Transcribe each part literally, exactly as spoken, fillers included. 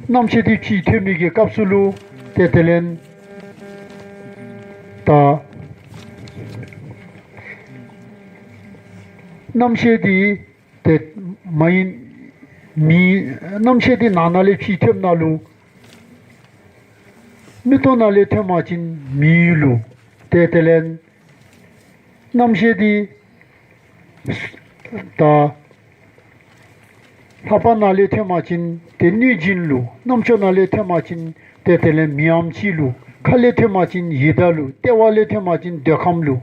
རྣམ་ཤེས་དེ་ཕྱིས་ཐོན་པའི་གི་སྐབས་སུ་ལུ་ཏེ་དེ་ལས་ད་རྣམ་ཤེས་དེ་ཏེ་མ་ཡིན་མི་རྣམ་ཤེས་དེ་ནང་ན་ལས་ཕྱིས་ཐོན་ན་ལུ་མིག་ཏོ་ནང་ལས་ཐོན་པ་ཅིན་མི་ཡུལ་ལུ། ཏེ་དེ་ལས་རྣམ་ཤེས་དེ་ད་ལྷ་པ་ནང་ལས་ཐོན་པ་ཅིན་ཏེ་གནོད་སྦྱིན་ལུ། རྣམ་ཅོ་ནང་ལས་ཐོན་པ་ཅིན་ཏེ་དེ་ལས་མི་འམ་ཅི་ལུ། ཁ་ལས་ཐོན་པ་ཅིན་ཡི་དྭགས་ལུ། ལྟེ་བ་ལས་ཐོན་པ་ཅིན་འདོད་ཁམས་ལུ།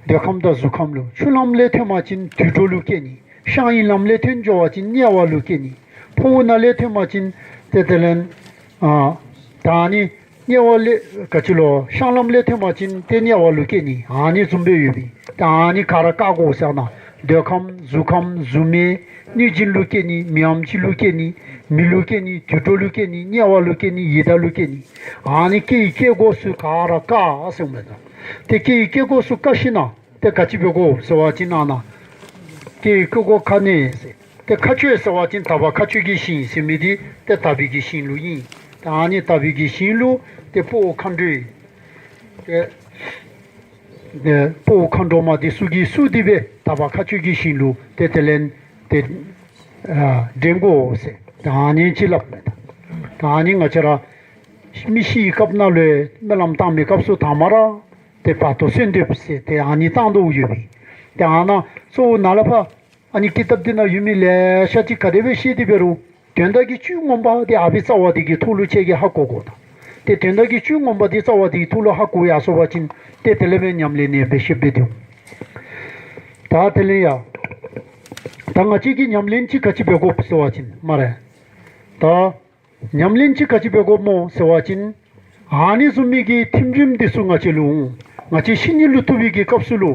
འདོད་ཁམས་དང་གཟུགས་ཁམས་ལུ། ཆུ་ལམ་ལས་ཐོན་པ་ཅིན་དུད་འགྲོ་ལུ་སྐྱེ་ནི། བཤང་གི་ལམ་ལས་ཐོན་འགྱོ་བ་ཅིན་དམྱལ་བ་ལུ་སྐྱེ་ནི། ཕོ་བོ་ནང་ལས་ཐོན་པ་ཅིན་ཏེ་དེ་ལས་ཨ་ད་ནི་དམྱལ་བ་ལས་ག་ཅི་ལོ། བཤང་ལམ་ལས་ཐོན་པ་ཅིན་ཏེ་དམྱལ་བ་ལུ་སྐྱེ་ནི། ཨ་ནི་བཟུམ་སྦེ་ཡོད་པས། ད་ཨ་ནི་ག་ར་བཀག་དགོ་ཟེར་ན། འདོད་ཁམས་གཟུགས་ཁམས་གཟུགས་མེད་གནོད་སྦྱིན་ལུ་སྐྱེ་ནི། མི་འམ་ཅི་ལུ་སྐྱེ་ནི། མི་ལུ་སྐྱེ་ནི། དུད་འགྲོ་ལུ་སྐྱེ་ནི། དམྱལ་བ་ལུ་སྐྱེ་ནི། ཡི་དྭགས་ལུ་སྐྱེ་ནི། ཨ་ནི་སྐྱེ་ཡི་སྐྱེ་སྒོ་ཚུ་ག་ར་བཀག་ཟེར་མས་ད། ཏེ་སྐྱེ་ཡི་སྐྱེ་སྒོ་ཚུ་བཀག་ཤེས་ན། ཏེ་ག་ཅི་འབད་དགོ་ཟེར་བ་ཅིན་ཨ་ན། སྐྱེ་ཡི་སྐྱེ་སྒོ་བཀག་ནས་ཟེར། ཏེ་མཁའ་སྤྱོད་ཟེར་བ་ཅིན་དག་པ་མཁའ་སྤྱོད་ཀྱི་ཞིང་ཟེར་མི་དེ་ཏེ་དག་པའི་གི་ཞིང་ལུ་ཨིན། ཏེ་ཨ་ནི་དག་པའི་གི་ཞིང་ལུ་ཏེ་དཔའ་བོ་མཁའ་འགྲོའི་ཏེ་ཏེ་དཔའ་བོ་མཁའ་འགྲོ་མ་དེ་ཚུ་གིས་བསུ་སྟེ་སྦེ་དག་པ་མཁའ་སྤྱོད་ཀྱི་ཞིང་ལུ་ཏེ་དེ་ལས་ཏེ་ཨ་འདྲེན་དགོ་ཟེར། ཏེ་ཨ་ནི་ཅིག་སླབ་མས་ད། ཏེ་ཨ་ནི་ང་བཅས་ར་མི་ཤི་བའི་སྐབས་ནང་ལུ་སྨོན་ལམ་བཏང་མི་སྐབས་སུ་དང་མ་ར་ཏེ་བར་དོ་གསོལ་འདེབས་ཟེར་ཏེ་ཨ་ནི་བཏང་དོ་ཡོད་པས། ཏེ་ཨ་ན་གཙོ་བོ་ནཱ་ལས་ཕར་ཨ་ནི་ཀི་ཏབ་འདི་ན་ཡོད་མི་ལེ་ཤ་ཅིག་ག་དེ་སྦེ་བཤད་དེ་འབད་རུང་དོན་དག་གི་བཅུད་ངོ་མ་དེ་ཨ་ཕི་རྩ་བ་དེ་གི་ཐོག་ལུ་ཁྱེད་ཀྱིས་ཧ་གོ་དགོ་ད། ཏེ་དོན་དག་གི་བཅུད་ངོ་མ་དེ་རྩ་བ་དེ་གི་ཐོག་ལུ་ཧ་གོ་ཡར་སོང་པ་ཅིན་ཏེ་དེ་ལས་སྦེ་ཉམས་ལེན་ནི་འབད་ཤེས་འབད་དེ་འོང་། ད་དེ་ལས་ཡ་ད་ང་བཅས་ཀྱིས་ཉམས་ལེན་ཅིག་ག་ཅི་འབད་དགོ་ཟེར་བ་ཅིན་སྨ་རེ། ད་ཉམས་ལེན་ཅིག་ག་ཅི་འབད་དགོཔ་སྨོ་ཟེར་བ་ཅིན་ཨ་ནི་བཟུམ་མའི་གི་ཐིམ་རིམ་དེ་ཚུ་ང་བཅས་ལུ་འོང་། ང་བཅས་ཤི་ནི་ལུ་ཐུག་པའི་གི་སྐབས་སུ་ལུ་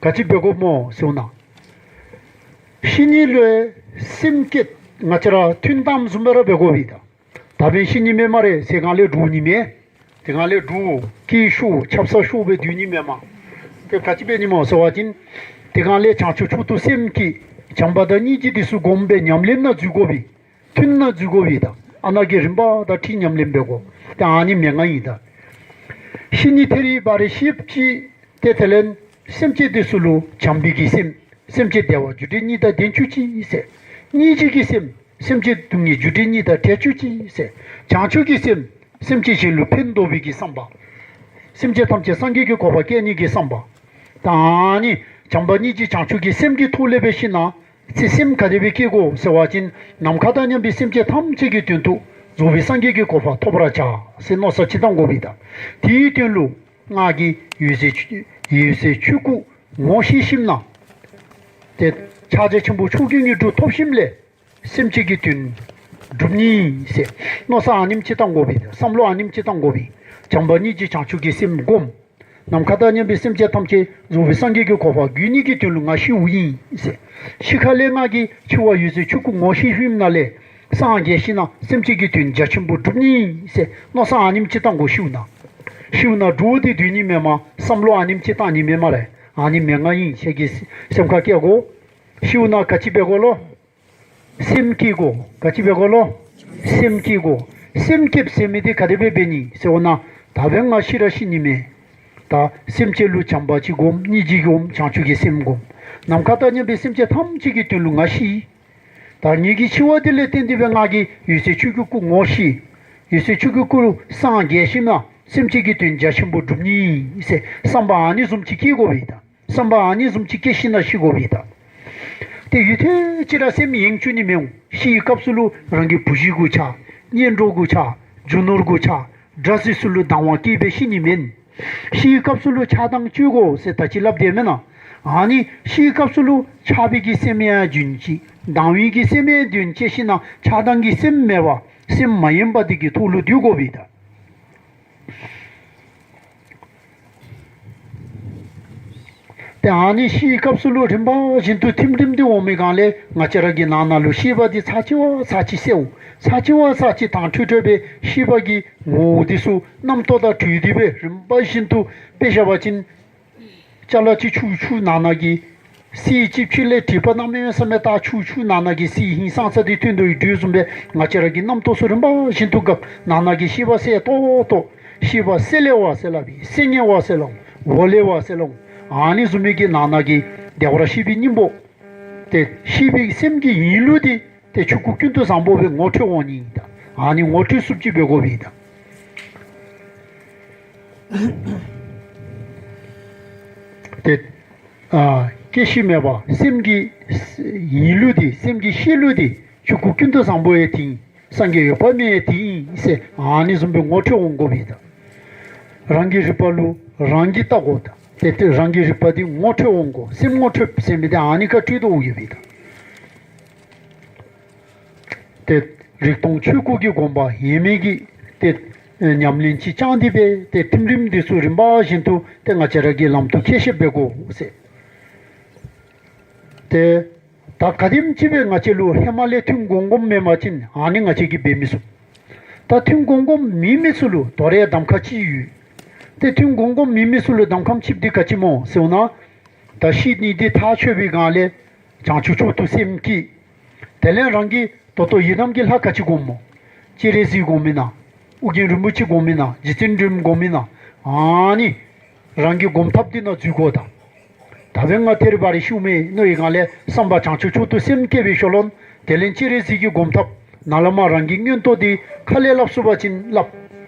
ག་ཅི་འབད་དགོཔ་སྨོ་ཟེར་ན། ཤི་ནི་ལུ་སེམས་བསྐྱེད་ང་བཅས་ར་ཐུན་དམ་བཟུམ་སྦེ་ར་འབད་དགོ་པས་ད། ད་འབདན་ཤི་ནི་མེན་སྨ་རེ་ཟེར་སྒང་ལས་འདྲོག་ནི་མེད། དེ་སྒང་ལས་འདྲོག་སྐད་ཤོར་ཆབ་གསང་ཤོར་སྦེ་སྡོད་ནི་མེན་མས། དེ་ག་ཅི་འབད་ནི་སྨོ་ཟེར་བ་ཅིན་དེ་སྒང་ལས་བྱང་ཆུབ་མཆོག་ཏུ་སེམས་བསྐྱེད། བྱམས་པ་དང་སྙིང་རྗེ་དེ་ཚུ་སྒོམ་སྦེ་ཉམས་ལེན་ནང་འཛུལ་དགོ་པས། ཐུན་ནང་འཛུལ་དགོ་པས་ད། ཨ་ན་གི་རིམ་པ་དང་འཁྲིལ་ཉམས་ལེན་འབད་དགོ། ཏེ་ཨ་ནི་མན་ངག་ཨིན་ད། ཤི་ནི་ཐེ་རི་བ་རི་ཤི་བ་ཅིག་ཏེ་དེ་ལས་སེམས་ཅན་དེ་ཚུ་ལུ་བྱམས་པའི་གི་སེམས། སེམས་ཅན་བདེ་བ་རྒྱུ་འབྲས་གཉིས་དང་ལྡན་བཅུག་ཅིག་ཟེར། སྙིང་རྗེ་གི་སེམས། སེམས་ཅན་སྡུག་བསྔལ་རྒྱུ་འབྲས་གཉིས་དང་བྲལ་བཅུག་ཅིག་ཟེར། བྱང་ཆུབ་ཀྱི་སེམས། སེམས་ཅན་གཞན་ལུ་ཕན་འདོགས་པའི་གི་བསམ་པ། སེམས་ཅན་ཐམས་ཅད་སངས་རྒྱས་ཀྱི་གོ་འཕང་བསྐྱལ་ནི་གི་བསམ་པ། ད་ཨ་ནི་བྱམས་པ་སྙིང་རྗེ་བྱང་ཆུབ་ཀྱི་སེམས་ཀྱི་ཐོག་ལས་འབད་ཞིན་ན། ཚེ་སེམས་ག་དེ་སྦེ་བསྐྱེད་དགོ་ཟེར་བ་ཅིན་ནམ་མཁའ་དང་མཉམ་པའི་སེམས་ཅན་ཐམས་ཅད་ཀྱི་དོན་དུ་རྫོགས་པའི་སངས་རྒྱས་ཀྱི་གོ་འཕང་ཐོབ་པར་བྱ་ཟེར་མནོ་བསམ་ཅིག་བཏང་དགོ་པས་ད། དེའི་དོན་ལུ་ང་གིས་འོད་ཟེར་ཆོས་འོད་ཟེར་ཆོས་སྐུ་ངོ་ཤེས་ཞིནམ་ན། ཏེ་ཕྱག་རྒྱ་ཆེན་པོ་མཆོག་གི་དངོས་གྲུབ་ཐོབ་ཞིནམ་ལས་སེམས་ཅན་གྱི་དོན་སྒྲུབ་ནི་ཟེར་མནོ་བསམ་ཨ་ནེམ་ཅིག་བཏང་དགོ་པས། བསམ་བློ་ཨ་ནེམ་ཅིག་བཏང་དགོ་པས། བྱམས་པ་སྙིང་རྗེ་བྱང་ཆུབ་ཀྱི་སེམས་བསྒོམ། ནམ་མཁའ་དང་མཉམ་པའི་སེམས་ཅན་ཐམས་ཅད་རྫོགས་པའི་སངས་རྒྱས་ཀྱི་གོ་འཕང་བཀོད་ནི་གི་དོན་ལུ་ང་ཤིཝ་ཨིན་ཟེར། ཤི་ཁ་ལས་ང་གིས་འཆི་བ་འོད་ཟེར་ཆོས་སྐུ་ངོ་ཤེས་ཞིནམ་ན་ལས་སངས་རྒྱས་ཞིནམ་ན་སེམས་ཅན་གྱི་དོན་རྒྱ་ཆེན་པོ་སྒྲུབ་ནི་ཟེར་མནོ་བསམ་ཨ་ནེམ་ཅིག་བཏང་དགོ། ཤིཝ་ན་ཤིཝ་ན་འདྲོག་སྟེ་སྡོད་ནི་མེན་མས། བསམ་བློ་ཨ་ནེམ་ཅིག་བཏང་ནི་མེན་སྨ་རེ། ཨ་ནི་མན་ངག་ཨིན། ཁྱེད་ཀྱིས་སེམས་ཁར་བཀལ་དགོ། ཤིཝ་ན་ག་ཅི་འབད་དགོ་ལོ། སེམས་བསྐྱེད་དགོ། ག་ཅི་འབད་དགོ་ལོ། སེམས་བསྐྱེད་དགོ། སེམས་བསྐྱེད་ཟེར་མི་དེ་ག་དེ་སྦེ་འབད་ནི་ཟེར་བ་ན། ད་འབདན་ང་ཤི་ར་ཤི་ནི་མས། ད་སེམས་ཅན་ལུ་བྱམས་པ་ཅིག་སྒོམ། སྙིང་རྗེ་སྒོམ། བྱང་ཆུབ་ཀྱི་སེམས་སྒོམ། ནམ་མཁའ་དང་མཉམ་པའི་སེམས་ཅན་ཐམས་ཅད་ཀྱི་དོན་ལུ་ང་ཤི། ད་ངེ་གི་འཆི་བ་དེ་ལས་བརྟེན་ཏེ་སྦེ་ང་གིས་འོད་ཟེར་ཆོས་སྐུ་སྐུ་ངོ་ཤེས། འོད་ཟེར་ཆོས་སྐུ་སྐུ་སངས་རྒྱས་ཞིནམ་ན་སེམས་ཅན་གྱི་དོན་རྒྱ་ཆེན་པོ་སྒྲུབ་ནི་ཟེར་བསམ་པ་ཨ་ནི་བཟུམ་ཅིག་བསྐྱེད་དགོ་པས་ད། བསམ་པ་ཨ་ནི་བཟུམ་ཅིག་བསྐྱེད་ཞིནམ་ན་ཤི་དགོ་པས་ད། ཏེ་ཡུན་ཐུང་ཅིག་ར་སེམས་ཡེངས་བཅུག་ནི་མི་འོང་། ཤི་བའི་སྐབས་སུ་ལུ་རང་གི་བུ་གཞི་གུ་ཆགས། གཉེན་གྲོགས་གུ་ཆགས། རྒྱུ་ནོར་གུ་ཆགས། དགྲ་ཟེར་ཚུ་ལུ་སྡང་བ་སྐྱེས་སྦེ་ཤི་ནི་མེན། ཤི་བའི་སྐབས་སུ་ལུ་ཆགས་སྡང་བཅོས་དགོ་ཟེར་ད་ཅི་སླབ་དེས་མེན་ན། ཨ་ནི་ཤི་བའི་སྐབས་སུ་ལུ་ཆགས་པའི་གི་སེམས་ཡང་རྒྱུན་བཅད། སྡང་བའི་གི་སེམས་ཡང་རྒྱུན་བཅད་ཞིནམ་ན་ཆགས་སྡང་གི་སེམས་མེད་པ་སེམས་མ་ཡེངས་པ་དེ་གི་ཐོག་ལུ་སྡོད་དགོ་པས་ད། ཏེ་ཨ་ནི་ཤི་བའི་སྐབས་སུ་ལུ་རིམ་པ་བཞིན་དུ་ཐིམ་ཐིམ་དུ་འོང་མི་སྒང་ལས་ང་བཅས་ར་གི་ནང་ན་ལུ་ཤེས་པ་དེ་ཚར་གཅིག་བ་ཚར་གཅིག་གསལཝ། ཚར་གཅིག་བ་ཚར་གཅིག་དྭངས་འཕྲོས་འཕྲོས་སྦེ་ཤེས་པ་གི་ངོ་བོ་དེ་ཚུ་རྣམ་རྟོག་དང་བྲལ་ཏེ་སྦེ་རིམ་པ་བཞིན་དུ་དཔེ་བཞག་པ་ཅིན་ཅ་ལ་གཅིག་ཆུ་ཆུ་ནང་ན་གི་ སའི་ལྕེ་ཕྱི་ལས་དྲེག་པ་རྣམས་ཡོད་ས་མེད་ད་ཆུ་ཆུ་ནང་ན་གི་སའི་ཧིང་སངས་ས་དེ་ཐོན་དུ་ཡི་འགྲོས་བཟུམ་པས་ང་བཅས་ར་གི་རྣམ་རྟོག་སོགས་རིམ་པ་བཞིན་དུ་འགག་ནང་ན་གི་ཤེས་པ་གསལ་ཏོག་ཏོ། ཤེས་པ་གསལ་ལེ་བ་གསལ་ལ་བི་གསལ་ངེ་བ་གསལ་ལ་འོ་ལེ་བ་གསལ་ལ་ཨ་ནི་བཟུམ་མའི་གི་ནང་ན་གི་བདེ་བར་གཤེགས་པའི་སྙིང་པོ། དེ་ཤེས་པའི་སེམས་ཀྱི་ཡིན་ལུགས་དེ་དེ་ཆོས་སྐུ་ཀུན་ཏུ་བཟང་པོ་བའི་ངོ་འཕྲོད་འོང་ནི་ཡིན་ད། ཨ་ནི་ངོ་འཕྲོད་སུབ་ཅི་བའི་གོ་བི་ད། དེ། ཨ། སྐྱེ་ཤི་མེད་པ་སེམས་ཀྱི་ཡིན་ལུགས་དེ་སེམས་ཀྱི་ཤེས་ལུགས་དེ་ཆོས་སྐུ་ཀུན་ཏུ་བཟང་པོ་ཡི་དེ་ཡིན། སངས་རྒྱས་འོད་དཔག་མེད་ཡི་དེ་ཡིན་ཟེར་ཨ་ནི་བཟུམ་པའི་ངོ་འཕྲོད་འོང་དགོས་པས་ད། རང་གི་རིག་པ་ལུ་རང་གིས་བལྟ་དགོས་ད། དེ་དེ་རང་གི་རིག་པ་དེ་ངོ་འཕྲོད་འོང་དགོས། སེམས་ངོ་འཕྲོད་ཟེར་མི་དེ་ཨ་ནི་ཁ་འཕྲོད་དུ་འོང་ཡོད་པས་ད། ཏེ་རིག་སྟོང་ཆོས་སྐུ་གི་དགོངས་པ་ཡེ་མེད་ཀྱི་ཏེ་ཉམས་ལེན་ཅིག་བསྐྱངས་ཏེ་སྦེ་ཏེ་ཐིམ་རིམ་འདི་ཚུ་རིམ་པ་བཞིན་དུ་ཏེ་ང་བཅས་ར་གི་ལམ་དུ་ཁྱེར་ཤེས་འབད་དགོ་ཟེར། ཏེ་ད་ག་དེམ་ཅིག་སྦེ་ང་བཅས་ལུ་ཧེ་མ་ལས་ཐོན་གོམ་གོམ་མེད་པ་ཅིན་ཨ་ནི་ང་བཅས་ཀྱིས་འབད་མི་ཚུགས། ད་ཐོན་གོམ་གོམ་མེད་མི་ཚུ་ལུ་དོ་རུང་གདམ་ཁ་ཅིག་ཡོད། ཏེ་ཐོན་གོམ་གོམ་མེད་མི་ཚུ་ལུ་གདམ་ཁ་ཅིག་འདི་ག་ཅི་སྨོ་ཟེར་བ་ན། ད་ཤི་ནི་འདི་ཐག་ཆོད་པའི་སྒང་ལས་བྱང་ཆུབ་མཆོག་ཏུ་སེམས་བསྐྱེད། དེ་ལས་རང་གི་ད་ལྟོ་ཡི་དམ་གྱི་ལྷ་ག་ཅི་སྒོམ་སྨོ། སྤྱན་རས་གཟིགས་སྒོམ་མིན་ན། ཨོ་རྒྱན་རིན་པོ་ཆེ་སྒོམ་མིན་ན། རྗེ་བཙུན་སྒྲོལ་མ་སྒོམ་མིན་ན། ཨ་ནི་རང་གི་སྒོམ་ཐབས་འདི་ནང་འཛུལ་དགོ་ད། ད་བན་ང་ཐེར་བ་རེ་ཤུ་མེ་ནོ་ཡི་སྒང་ལས་བསམ་པ་བྱང་ཆུབ་མཆོག་ཏུ་སེམས་བསྐྱེད་པའི་ཤུལ་ལུ་དེ་ལས་སྤྱན་རས་གཟིགས་ཀྱི་སྒོམ་ཐབས་ནཱ་ལས་མར་རང་གི་མངོན་རྟོགས་འདི་ཁ་ལས་སླབ་ཚུགས་པ་ཅིན་སླབ།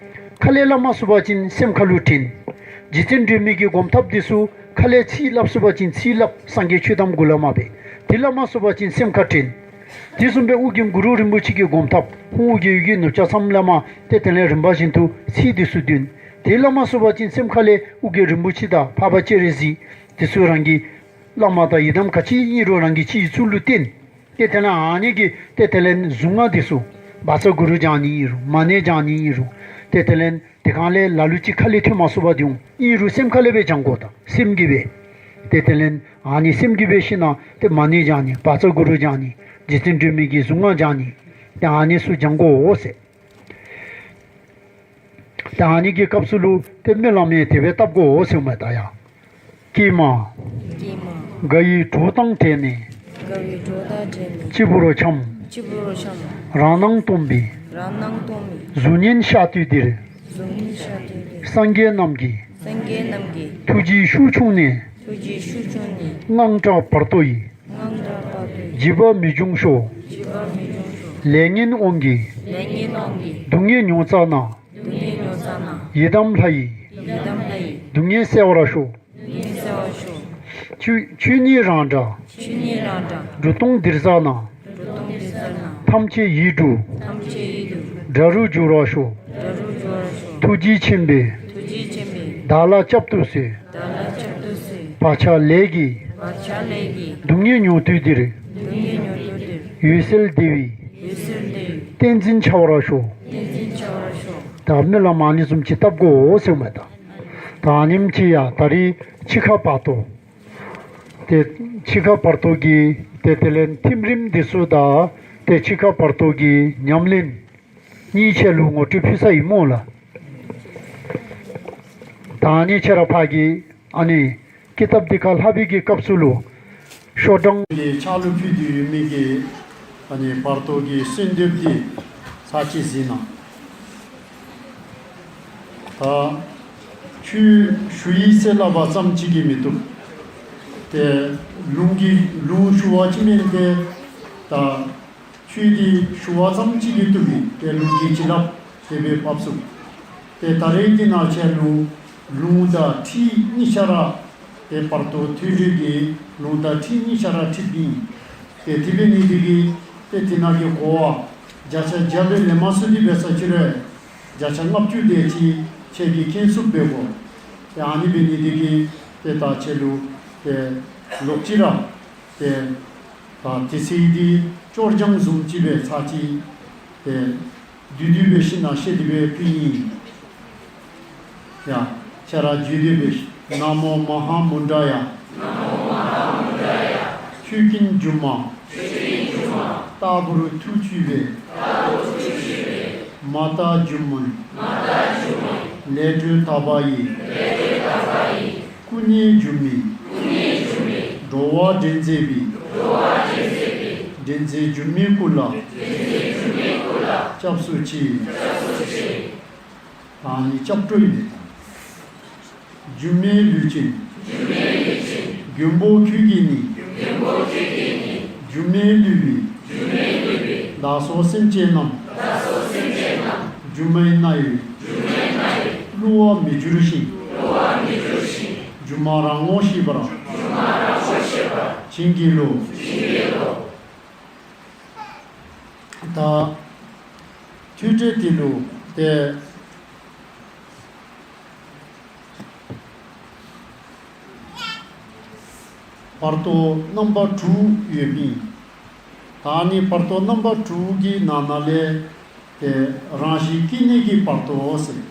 ཁ་ལས་སླབ་མ་ཚུགས་པ་ཅིན་སེམས་ཁ་ལུ་དྲན། རྗེ་བཙུན་སྒྲོལ་མའི་གི་སྒོམ་ཐབས་འདི་ཚུ་ཁ་ལས་ཚིག་སླབ་ཚུགས་པ་ཅིན་ཚིག་སླབ། སངས་རྒྱས་ཆོས་གདམས་མགུར་བླ་མ་སྦེ། དེ་སླབ་མ་ཚུགས་པ་ཅིན་སེམས་ཁར་དྲན། དེ་བཟུམ་སྦེ་ཨོ་རྒྱན་གུ་རུ་རིན་པོ་ཆེ་གི་སྒོམ་ཐབས་ཧཱུྃ་ཨོ་རྒྱན་ཡི་གེ་ནུབ་ཕྱོགས་མཚམས་བླ་མ་ཏེ་དེ་ལས་རིམ་པ་བཞིན་དུ་ཚིག་འདི་ཚུ་བདུན། དེ་སླབ་མ་ཚུགས་པ་ཅིན་སེམས་ཁ་ལས་ཨོ་རྒྱན་རིན་པོ་ཆེ་དང་འཕགས་པ་སྤྱན་རས་གཟིགས་འདི་ཚུ་རང་གི་བླ་མ་དང་ཡི་དམ་ག་ཅི་ཨིན་རུང་རང་གི་སྤྱི་ཡི་ཚུལ་ལུ་བསྟེན། ཏེ་དེ་ལས་ཨ་ནི་གི་ཏེ་དེ་ལས་གཟུངས་སྔགས་འདི་ཚུ་བཛྲ་གུ་རུ་བགྱང་ནི་ཨིན་རུང་མ་ཎི་བགྱང་ནི་ཨིན་རུང་ཏེ་དེ་ལས་དེ་སྒང་ལས་ལ་ལུ་ཅིག་ཁ་ལས་ཐོན་མ་ཚུགས་པ་འདི་ཡང་ཨིན་རུང་སེམས་ཁ་ལས་སྦེ་བགྱང་དགོ་ད་སེམས་ཀྱིས་སྦེ། ཏེ་དེ་ལས་ཨ་ནི་སེམས་ཀྱིས་སྦེ་ཤེས་ན་ཏེ་མ་ཎི་བགྱང་ནི་བཛྲ་གུ་རུ་བགྱང་ནི་རྗེ་བཙུན་སྒྲོལ་མའི་གི་གཟུངས་སྔགས་བགྱང་ནི་ཏེ་ཨ་ནི་ཚུ་བགྱང་དགོ་ཟེར། ཏེ་ཨ་ནི་གི་སྐབས་སུ་ལུ་ཏེ་སྨོན་ལམ་ཡང་དེ་སྦེ་བཏབ་དགོ་ཟེར་མས་ད་ཡ། ཀྱེ་མ། ཀྱེ་མ། དགའ་བའི་གྲོགས་དང་བྲལ་ནས། དགའ་བའི་གྲོགས་དང་བྲལ་ནས། སྐྱིད་པོར་འཁྱམས། སྐྱིད་པོར་འཁྱམས། རང་སྣང་སྟོང་པའི། རང་སྣང་སྟོང་པའི། གཟུགས་བརྙན་ཤར་དུས་འདིར། གཟུགས་བརྙན་ཤར་དུས་འདིར། སངས་རྒྱས་རྣམས་ཀྱི། སངས་རྒྱས་རྣམས་ཀྱི། ཐུགས་རྗེའི་ཤུགས་ཕྱུང་ནས། ཐུགས་རྗེའི་ཤུགས་ཕྱུང་ནས། དངངས་སྐྲག་བར་དོ་ཡི། དངངས་སྐྲག་བར་དོ་ཡི། བརྗེད་པ་མི་འབྱུང་ཤོག། བརྗེད་པ་མི་འབྱུང་ཤོག། ལས་ངན་དབང་གིས། ལས་ངན་དབང་གིས། སྡུག་བསྔལ་མྱོང་ཚར་ན། སྡུག་བསྔལ་མྱོང་ཚར་ན། ཡི་དམ་ལྷ་ཡི། ཡི་དམ་ལྷ་ཡི། སྡུག་བསྔལ་བསལ་བར་ཤོག། སྡུག་བསྔལ་བསལ་བར་ཤོག། ཆོས་ཆོས་ཉིད་རང་སྒྲ། ཆོས་ཉིད་རང་སྒྲ། འགྲོ་སྟངས་འདིར་གསལ་ན། འགྲོ་སྟངས་འདིར་གསལ་ན། ཐམས་ཅད་ཡིད་འགྲོ། ཐམས་ཅད་ཡིད་འགྲོ། དགྲ་རུ་འགྱུར་བར་ཤོག། དགྲ་རུ་འགྱུར་བར་ཤོག། ཐུགས་རྗེ་ཆེན་པོས། ཐུགས་རྗེ་ཆེན་པོས། བདག་ལ་བསྐྱབ་ཏུ་གསོལ། བདག་ལ་བསྐྱབ་ཏུ་གསོལ། བག་ཆགས་ལས་ཀྱིས། བག་ཆགས་ལས་ཀྱིས། སྡུག་བསྔལ་མྱོང་དུས་འདིར། སྡུག་བསྔལ་མྱོང་དུས་འདིར། འོད་གསལ་བདེ་བའི། འོད་གསལ་བདེ་བའི། ཏིང་འཛིན་འཆར་བར་ཤོག། ཏིང་འཛིན་འཆར་བར་ཤོག། ད་སྨོན་ལམ་ཨ་ནི་བཟུམ་ཅིག་བཏབ་དགོ་ཟེར་མས་ད། ད་ཨ་ནེམ་ཅིག་ཡ་ད་རིས་འཆི་ཁ་བར་དོ། ཏེ་འཆི་ཁ་བར་དོ་གི་ཏེ་དེ་ལས་ཐིམ་རིམ་འདི་ཚུ་དང་ཏེ་འཆི་ཁ་བར་དོ་གི་ཉམས་ལེན་གཉིས་ཆ་ལུ་ངོ་སྤྲོད་ཕུལ་ས་ཨིན་སྨོ་ལགས། ད་ཨ་ནི་ཁྱེད་ར་ཕར་གྱི་ཨ་ནི་ཀི་ཏབ་འདི་ཁར་ལྷག་པའི་གི་སྐབས་སུ་ལུ་ཤོག་གྲངས་ཀྱི་ཕྱག་ལུ་ཕུལ་དུ་ཡོད་མི་གི་ཨ་ནི་བར་དོ་གི་གསོལ་འདེབས་འདི་ཚར་གཅིག་གཟིགས་གནང་། ད་ཆོས་ཞུ་ཡི་ཟེར་སླབ་པ་ཙམ་ཅིག་གིས་མི་བཏུབ། ཏེ་ལུང་གི་ལུང་ཞུ་བ་ཅིག་མེན་ཏེ་ད་ཆོས་འདི་ཞུ་བ་ཙམ་ཅིག་གིས་བཏུབ་མེད། ཏེ་ལུང་གི་བྱིན་རླབས་དེ་སྦེ་འབབ་ཚུགས། ཏེ་ད་རེས་ཀྱི་ནང་ཆེན་ལུང་ལུང་དང་ཁྲིད་གཉིས་ཆ་ར་ཏེ་བར་དོ་ཐོས་གྲོལ་གྱི་ལུང་དང་ཁྲིད་གཉིས་ཆ་ར་ཁྲིད་པ་ཨིན། ཏེ་དེ་འབད་ནི་དེ་གིས་ཏེ་དེ་ནང་གི་གོ་བ་བརྒྱ་ཆ་བརྒྱ་སྦེ་ལེན་མ་ཚུགས་ཏེ་འབད་ས་ཅིག་རུང་བརྒྱ་ཆ་ལྔ་བཅུ་དེ་ཅིག་ཁྱེད་ཀྱིས་མཁྱེན་ཚུགསཔ་འབད་དགོ། ཏེ་ཨ་ནི་འབད་ནི་དེ་གིས་ཏེ་ད་ཁྱེད་ལུ་ཏེ་ལོག་ཅི་ར་ཏེ་ད་དེ་ཚེ་འདི་སྐྱོར་སྦྱང་བཟུམ་ཅིག་སྦེ་ཚར་གཅིག་ཏེ་བསྡུས་བསྡུས་སྦེ་ཤིང་ན་བཤད་དེ་སྦེ་ཕུལ་ནི་ཨིན། ཡ། ཁྱེད་ར་བརྗོད་དེ་སྦེ། ན་མོ་མ་ཧཱ་མུ་དྲ་ཡ། ན་མོ་མ་ཧཱ་མུ་དྲ་ཡ། ཆོས་ཀུན་སྒྱུ་མ། ཆོས་ཀུན་སྒྱུ་མ། ལྟ་བུར་ཐུགས་ཆུད་པའི། ལྟ་བུར་ཐུགས་ཆུད་པའི། མ་དག་སྒྱུ་མའི། མ་དག་སྒྱུ་མའི། ལས་སྒྲོལ་དག་པ་ཡི། ལས་སྒྲོལ་དག་པ་ཡི། སྐུ་ནི་སྒྱུ་མའི། སྐུ་ནི་སྒྱུ་མའི། འགྲོ་ འགྲོ་བ་འདྲེན་མཛད་པའི། འགྲོ་བ་འདྲེན་མཛད་པའི། འདྲེན་མཛད་སྒྱུ་མའི་སྐུ་ལ། འདྲེན་མཛད་སྒྱུ་མའི་སྐུ་ལ། སྐྱབས་སུ་མཆི། སྐྱབས་སུ་མཆི། ད་ནི་སྐྱབས་འགྲོ་ཡིན་པས་དང་། སྒྱུ་མའི་ལུས་ཅན། སྒྱུ་མའི་ལུས་ཅན། མགོན་པོ་ཁྱོད་ཀྱིས་ནི། མགོན་པོ་ཁྱོད་ཀྱིས་ནི། སྒྱུ་མའི་ལུས་པའི། སྒྱུ་མའི་ལུས་པའི། བདག་སོགས་སེམས་ཅན་རྣམས། བདག་སོགས་སེམས་ཅན་རྣམས། སྒྱུ་མའི་སྣང་བས། སྒྱུ་མའི་སྣང་བས། བསླུ་བར་མི་འགྱུར་ཞིང་། བསླུ་བར་མི་འགྱུར་ཞིང་། སྒྱུ་མ་རང་ངོ་ཤེས་པར། སྒྱུ་མ་རང་ངོ་ཤེས་པར། བྱིན་གྱིས་རློབས། བྱིན་གྱིས་རློབས། ད་ཐོས་གྲོལ་དེ་ལུ་ཏེ་བར་དོ་རྣམ་པ་དྲུག་ཡོད་པིན། ད་ནི་བར་དོ་རྣམ་པ་དྲུག་གི་ནང་ན་ལས་ཏེ་རང་བཞིན་སྐྱེ་གནས་ཀྱི་བར་དོ་ཟེར།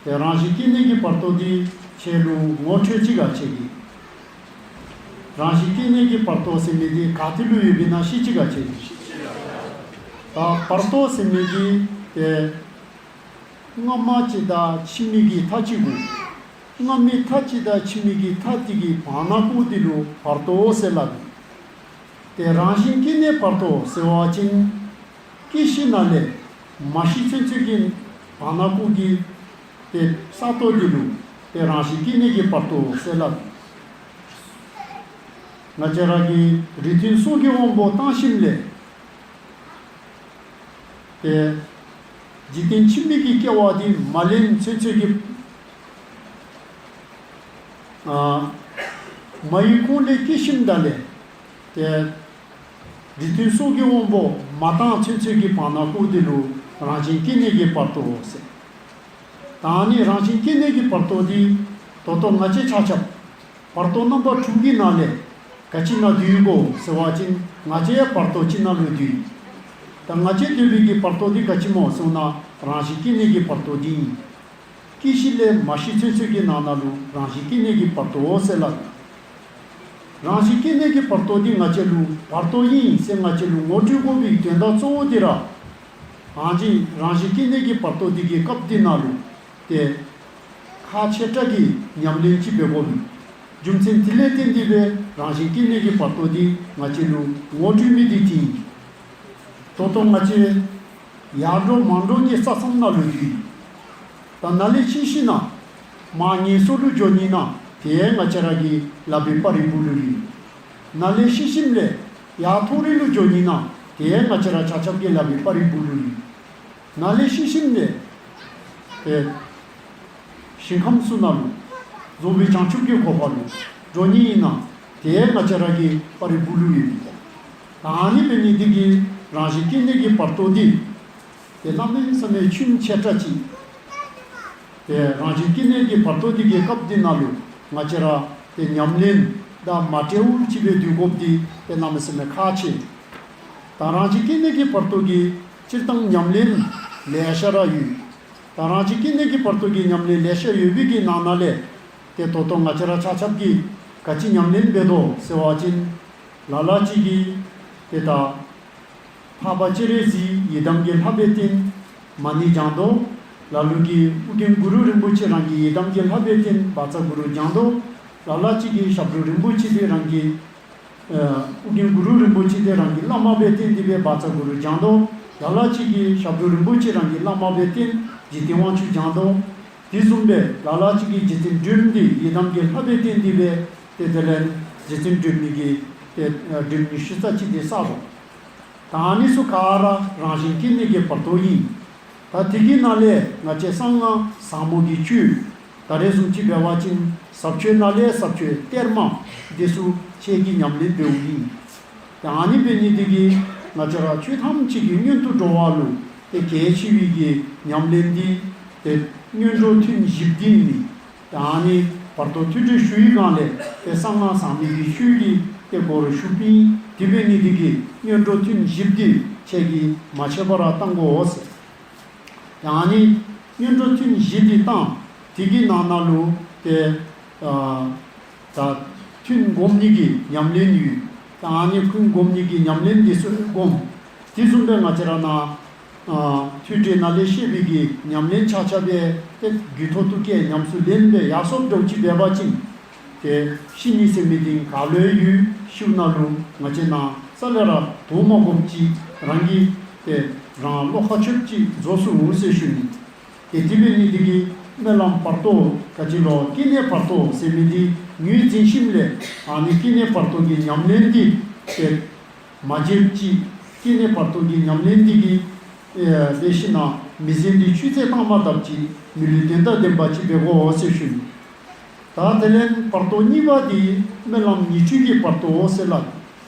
ཏེ་རང་བཞིན་སྐྱེ་གནས་ཀྱི་བར་དོ་འདི་ཁྱེད་ལུ་ངོ་སྤྲོད་ཅིག་ག་བྱེད་ཀྱི། རང་བཞིན་སྐྱེ་གནས་ཀྱི་བར་དོ་ཟེར་མི་འདི་ག་ཏེ་ལུ་ཡོད་པའི་ན་ཤེས་ཅིག་ག་བྱེད་ཀྱི། ད་བར་དོ་ཟེར་མི་འདི་ཏེ་སྔ་མ་ཅིག་དང་ཕྱི་མའི་མཐའ་ཅིག་གུ། སྔ་མའི་མཐའ་ཅིག་དང་ཕྱི་མའི་མཐའ་དེ་གི་བར་ན་ཀོ་དེ་ལུ་བར་དོ་ཟེར་སླབ། ཏེ་རང་བཞིན་སྐྱེ་གནས་བར་དོ་ཟེར་བ་ཅིན། སྐྱེ་ཤི་ན་ལས་མ་ཤི་ཚུན་ཚོད་ཀྱི་བར་ན་ཀོ་གི་ཏེ་ས་སྟོང་དེ་ལུ་ཏེ་རང་བཞིན་སྐྱེ་གནས་ཀྱི་བར་དོ་ཟེར་སླབ། ང་བཅས་ར་གི་རིགས་མཐུན་སྲོག་གི་དབང་པོ་བཏང་ཞིནམ་ལས། ཏེ་འཇིག་རྟེན་ཕྱི་མའི་གི་སྐྱེ་བ་འདི་མ་ལེན་ཚུན་ཚོད་ཀྱི་ཨ་མ་ཡི་ཁོང་ལས་སྐྱེ་ཞིནམ་ད་ལས་ཏེ་རིགས་མཐུན་སྲོག་གི་དབང་པོ་མ་བཏང་ཚུན་ཚོད་ཀྱི་བར་ན་ཀོ་དེ་ལུ་རང་བཞིན་སྐྱེ་གནས་ཀྱི་བར་དོ་ཟེར། ད་ནི་རང་བཞིན་སྐྱེ་གནས་ཀྱི་བར་དོ་འདི་ད་ལྟོ་ང་བཅས་ཆ་ཁྱབ་བར་དོ་རྣམ་པ་དྲུག་གི་ནང་ལས་ག་ཅི་ན་འདུས་གོ་ཟེར་བ་ཅིན་ང་བཅས་བར་དོ་ཅི་ན་ལུ་འདུས། ད་ང་བཅས་འདུས་པའི་གི་བར་དོ་འདི་ག་ཅི་སྨོ་ཟེར་ན་རང་བཞིན་སྐྱེ་གནས་ཀྱི་བར་དོ་འདི་ཨིན། སྐྱེ་ཤི་ལས་མ་ཤི་ཚུན་ཚོད་ཀྱི་ནང་ན་ལུ་རང་བཞིན་སྐྱེ་གནས་ཀྱི་བར་དོ་ཟེར་སླབ། རང་བཞིན་སྐྱེ་གནས་ཀྱི་བར་དོ་འདི་ང་བཅས་ལུ་བར་དོ་ཨིན་ཟེར་ང་བཅས་ལུ་ངོ་སྤྲོད་དགོ་པའི་དོན་དག་གཙོ་བོ་འདི་ར། ཨ་ནི་རང་བཞིན་སྐྱེ་གནས་ཀྱི་བར་དོ་འདི་གི་སྐབས་འདི་ནང་ལུ་ཏེ་ཁག་ཆེ་དྲགས་ཀྱི་ཉམས་ལེན་ཅིག་འབད་དགོ་པའི་རྒྱུ་མཚན་དེ་ལས་བརྟེན་ཏེ་སྦེ་རང་བཞིན་སྐྱེ་གནས་ཀྱི་བར་དོ་འདི་ང་བཅས་ལུ་ངོ་སྤྲོད་མི་འདི་ཅིག་ཨིན། ད་ལྟོ་ང་བཅས་ཡར་འགྲོ་མར་འགྲོ་གི་ས་མཚམས་ནང་ལུ་འདུས། ད་ནཱ་ལས་ཤི་ཤི་ན་མར་ངན་སོང་ལུ་འགྱོ་ནི་ན་དེ་ང་བཅས་ར་གི་ལག་པའི་པར་རིས་སྦུག་ལུ་ཡོད། ནཱ་ལས་ཤི་ཤིནམ་ལས་ཡར་མཐོ་རིས་ལུ་འགྱོ་ནི་ན་དེ་ང་བཅས་ར་ཆ་ཁྱབ་ཀྱི་ལག་པའི་པར་རིས་སྦུག་ལུ་ཡོད། ནཱ་ལས་ཤི་ཤིནམ་ལས་ཏེ་ཞིང་ཁམས་གསུམ་ནང་ལུ་རྫོགས་པའི་བྱང་ཆུབ་ཀྱི་གོ་འཕང་ལུ་འགྲོ་ནི་ཨིན་ན་དེ་ང་བཅས་ར་གི་པར་རིས་སྦུག་ལུ་ཡོད། ད་ཨ་ནི་འབད་ནི་འདི་གིས་རང་བཞིན་སྐྱེ་གནས་ཀྱི་བར་དོ་འདི་ཏེ་གནམ་མེད་ས་མེད་ཆུང་ཆེ་དྲགས་ཅིག་ཏེ་རང་བཞིན་སྐྱེ་གནས་ཀྱི་བར་དོ་འདི་གི་སྐབས་འདི་ནང་ལུ་ང་བཅས་ར་ཏེ་ཉམས་ལེན་དང་མ་བྲལཝ་ཅིག་སྦེ་སྡོད་དགོཔ་འདི་ཏེ་གནམ་མེད་ས་མེད་ཁག་ཆེ། ད་རང་བཞིན་སྐྱེ་གནས་ཀྱི་བར་དོ་གི་སྤྱིར་བཏང་ཉམས་ལེན་ལེ་ཤ་ར་ཡོད། ད་རང་བཞིན་སྐྱེ་གནས་ཀྱི་བར་དོ་གི་ཉམས་ལེན་ལེ་ཤ་ཡོད་པའི་གི་ནང་ན་ལས་ཏེ་ད་ལྟོ་ང་བཅས་ར་ཆ་ཁྱབ་ཀྱིས་ག་ཅི་ཉམས་ལེན་འབད་དོ་ཟེར་བ་ཅིན་ལ་ལ་ཅིག་གིས་ཏེ་ད་འཕགས་པ་སྤྱན་རས་གཟིགས་ཡི་དམ་གྱི་ལྷ་སྦེ་བསྟེན་མ་ཎི་བགྱང་དོ། ལ་ལུ་གིས་ཨོ་རྒྱན་གུ་རུ་རིན་པོ་ཆེ་རང་གི་ཡི་དམ་གྱི་ལྷ་སྦེ་བསྟེན་བཛྲ་གུ་རུ་བགྱང་དོ། ལ་ལ་ཅིག་གིས་ཞབས་དྲུང་རིན་པོ་ཆེ་འདི་རང་གི་ཨོ་རྒྱན་གུ་རུ་རིན་པོ་ཆེ་འདི་རང་གི་བླ་མ་སྦེ་བསྟེན་ཏེ་སྦེ་བཛྲ་གུ་རུ་བགྱང་དོ། ལ་ལ་ཅིག་གིས་ཞབས་དྲུང་རིན་པོ་ཆེ་རང་གི་བླ་མ་སྦེ་བསྟེན་འཇིག་རྟེན་དབང་ཕྱུག་བགྱང་དོ། དེ་བཟུམ་སྦེ་ལ་ལ་ཅིག་གིས་རྗེ་བཙུན་སྒྲོལ་མ་འདི་ཡི་དམ་གྱི་ལྷ་སྦེ་བསྟེན་ཏེ་སྦེ་ཏེ་དེ་ལས་རྗེ་བཙུན་སྒྲོལ་མའི་གི་ཏེ་སྒྲོལ་མའི་ཤུལ་རྟགས་ཅིག་འདི་བསགས་དོ། ད་ཨ་ནི་ཚུ་ག་ར་རང་བཞིན་སྐྱེ་གནས་ཀྱི་བར་དོ་ཨིན། ད་དེ་གི་ནང་ལས་ང་བཅས་གསང་སྔགས་ཟབ་མོ་གི་ཆོས་ད་རེས་བཟུམ་ཅིག་འབད་བ་ཅིན་ཟབ་ཆོས་ནང་ལས་ཟབ་ཆོས་གཏེར་མ་འདི་ཚུ་ཁྱེད་ཀྱིས་ཉམས་ལེན་འབདཝ་ཨིན། ད་ཨ་ནི་འབད་ནི་འདི་གིས་ང་བཅས་ར་ཆོས་ཐམས་ཅད་ཀྱི་སྔོན་དུ་འགྲོ་བ་ལུ་ཏེ་གལ་ཆེ་བའི་གི་ཉམས་ལེན་འདི་ཏེ་སྔོན་འགྲོ་ཐུན་བཞི་པོ་འདི་ཨིན། ད་ཨ་ནི་བར་དོ་ཐོས་གྲོལ་ཞུ་བའི་སྒང་ལས་ཏེ་གསང་སྔགས་ཟབ་མོའི་གི་ཆོས་ཀྱི་ཏེ་སྒོ་རུ་ཞུགས་པའི་དེ་འབད་ནི་འདི་གིས་སྔོན་འགྲོ་ཐུན་བཞི་པོ་འདི་ཁྱེད་ཀྱིས་མ་ཆད་པར་བཏང་དགོ་ཟེར། ཡང་ནི་སྔོན་འགྲོ་ཐུན་བཞི་འདི་བཏང་། དེ་གི་ནང་ན་ལུ་ཏེ་ཨ་ད་ཐུན་སྒོམ་ནི་གི་ཉམས་ལེན་ཡོད། ཡང་ནི་ཐུན་སྒོམ་ནི་གི་ཉམས་ལེན་འདི་ཚུ་སྒོམ། དེ་བཟུམ་སྦེ་ང་བཅས་ར་ནཱ་ཨ་ཐོས་གྲོལ་ནང་ལས་བཤད་པའི་གི་ཉམས་ལེན་ཆ་ཁྱབ་སྦེ་ཏེ་རྒྱུད་ཐོག་ཏུ་སྐྱེས་ཉམས་སུ་ལེན་སྦེ་ཡར་སོཔ་འདྲཝ་ཅིག་འབད་བ་ཅིན། དེ་ཤི་ནི་ཟེར་མི་དེ་ག་ལོས་ཡུལ་ཤིའུ་ན་ལུ་ང་བཅས་ནང་ས་ལས་ར་དོ་མ་གོམ་ཅིག་རང་གི་དེ་རང་བློ་ཁ་ཆོད་ཅིག་རྫོགས་སུ་འོང་ཟེར་ཞུ་ནི། དེ་དེ་འབད་ནི་དེ་གིས་སྨོན་ལམ་བར་དོ་ག་ཅི་ལོ་སྐྱེ་གནས་བར་དོ་ཟེར་མི་དེ་ངོས་འཛིན་ཞིནམ་ལས་ཨ་ནི་སྐྱེ་གནས་བར་དོ་གི་ཉམས་ལེན་དེ་དེ་མ་བརྗེད་ཅིག་སྐྱེ་གནས་བར་དོ་གི་ཉམས་ལེན་དེ་གིས་ཨེ་དེ་ཤི་ན་མི་ཟན་དེ་ཆུད་ཟོས་བཏང་མ་བཏབ་ཅིག་མི་ལུས་དོན་དང་ལྡན་པ་ཅིག་འབད་དགོ་ཟེར་ཞུ་ནི། ད་དེ་ལས་བར་དོ་གཉིས་པ་དེ་སྨོན་ལམ་ཉི་ཁྲི་གི་བར་དོ་ཟེར་ལགས།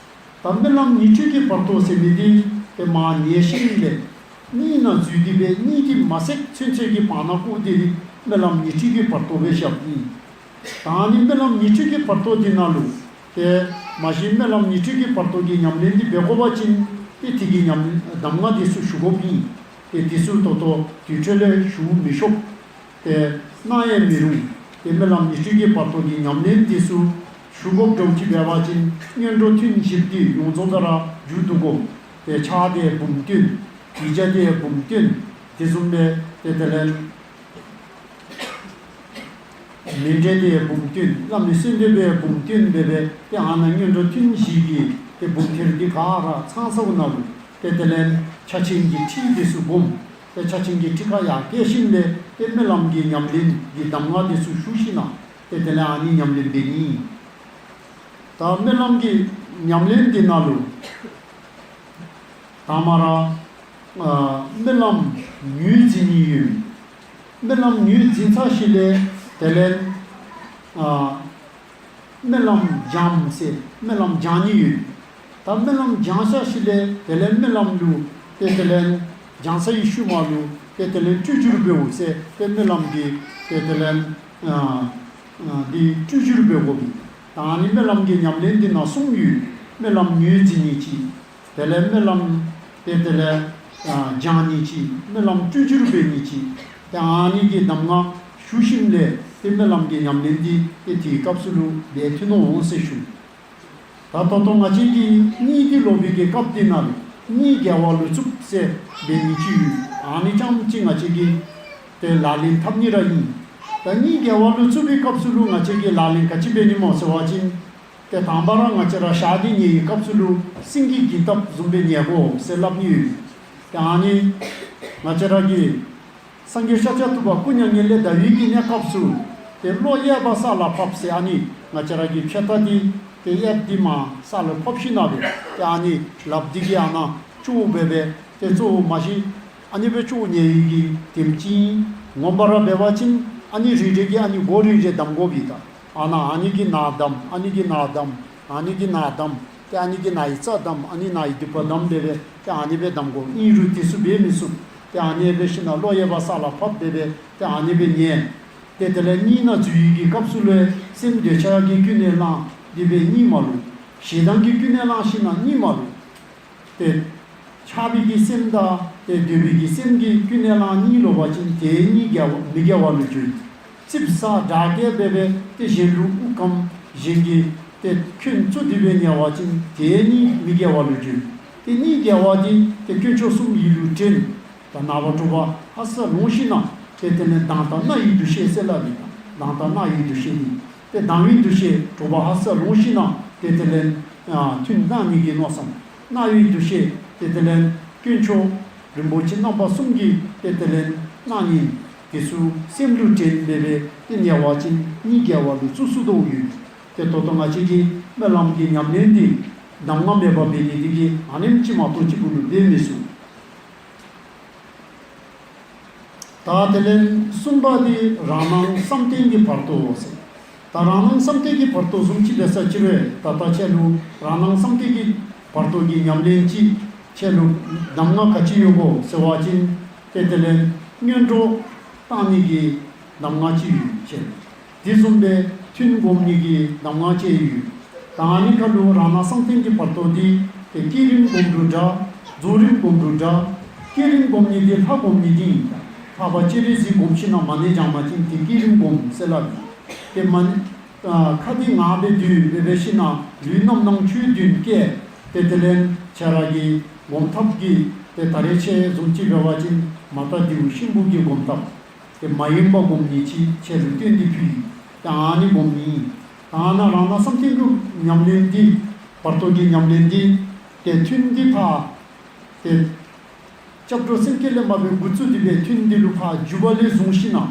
ད་སྨོན་ལམ་ཉི་ཁྲི་གི་བར་དོ་ཟེར་མི་དེ་དེ་མ་ཉལ་ཞིནམ་ལས་གཉིད་ན་འཛུལ་ཏེ་འབད་གཉིད་དེ་མ་སད་ཚུན་ཚོད་ཀྱི་བར་ན་བཀུག་སྟེ་དེ་སྨོན་ལམ་ཉི་ཁྲི་གི་བར་དོ་སྦེ་བཞགཔ་ཨིན། ད་ཨ་ནི་སྨོན་ལམ་ཉི་ཁྲི་གི་བར་དོ་དེ་ནང་ལུ་དེ་མ་གཞི་སྨོན་ལམ་ཉི་ཁྲི་གི་བར་དོ་གི་ཉམས་ལེན་དེ་འབད་དགོ་པ་ཅིན་དེ་དེ་གི་ཉམས་གདམས་ངག་དེ་ཚུ་ཞུ་དགོཔ་ཨིན། དེ་དེ་ཚུ་ད་ལྟོ་དུས་འཕྲོ་ལས་ཞུ་མི་ཆོག་དེ་གནང་ཡང་མི་རུང་། དེ་སྨོན་ལམ་ཉི་ཁྲི་གི་བར་དོ་གི་ཉམས་ལེན་དེ་ཚུ་ཞུ་དགོཔ་འདྲཝ་ཅིག་འབད་བ་ཅིན་སྔོན་འགྲོ་ཐུན་བཞིཔ་དེ་ཡོངས་རྫོགས་ག་ར་མཇུག་བསྡུ་དགོ། དེ་ཕྱག་དེ་འབུམ་བཏོན། གུས་ཕྱག་དེ་འབུམ་བཏོན། དེ་བཟུམ་སྦེ་དེ་དེ་ལས་མཎྜལ་དེ་འབུམ་བཏོན། བླ་མའི་གསོལ་འདེབས་སྦེ་འབུམ་བཏོན་འབད་སྦེ་དེ་ཨ་ནཱ་སྔོན་འགྲོ་ཐུན་བཞི་གི་དེ་འབུམ་ཐེར་འདི་ག་ར་ཚང་ས་གུ་ནང་ལུ་དེ་དེ་ལས་ཕྱག་ཆེན་གྱི་ཁྲི་དེ་ཚུ་བསྒོམ། དེ་ཕྱག་ཆེན་གྱི་ཁྲི་ཁར་ཡར་བཀལ་ཞིནམ་ལས་དེ་སྨོན་ལམ་གྱི་ཉམས་ལེན་གྱི་གདམས་ངག་དེ་ཚུ་ཞུ་ཞིནམ་ལས་དེ་དེ་ལས་ཨ་ནི་ཉམས་ལེན་འབད་ནི། ད་སྨོན་ལམ་གྱི་ཉམས་ལེན་དེ་ནང་ལུ་དང་པ་ར་ཨ་སྨོན་ལམ་ངོས་འཛིན་ནི་ཡོད། སྨོན་ལམ་ངོས་འཛིན་ཚར་ཞིནམ་ལས་དེ་ལས་ཨ་སྨོན་ལམ་སྦྱངམ་ཟེར་སྨོན་ལམ་སྦྱང་ནི་ཡོད། ད་སྨོན་ལམ་སྦྱང་ཚར་ཞིནམ་ལས་དེ་ལས་སྨོན་ལམ་ལུ་དེ་དེ་ལས་སྦྱང་ཚར་བའི་ཤུལ་མ་ལུ་དེ་དེ་ལས་སྤྲུལ་བསྒྱུར་འབདཝ་ཟེར་དེ་སྨོན་ལམ་གྱི་དེ་དེ་ལས་ཨ་ཨ་དེ་སྤྲུལ་བསྒྱུར་འབད་དགོ་པས། ད་ཨ་ནི་སྨོན་ལམ་གྱི་ཉམས་ལེན་དེ་ནང་གསུམ་ཡོད། སྨོན་ལམ་ངོས་འཛིན་ནི་གཅིག་དེ་ལས་སྨོན་ལམ་དེ་དེ་ལས་ཨ་སྦྱང་ནི་གཅིག་སྨོན་ལམ་སྤྲུལ་བསྒྱུར་འབད་ནི་གཅིག་དེ་ཨ་ནི་གི་གདམས་ངག་ཞུ་ཞིནམ་ལས་དེ་སྨོན་ལམ་གྱི་ཉམས་ལེན་དེ་དེ་དེའི་སྐབས་སུ་ལུ་འབད་ཐུབ་ནི་འོང་ཟེར་ཞུ། ད་ད་ལྟོ་ང་བཅས་ཀྱིས་གཉིད་དེ་ལོག་པའི་གི་སྐབས་དེ་ནང་ལུ་གཉིད་བརྒྱལ་བ་ལུ་བཙུགས་ཟེར་འབད་ནི་ཅིག་ཡོད། ཨ་ནི་རྐྱངམ་གཅིག་ང་བཅས་ཀྱིས་དེ་ལག་ལེན་འཐབ་ནི་ར་ཨིན། ད་གཉིད་བརྒྱལ་བ་ལུ་བཙུགས་པའི་སྐབས་སུ་ལུ་ང་བཅས་ཀྱིས་ལག་ལེན་ག་ཅི་འབད་ནི་སྨོ་ཟེར་བ་ཅིན། དེ་དང་པ་ར་ང་བཅས་ར་ཞག་དེ་ཉལ་བའི་སྐབས་སུ་ལུ་སེང་གེ་འགྱིང་སྟབས་བཟུམ་སྦེ་ཉལ་དགོ་ཟེར་སླབ་ནི་ཡོད། དེ་ཨ་ནི་ང་བཅས་ར་གི་སངས་རྒྱས་ཤཱཀྱ་ཐུབ་པ་སྐུ་མྱ་ངན་ལས་འདའ་བའི་གི་གནས་སྐབས་སུ་དེ་བློ་གཡས་པ་ས་ལ་ཕབ་ཟེར་ཨ་ནི་ང་བཅས་ར་གི་ཕྱག་མཐའ་དེ་དེ་གཡས་དེ་མར་ས་ལུ་ཕབ་ཞིནམ་ལས་དེ་ཨ་ནི་ལགཔ་དེ་གིས་ཨ་ནཱ་ཅུ་འབད་སྦེ་དེ་གཙོ་བོ་མ་གཞི་ཨ་ནི་སྦེ་ཅུ་ཉལ་བའི་གི་དེམ་ཅིག་ངོ་མ་ར་འབད་བ་ཅིན་ཨ་ནི་རེ་རེ་གིས་ཨ་ནི་མགོ་རེ་རེ་བསྡམ་དགོ་པས། ད་ཨ་ནཱ་ཨ་ནི་གིས་ནཱ་བསྡམ། ཨ་ནི་གིས་ནཱ་བསྡམ། ཨ་ནི་གིས་ནཱ་བསྡམ། དེ་ཨ་ནི་གིས་ནཱ་ཡི་རྩ་བསྡམ། ཨ་ནི་ནཱ་ཡི་མདུད་པ་བསྡམ་འབད་སྦེ་དེ་ཨ་ནི་སྦེ་བསྡམ་དགོ། ཨིན་རུང་དེ་ཚུ་འབད་མི་ཚུགས། དེ་ཨ་ནི་སྦེ་ཞིནམ་ལས་བློ་གཡས་པ་ས་ལ་ཕབ་འབད་སྦེ་དེ་ཨ་ནི་སྦེ་ཉལ། དེ་དེ་ལས་གཉིད་ནང་འཛུལ་བའི་གི་སྐབས་སུ་ལུ་སེམས་འདོད་ཆགས་ཀྱིས་ཀུན་ནས་བསླངས་ཏེ་འབད་གཉིད་མ་ལོག། ཞེ་སྡང་གིས་ཀུན་ནས་བསླངས་ཞིནམ་ལས་གཉིད་མ་ལོག། དེ་ཆགས་པའི་གི་སེམས་དང་དེ་འདོད་པའི་གི་སེམས་ཀྱིས་ཀུན་ནས་བསླངས་གཉིད་ལོག་པ་ཅིན་དེའི་གཉིད་བརྒྱལ་བ་མི་བརྒྱལ་བ་ལུ་གྱུར། རྩིགཔ་ཟ་དྲག་སྐད་འབད་སྦེ་དེ་གཞན་ལུ་དབུགས་སྐམ། གཞན་གྱི་དེ་འཁོན་བཙུགས་ཏེ་འབད་ཉལ་བ་ཅིན་དེའི་གཉིད་མི་བརྒྱལ་བ་ལུ་གྱུར། དེ་གཉིད་བརྒྱལ་བ་དེ་དེ་དཀོན་མཆོག་གསུམ་ཡིད་ལུ་དྲན། ད་ནངས་པ་དྲོ་པ་ཧ་སག་ལོང་ཞིནམ་ལས་དེ་དེ་ལས་ལྡང་དང་སྣང་བའི་འདུ་ཤེས་ཟེར་སླབ་ཨིན། ལྡང་དང་སྣང་བའི་འདུ་ཤེས་ནི། དེ་ལྡང་བའི་འདུ་ཤེས་དྲོ་པ་ཧ་སག་ལོང་ཞིནམ་ལས་དེ་དེ་ལས་ཨ་ཐུན་གནང་ནི་གི་མནོ་བསམ། སྣང་བའི་འདུ་ཤེས་དེ་དེ་ལས་དཀོན་མཆོག་རིན་པོ་ཆེ་རྣམ་པ་གསུམ་གྱི་དེ་དེ་ལས་གནང་ནི་དེ་ཚུ་སེམས་ལུ་དྲན་འབད་སྦེ་དེ་ཉལ་བ་ཅིན་གཉིད་བརྒྱལ་བ་ལུ་བཙུགས་སུ་དོ་ཡོད། དེ་ད་ལྟོ་ང་བཅས་ཀྱིས་སྨོན་ལམ་གྱི་ཉམས་ལེན་དེ་གདམས་ངག་མེད་པར་འབད་ནི་དེ་གིས་ཨ་ནེམ་ཅིག་མ་གཏོགས་ཅིག་པུ་ལུ་འབད་མི་ཚུགས། ད་དེ་ལས་གསུམ་པ་དེ་རང་སྣང་བསམ་གཏན་གྱི་བར་དོ་ཟེར། ད་རང་སྣང་བསམ་གཏན་གྱི་བར་དོ་བཟུམ་ཅིག་འབད་ས་ཅིག་རུང་ད་ལྟ་ཁྱེད་ལུ་རང་སྣང་བསམ་གཏན་གྱི་བར་དོ་གི་ཉམས་ལེན་ཅིག་ཁྱེད་ལུ་གདམས་ངག་ག་ཅི་ཡོད་གོ་ཟེར་བ་ཅིན་དེ་དེ་ལས་སྔོན་འགྲོ་བཏང་ནི་གི་གདམས་ངག་ཅིག་ཡོད་ཁྱེད། དེ་བཟུམ་སྦེ་ཐུན་བསྒོམ་ནི་གི་གདམས་ངག་ཅིག་ཡོད། ད་ཨ་ནི་ཁར་ལུ་རང་སྣང་བསམ་གཏན་གྱི་བར་དོ་འདི་དེ་བསྐྱེད་རིམ་སྒོམ་རུང་འདྲ། རྫོགས་རིམ་སྒོམ་རུང་འདྲ། བསྐྱེད་རིམ་སྒོམ་ནི་འདི་ལྷ་སྒོམ་ནི་འདི་ཨིན། ལྷག་པར་སྤྱན་རས་གཟིགས་སྒོམ་ཞིནམ་ལས་མ་ཎི་བགྱང་པ་ཅིན་དེ་བསྐྱེད་རིམ་སྒོམ་ཟེར་སླབ་ཨིན། དེ་མ་ཎི་ཁ་འདི་ངག་འབད་དེ་འབད་འབད་ཞིནམ་ལས་ལུས་རྣམ་སྣང་ཆོས་བདུན་སྐྱེ། དེ་དེ་ལས་ཁྱེད་ར་གི་སྒོམ་ཐབས་ཀྱི་དེ་ད་རེས་ཁྱེད་བཟུམ་ཅིག་འབད་བ་ཅིན་མ་དག་རྡེའུ་ཤིང་བུ་གི་སྒོམ་ཐབས། དེ་མ་ཡེངས་པར་སྒོམ་ནི་ཅིག་ཁྱེད་ལུ་སྟོན་ཏེ་ཕུལ་ཡི། ད་ཨ་ནི་སྒོམ་ནི་ཨིན། ད་ན་རང་སྣང་བསམ་གཏན་གྱི་ཉམས་ལེན་འདི། བར་དོ་གི་ཉམས་ལེན་འདི། དེ་ཐུན་འདི་ཕར། དེ། སྐྱབས་འགྲོ་སེམས་བསྐྱེད་ལས་མར་པའི་འགོ་བཙུགས་ཏེ་བའི་ཐུན་འདི་ལུ་ཕར་འཇུག་པ་ལས་བཟུང་ཞིན་ན།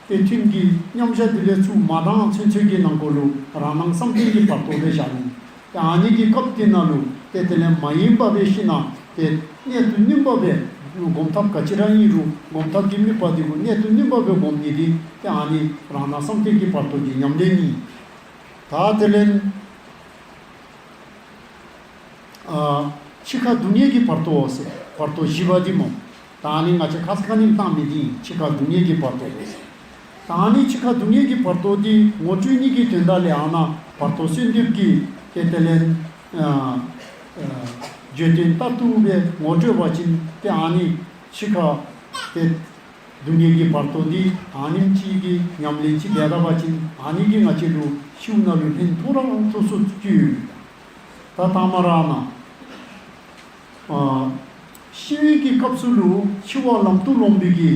དེ་ཐུན་གྱི་མཉམ་བཞག་འདི་ལས་ཚུར་མ་གྲངས་ཚུན་ཚོད་ཀྱི་ནང་འཁོད་ལུ་རང་སྣང་བསམ་གཏན་གྱི་བར་དོ་སྦེ་བཞག་ནི། དེ་ཨ་ནི་གི་སྐབས་དེ་ནང་ལུ་དེ་དེ་ལས་མ་ཡེངས་པ་སྦེ་ཞིན་ན། དེ་གནད་དུ་བསྣུན་པ་སྦེ་སྒོམ་ཐབས་ག་ཅི་ར་ཨིན་རུང་སྒོམ་ཐབས་ཀྱི་དམིགས་པ་དེ་གུ་གནད་དུ་བསྣུན་པ་སྦེ་སྒོམ་ནི་དེ། དེ་ཨ་ནི་རང་སྣང་བསམ་གཏན་གྱི་བར་དོ་གི་ཉམས་ལེན་ཨིན། ད་དེ་ལས། ཨ། འཆི་ཁ་སྡུག་བསྔལ་གྱི་བར་དོ་ཟེར། བར་དོ་བཞི་པ་འདི་སྨོ། ད་ནི་ང་བཅས་ཁ་ས་ཁ་ཉིནམ་བཏང་མི་འདི་ཨིན། འཆི་ཁ་སྡུག་བསྔལ་གྱི་བར་དོ་ཟེར། ད་ནི་འཆི་ཁ་སྡུག་བསྔལ་གྱི་བར་དོ་འདི་ངོ་སྤྲོད་ནི་གི་དོན་དག་ལས་ཨ་ན་བར་དོ་གསོལ་འདེབས་ཀྱི་དེ་དེ་ལས། ཨ། ཨ། བརྗོད་དོན་ལྟར་དུ་སྦེ་ངོ་སྤྲོད་པ་ཅིན་དེ་ཨ་ནི་འཆི་ཁ་དེ། སྡུག་བསྔལ་གྱི་བར་དོ་འདི་ཨ་ནེམ་ཅིག་གི་ཉམས་ལེན་ཅིག་འབད་ད་པ་ཅིན་ཨ་ནི་གིས་ང་བཅས་ལུ་ཤིཝ་ན་ལུ་ཕན་ཐོགས་ར་ཐོགས་སུ་བཅུག་ཡོད། ད་ཐ་མ་ར་ན། ཨ། ཤི་བའི་གི་སྐབས་སུ་ལུ་འཆི་བ་ལམ་དུ་ལོངས་པའི་གི་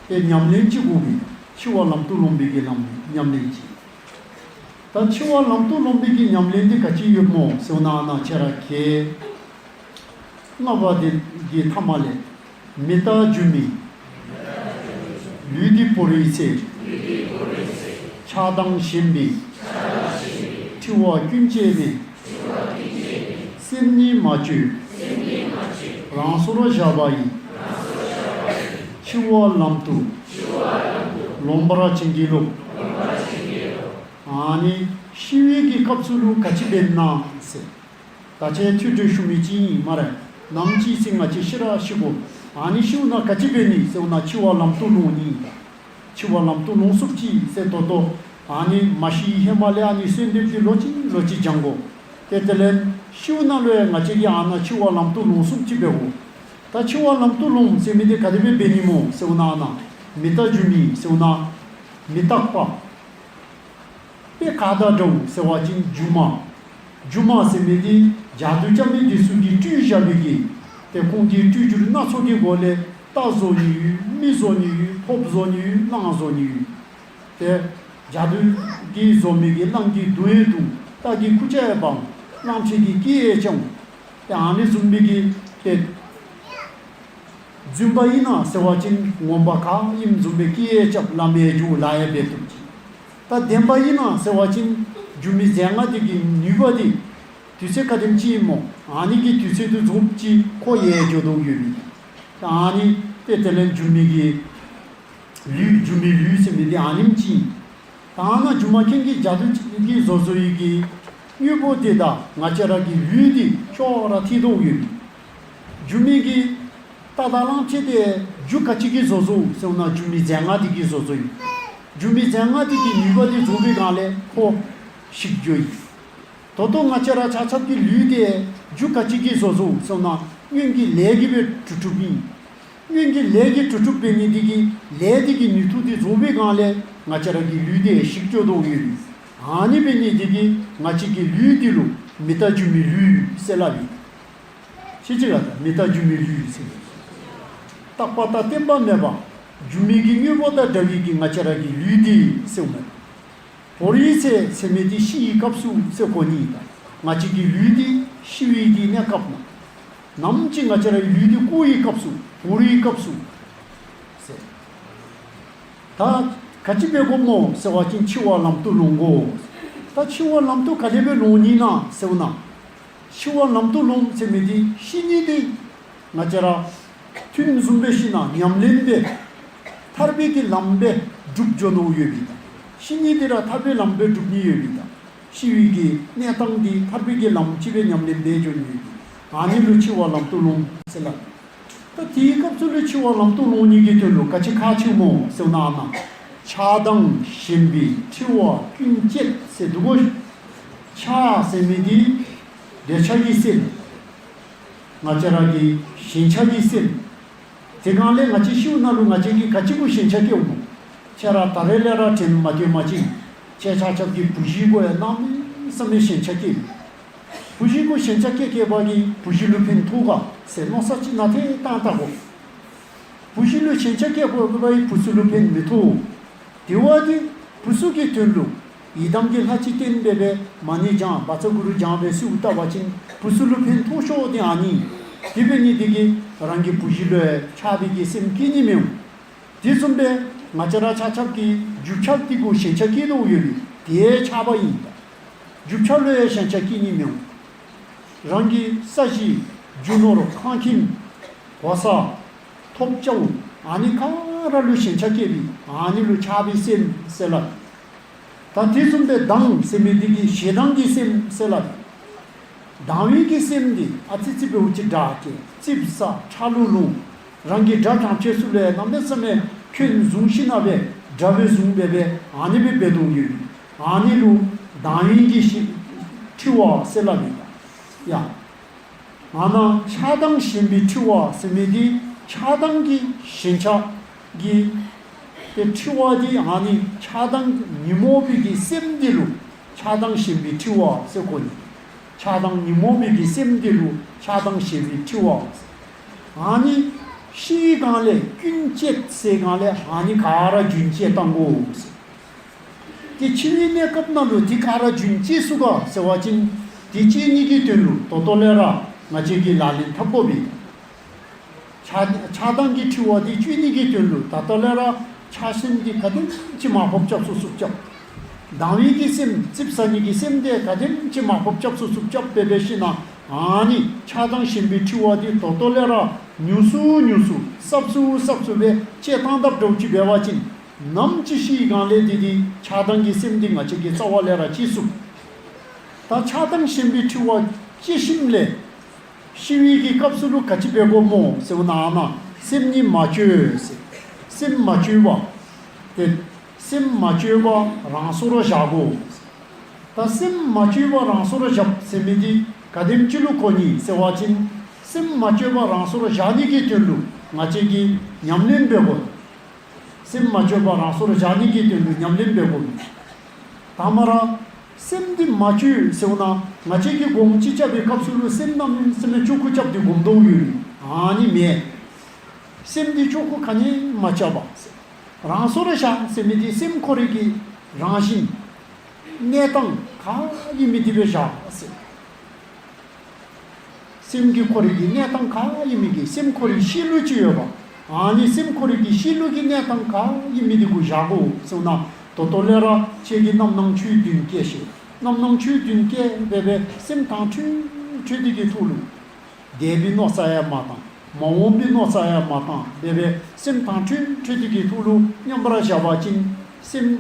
དེ་ཉམས་ལེན་ཅིག་དགོ་པས། འཆི་བ་ལམ་དུ་ལོངས་པའི་གི་ལམ་ཉམས་ལེན་ཅིག། ད་འཆི་བ་ལམ་དུ་ལོངས་པའི་གི་ཉམས་ལེན་འདི་ག་ཅི་ཡོད་སྨོ་ཟེར་བ་ན་ཨ་ན་ཁྱེད་ར་གིས། ལྔ་པ་དེ་གི་ཐ་མ་ལས། མི་རྟག་སྒྱུ་མའི་ལུས་འདི་བོར་བའི་ཚེ། ཆགས་སྡང་ཞེན་པའི་འཁྲི་བ་ཀུན་བཅད་ནས། སེམས་ཉིད་མ་བཅོས་རང་སོར་བཞག་པ་ཡི། འཆི་བ་ལམ་དུ་ལོངས་པར་བྱིན་གྱིས་རློབས། ཨ་ནི་ཤི་བའི་གི་སྐབས་སུ་ལུ་ག་ཅི་འབད་ན་ཟེར། ད་ཅི་ཐུགས་སྤྲོ་ཞུ་མི་ཅིག་ཨིན་སྨ་རེ། ནམ་ཅིག་སྲིད་ང་བཅས་ཤི་ར་ཤི་དགོ། ཨ་ནི་ཤིཝ་ན་ག་ཅི་འབད་ནི་ཟེར་བ་ན་འཆི་བ་ལམ་དུ་ལོངས་ནི་ཨིན་ད། འཆི་བ་ལམ་དུ་ལོངས་ཚུགསཔ་ཅིག་ཟེར་ད་ལྟོ། ཨ་ནི་མ་ཤི་ཧེ་མ་ལས་ཨ་ནི་གསོལ་འདེབས་ཀྱི་ལོ་གཅིག་ལོ་གཅིག་སྦྱང་དགོ། དེ་དེ་ལས་ཤིཝ་ན་ལུ་ཡང་ང་བཅས་ཀྱིས་ཨ་ན་འཆི་བ་ལམ་དུ་ལོངས་ཚུགསཔ་ཅིག་འབད་དགོ། ད་འཆི་བ་ལམ་དུ་ལོངས་ཟེར་མི་དེ་ག་དེ་སྦེ་འབད་ནི་སྨོ་ཟེར་བ་ན་ཨ་ན་མི་རྟག་སྒྱུ་མའི་ཟེར་བ་ན་མི་རྟག་པ། དཔེ་ག་དང་འདྲཝ་ཟེར་བ་ཅིན་སྒྱུ་མ། སྒྱུ་མ་ཟེར་མི་དེ་ཇ་དུ་རྐྱབ་མི་དེ་ཚུ་གིས་སྤྲུལ་བཞག་པའི་གི། དེ་ཁོང་གིས་སྤྲུལ་བསྒྱུར་སྣ་ཚོགས་ཀྱི་སྒོ་ལས་རྟ་བཟོ་ནི་ཡོད། མི་བཟོ་ནི་ཡོད། ཕོརཔ་བཟོ་ནི་ཡོད། གླང་བཟོ་ནི་ཡོད། དེ་ཇ་དུ་གིས་བཟོ་མི་གི་གླང་གི་མདུང་ཡང་བརྡུང་། རྟ་གི་ཁུར་ཆ་ཡང་འབག། གླང་ཆེན་གྱི་སྐེ་ཡང་བཅིང་། དེ་ཨ་ནི་བཟུམ་མའི་གི་དེ། རྫུན་པ་ཨིན་ན་ཟེར་བ་ཅིན་ངོ་མ་ག་ཨིནམ་བཟུམ་སྦེ་སྐེ་ཡང་རྐྱབ། ལམ་ཡང་རྒྱུག། ལཱ་ཡང་འབད་བཏུབ་ཅིག། ད་བདེན་པ་ཨིན་ན་ཟེར་བ་ཅིན་སྒྱུ་མའི་རྫས་སྔགས་དེ་གི་ནུས་པ་དེ་དུས་ཚོད་ག་དེམ་ཅིག་ཨིན་སྨོ། ཨ་ནི་གི་དུས་ཚོད་དེ་རྫོགསཔ་ཅིག་ཁོ་ཡལ་འགྱོ་དོ་ཡོད་མི། ད་ཨ་ནི་དེ་དེ་ལས་སྒྱུ་མའི་གི་ལུས། སྒྱུ་མའི་ལུས་ཟེར་མི་དེ་ཨ་ནེམ་ཅིག་ཨིན། ད་ན་སྒྱུ་མ་མཁན་གྱིས་ཇ་དུ་གིས་བཟོ་བཟོ་ཡི་གི་དངོས་པོ་དེ་དང་ང་བཅས་ར་གི་ལུས་དེ་ཅོག་ར་འཐད་དོ་ཡོད་མི། སྒྱུ་མའི་གི་རྟ་དང་གླང་ཆེན་དེ་རྒྱུ་ག་ཅི་གིས་བཟོ་བཟོཝ་ཟེར་བ་ན་སྒྱུ་མའི་རྫས་སྔགས་དེ་གིས་བཟོ་བཟོཝ་ཨིན། སྒྱུ་མའི་རྫས་སྔགས་དེ་གི་ནུས་པ་དེ་རྫོགས་པའི་སྒང་ལས་ཁོ་ཞིག་འགྱོ་ཡི། ད་ལྟོ་ང་བཅས་ར་ཆ་ཁྱབ་ཀྱི་ལུས་དེ་རྒྱུ་ག་ཅི་གིས་བཟོ་བཟོཝ་ཟེར་བ་ན་སྔོན་གྱི་ལས་ཀྱིས་སྦེ་གྲུབ་གྲུབ་ཨིན། སྔོན་གྱི་ལས་ཀྱིས་གྲུབ་གྲུབ་འབད་ནི་དེ་གིས་ལས་དེ་གི་ནུས་མཐུ་དེ་རྫོགས་པའི་སྒང་ལས་ང་བཅས་ར་གི་ལུས་དེ་ཞིག་འགྱོ་དོ་ཡོད་རེད། ཨ་ནི་འབད་ནི་དེ་གིས་ང་བཅས་ཀྱི་ལུས་དེ་ལུ་མི་རྟག་སྒྱུ་མའི་ལུས་ཟེར་སླབ་ཡོད། ཤེས་ཅི་ག་ད་མི་རྟག་སྒྱུ་མའི་ལུས་ཟེར། རྟག་པ་དང་བརྟན་པ་མེད་པ། སྒྱུ་མའི་གི་དངོས་པོ་དང་འདྲ་བའི་གི་ང་བཅས་ར་གི་ལུས་དེ་ཟེར་མས། བོར་བའི་ཚེ་ཟེར་མི་དེ་ཤི་བའི་སྐབས་སུ་ཟེར་གོ་ནི་ད། ང་བཅས་ཀྱི་ལུས་དེ་ཤི་བའི་གི་གནས་སྐབས་ན། ནམ་ཅིག་ང་བཅས་རའི་ལུས་དེ་བཀོ་བའི་སྐབས་སུ། བོར་བའི་སྐབས་སུ་ཟེར། ད་ག་ཅི་འབད་དགོཔ་སྨོ་ཟེར་བ་ཅིན་འཆི་བ་ལམ་དུ་ལོངས་དགོ། ད་འཆི་བ་ལམ་དུ་ག་དེ་སྦེ་ལོང་ནི་ན་ཟེར་བ་ན། འཆི་བ་ལམ་དུ་ལོངས་ཟེར་མི་དེ་ཤི་ནི་དེ་ང་བཅས་ར་ཐུན་བཟུམ་སྦེ་ཤི་ན་ཉམས་ལེན་སྦེ་ཐར་པའི་གི་ལམ་སྦེ་སྒྲུབ་འགྱོ་ནི་ཡོད་པའི་ད། ཤི་ནི་དེ་ར་ཐར་པའི་ལམ་སྦེ་སྒྲུབ་ནི་ཡོད་པའི་ད། ཤི་བའི་གི་གནས་སྟངས་དེ་ཐར་པའི་གི་ལམ་ཅིག་སྦེ་ཉམས་ལེན་འབད་འགྱོ་ནི་ཡོད་པའི། ཨ་ནི་ལུ་འཆི་བ་ལམ་དུ་ལོངས་ཟེར་ལ། ད་དེའི་སྐབས་སུ་ལུ་འཆི་བ་ལམ་དུ་ལོང་ནི་གི་དོན་ལུ་ག་ཅི་ཁག་ཆེ་སྨོ་ཟེར་བ་ན་ཨ་ན། ཆགས་སྡང་ཞེན་པའི་འཁྲི་བ་ཀུན་བཅད་ཟེར་འདུག་གོ། ཆགས་ཟེར་མི་དེ་འདོད་ཆགས་ཀྱི་སེམས། ང་བཅས་ར་གི་ཞེན་ཆགས་ཀྱི་སེམས། དེ་སྒང་ལས་ང་བཅས་ཤིཝ་ན་ལུ་ང་བཅས་ཀྱིས་ག་ཅི་གུ་ཞེན་ཆགས་སྐྱེཝ་སྨོ། ཁྱེད་ར་ད་རེས་ལས་ར་དྲན་མ་སྐྱེས་མ་ཅིན། ཁྱེད་ཆ་ཁྱབ་ཀྱིས་བུ་གཞི་གུ་ཡང་གནམ་མེད་ས་མེད་ཞེན་ཆགས་སྐྱེས། བུ་གཞི་གུ་ཞེན་ཆགས་སྐྱེ་སྐྱེ་བ་གིས་བུ་གཞི་ལུ་ཕན་ཐོགས་ག་ཟེར་མནོ་བསམ་ཅིག་ནང་ཐེ་བཏང་བལྟ་དགོ། བུ་གཞི་ལུ་ཞེན་ཆགས་སྐྱེ་སྐྱེ་བ་གིས་བུ་ཚུ་ལུ་ཕན་མི་ཐོགས། དེ་བ་དེ་བུ་ཚུ་གི་དོན་ལུ་ ཡི་དམ་གྱི་ལྷ་གཅིག་བསྟེན་འབད་བས་མ་ཎི་བགྱང་བཛྲ་གུ་རུ་བགྱང་བས་གསོལཝ་བཏབ་པ་ཅིན་བུ་ཚུ་ལུ་ཕན་ཐོགས་ཤོས་འདི་ཨ་ནི། དེ་འབད་ནི་འདི་གིས་རང་གི་བུ་གཞི་ལུ་ཆགས་པའི་གི་སེམས་སྐྱེ་ནི་མི་འོང་། དེ་བཟུམ་སྦེ་ང་བཅས་ར་ཆ་ཁྱབ་ཀྱི་རྒྱུ་ཆ་འདི་གུ་ཞེན་ཆགས་སྐྱེ་དོ་ཡོད་པས་དེ་ཆགས་པ་ཨིན། རྒྱུ་ཆ་ལུ་ཡང་ཞེན་ཆགས་སྐྱེ་ནི་མི་འོང་། རང་གི་ས་གཞི་རྒྱུ་ནོར་ཁང་ཁྱིམ་གོ་ས་ཐོབ་ཅོག་ཨ་ནི་ག་ར་ལུ་ཞེན་ཆགས་སྐྱེ་བས་ཨ་ནི་ལུ་ཆགས་པའི་སེམས་ཟེར་སླབ། ད་དེ་བཟུམ་སྦེ་སྡང་ཟེར་མི་འདི་གིས་ཞེ་སྡང་གི་སེམས་ཟེར་སླབ། སྡང་བའི་གི་སེམས་འདི་ཨ་ཙི་ཙི་འབདཝ་ཅིག་དགྲ་སྐྱེ་ཙིགཔ་ཟ་ཁྲག་རླུང་ལང་། རང་གི་དགྲ་དྲང་ཕྱོགས་སུ་ལས་གནམ་མེད་ས་མེད་ཁྱོད་བཟུང་ཤེས་ན་སྦེ་དགྲ་སྦེ་བཟུང་སྦེ་སྦེ་ཨ་ནི་སྦེ་འབད་དོ་ཡོད། ཨ་ནི་ལུ་སྡང་བའི་གི་ཤི་འཁྲི་བ་ཟེར་སླབ་ཨིན། ཡ། ང་ན་ཆགས་སྡང་ཞེན་པའི་འཁྲི་བ་ཟེར་མི་འདི་ཆགས་སྡང་གི་ཞེན་ཆགས་ཀྱི་དེ་འཁྲི་བ་འདི་ཨ་ནི་ཆགས་སྡང་ཉོན་མོངས་པའི་གི་སེམས་འདི་ལུ་ཆགས་སྡང་ཞེན་པའི་འཁྲི་བ་ཟེར་གོ་ནི། ཆགས་སྡང་ཉོན་མོངས་པའི་གི་སེམས་འདི་ལུ་ཆགས་སྡང་ཞེན་པའི་འཁྲི་བ་ཟེར། ཨ་ནི་ཤི་བའི་སྒང་ལས་རྒྱུན་བཅད་ཟེར་སྒང་ལས་ཨ་ནི་ག་ར་རྒྱུན་བཅད་བཏང་དགོ་ཟེར། དེ་འཆི་བའི་གནས་སྐབས་ནང་ལུ་དེ་ག་ར་རྒྱུན་བཅད་ཚུགས་ག་ཟེར་བ་ཅིན་དེ་བཅད་ནི་གི་དོན་ལུ་ད་ལྟོ་ལས་ར་ང་བཅས་ཀྱིས་ལག་ལེན་འཐབ་དགོ་པས། ཆགས་ཆགས་སྡང་གི་འཁྲི་བ་དེ་གཅོད་ནི་གི་དོན་ལུ་ད་ལྟོ་ལས་ར་ཆགས་ཞེན་དེ་ག་དེམ་ཅིག་མར་ཕབ་རྐྱབ་ཚུགས་ཚུགས་རྐྱབ། སྡང་བའི་གི་སེམས་ཙིགཔ་ཟ་ནི་གི་སེམས་དེ་ག་དེམ་ཅིག་མར་ཕབ་རྐྱབ་ཚུགས་ཚུགས་རྐྱབ་སྦེ་སྦེ་ཤི་ན་ཨ་ནི་ཆགས་སྡང་ཞེན་པའི་འཁྲི་བ་དེ་ད་ལྟོ་ལས་ར་ཉུང་སུ་ཉུང་སུ་སྲབ་སུ་སྲབ་སུ་སྦེ་བཅད་བཏང་དཔ་འདྲཝ་ཅིག་འབད་བ་ཅིན། ནམ་ཅིག་ཤི་བའི་སྒང་ལས་དེ་དེ་ཆགས་སྡང་གི་སེམས་དེ་ང་བཅས་ཀྱི་རྩ་བ་ལས་ར་བཅད་ཚུགས། ད་ཆགས་སྡང་ཞེན་པའི་འཁྲི་བ་བཅད་ཞིནམ་ལས་ཤི་བའི་གི་སྐབས་སུ་ལུ་ག་ཅི་འབད་དགོཔ་སྨོ་ཟེར་བ་ན་ཨ་ན་སེམས་ཉིད་མ་བཅོས་ཟེར། སེམས་མ་བཅོས་པ། དེ་སེམས་མ་བཅོས་པ་རང་སོར་བཞག་དགོ། ད་སེམས་མ་བཅོས་པ་རང་སོར་བཞག་ཟེར་མི་དེ་ག་དེམ་ཅིག་ལུ་གོ་ནི་ཟེར་བ་ཅིན་སེམས་མ་བཅོས་པ་རང་སོར་བཞག་ནི་གི་དོན་ལུ་ང་བཅས་ཀྱིས་ཉམས་ལེན་འབད་དགོ། སེམས་མ་བཅོས་པ་རང་སོར་བཞག་ནི་གི་དོན་ལུ་ཉམས་ལེན་འབད་དགོ། ད་མ་ར་སེམས་འདི་མ་བཅོས་ཟེར་བ་ན་ང་བཅས་ཀྱིས་སྒོམ་ཅིག་རྐྱབ་པའི་སྐབས་སུ་ལུ་སེམས་གནམ་མེད་ས་མེད་ལྕོགས་གུ་རྐྱབ་སྟེ་སྒོམ་དོ་ཡོད་ནི་ཨ་ནི་མེད། སེམས་འདི་ལྕོགས་གུ་ག་ནི་མ་རྐྱབ་པ། རང་སོར་བཞག་ཟེར་མི་འདི་སེམས་ཁོ་རའི་གི་རང་བཞིན་གནས་སྟངས་ག་ཨིན་མི་འདི་སྦེ་བཞག་ཟེར། སེམས་ཀྱི་ཁོ་རའི་གི་གནས་སྟངས་ག་ཨིན་མི་གི་སེམས་ཁོ་རའི་གཤིས་ལུགས་ཅིག་ཡོད་པ། ཨ་ནི་སེམས་ཁོ་རའི་གི་གཤིས་ལུགས་ཀྱི་གནས་སྟངས་ག་ཨིན་མི་འདི་གུ་བཞག་དགོ་ཟེར་ན་ད་ལྟོ་ལས་ར་ཁྱེད་ཀྱིས་རྣམ་སྣང་ཆོས་བདུན་བསྐྱེད་ཤིག། རྣམ་སྣང་ཆོས་བདུན་བསྐྱེད་སྦེ་སྦེ་སེམས་དྭངས་འཕྲོས་འཕྲོས་འདི་གི་ཐོག་ལུ་འདས་པའི་མནོ་ས་ཡང་མ་བཏང་མ་འོངས་པའི་མནོ་ས་ཡང་མ་བཏང་སྦེ་སྦེ་སེམས་དྭངས་འཕྲོས་འཕྲོས་འདི་གི་ཐོག་ལུ་མཉམ་པར་བཞག་པ་ཅིན་སེམས་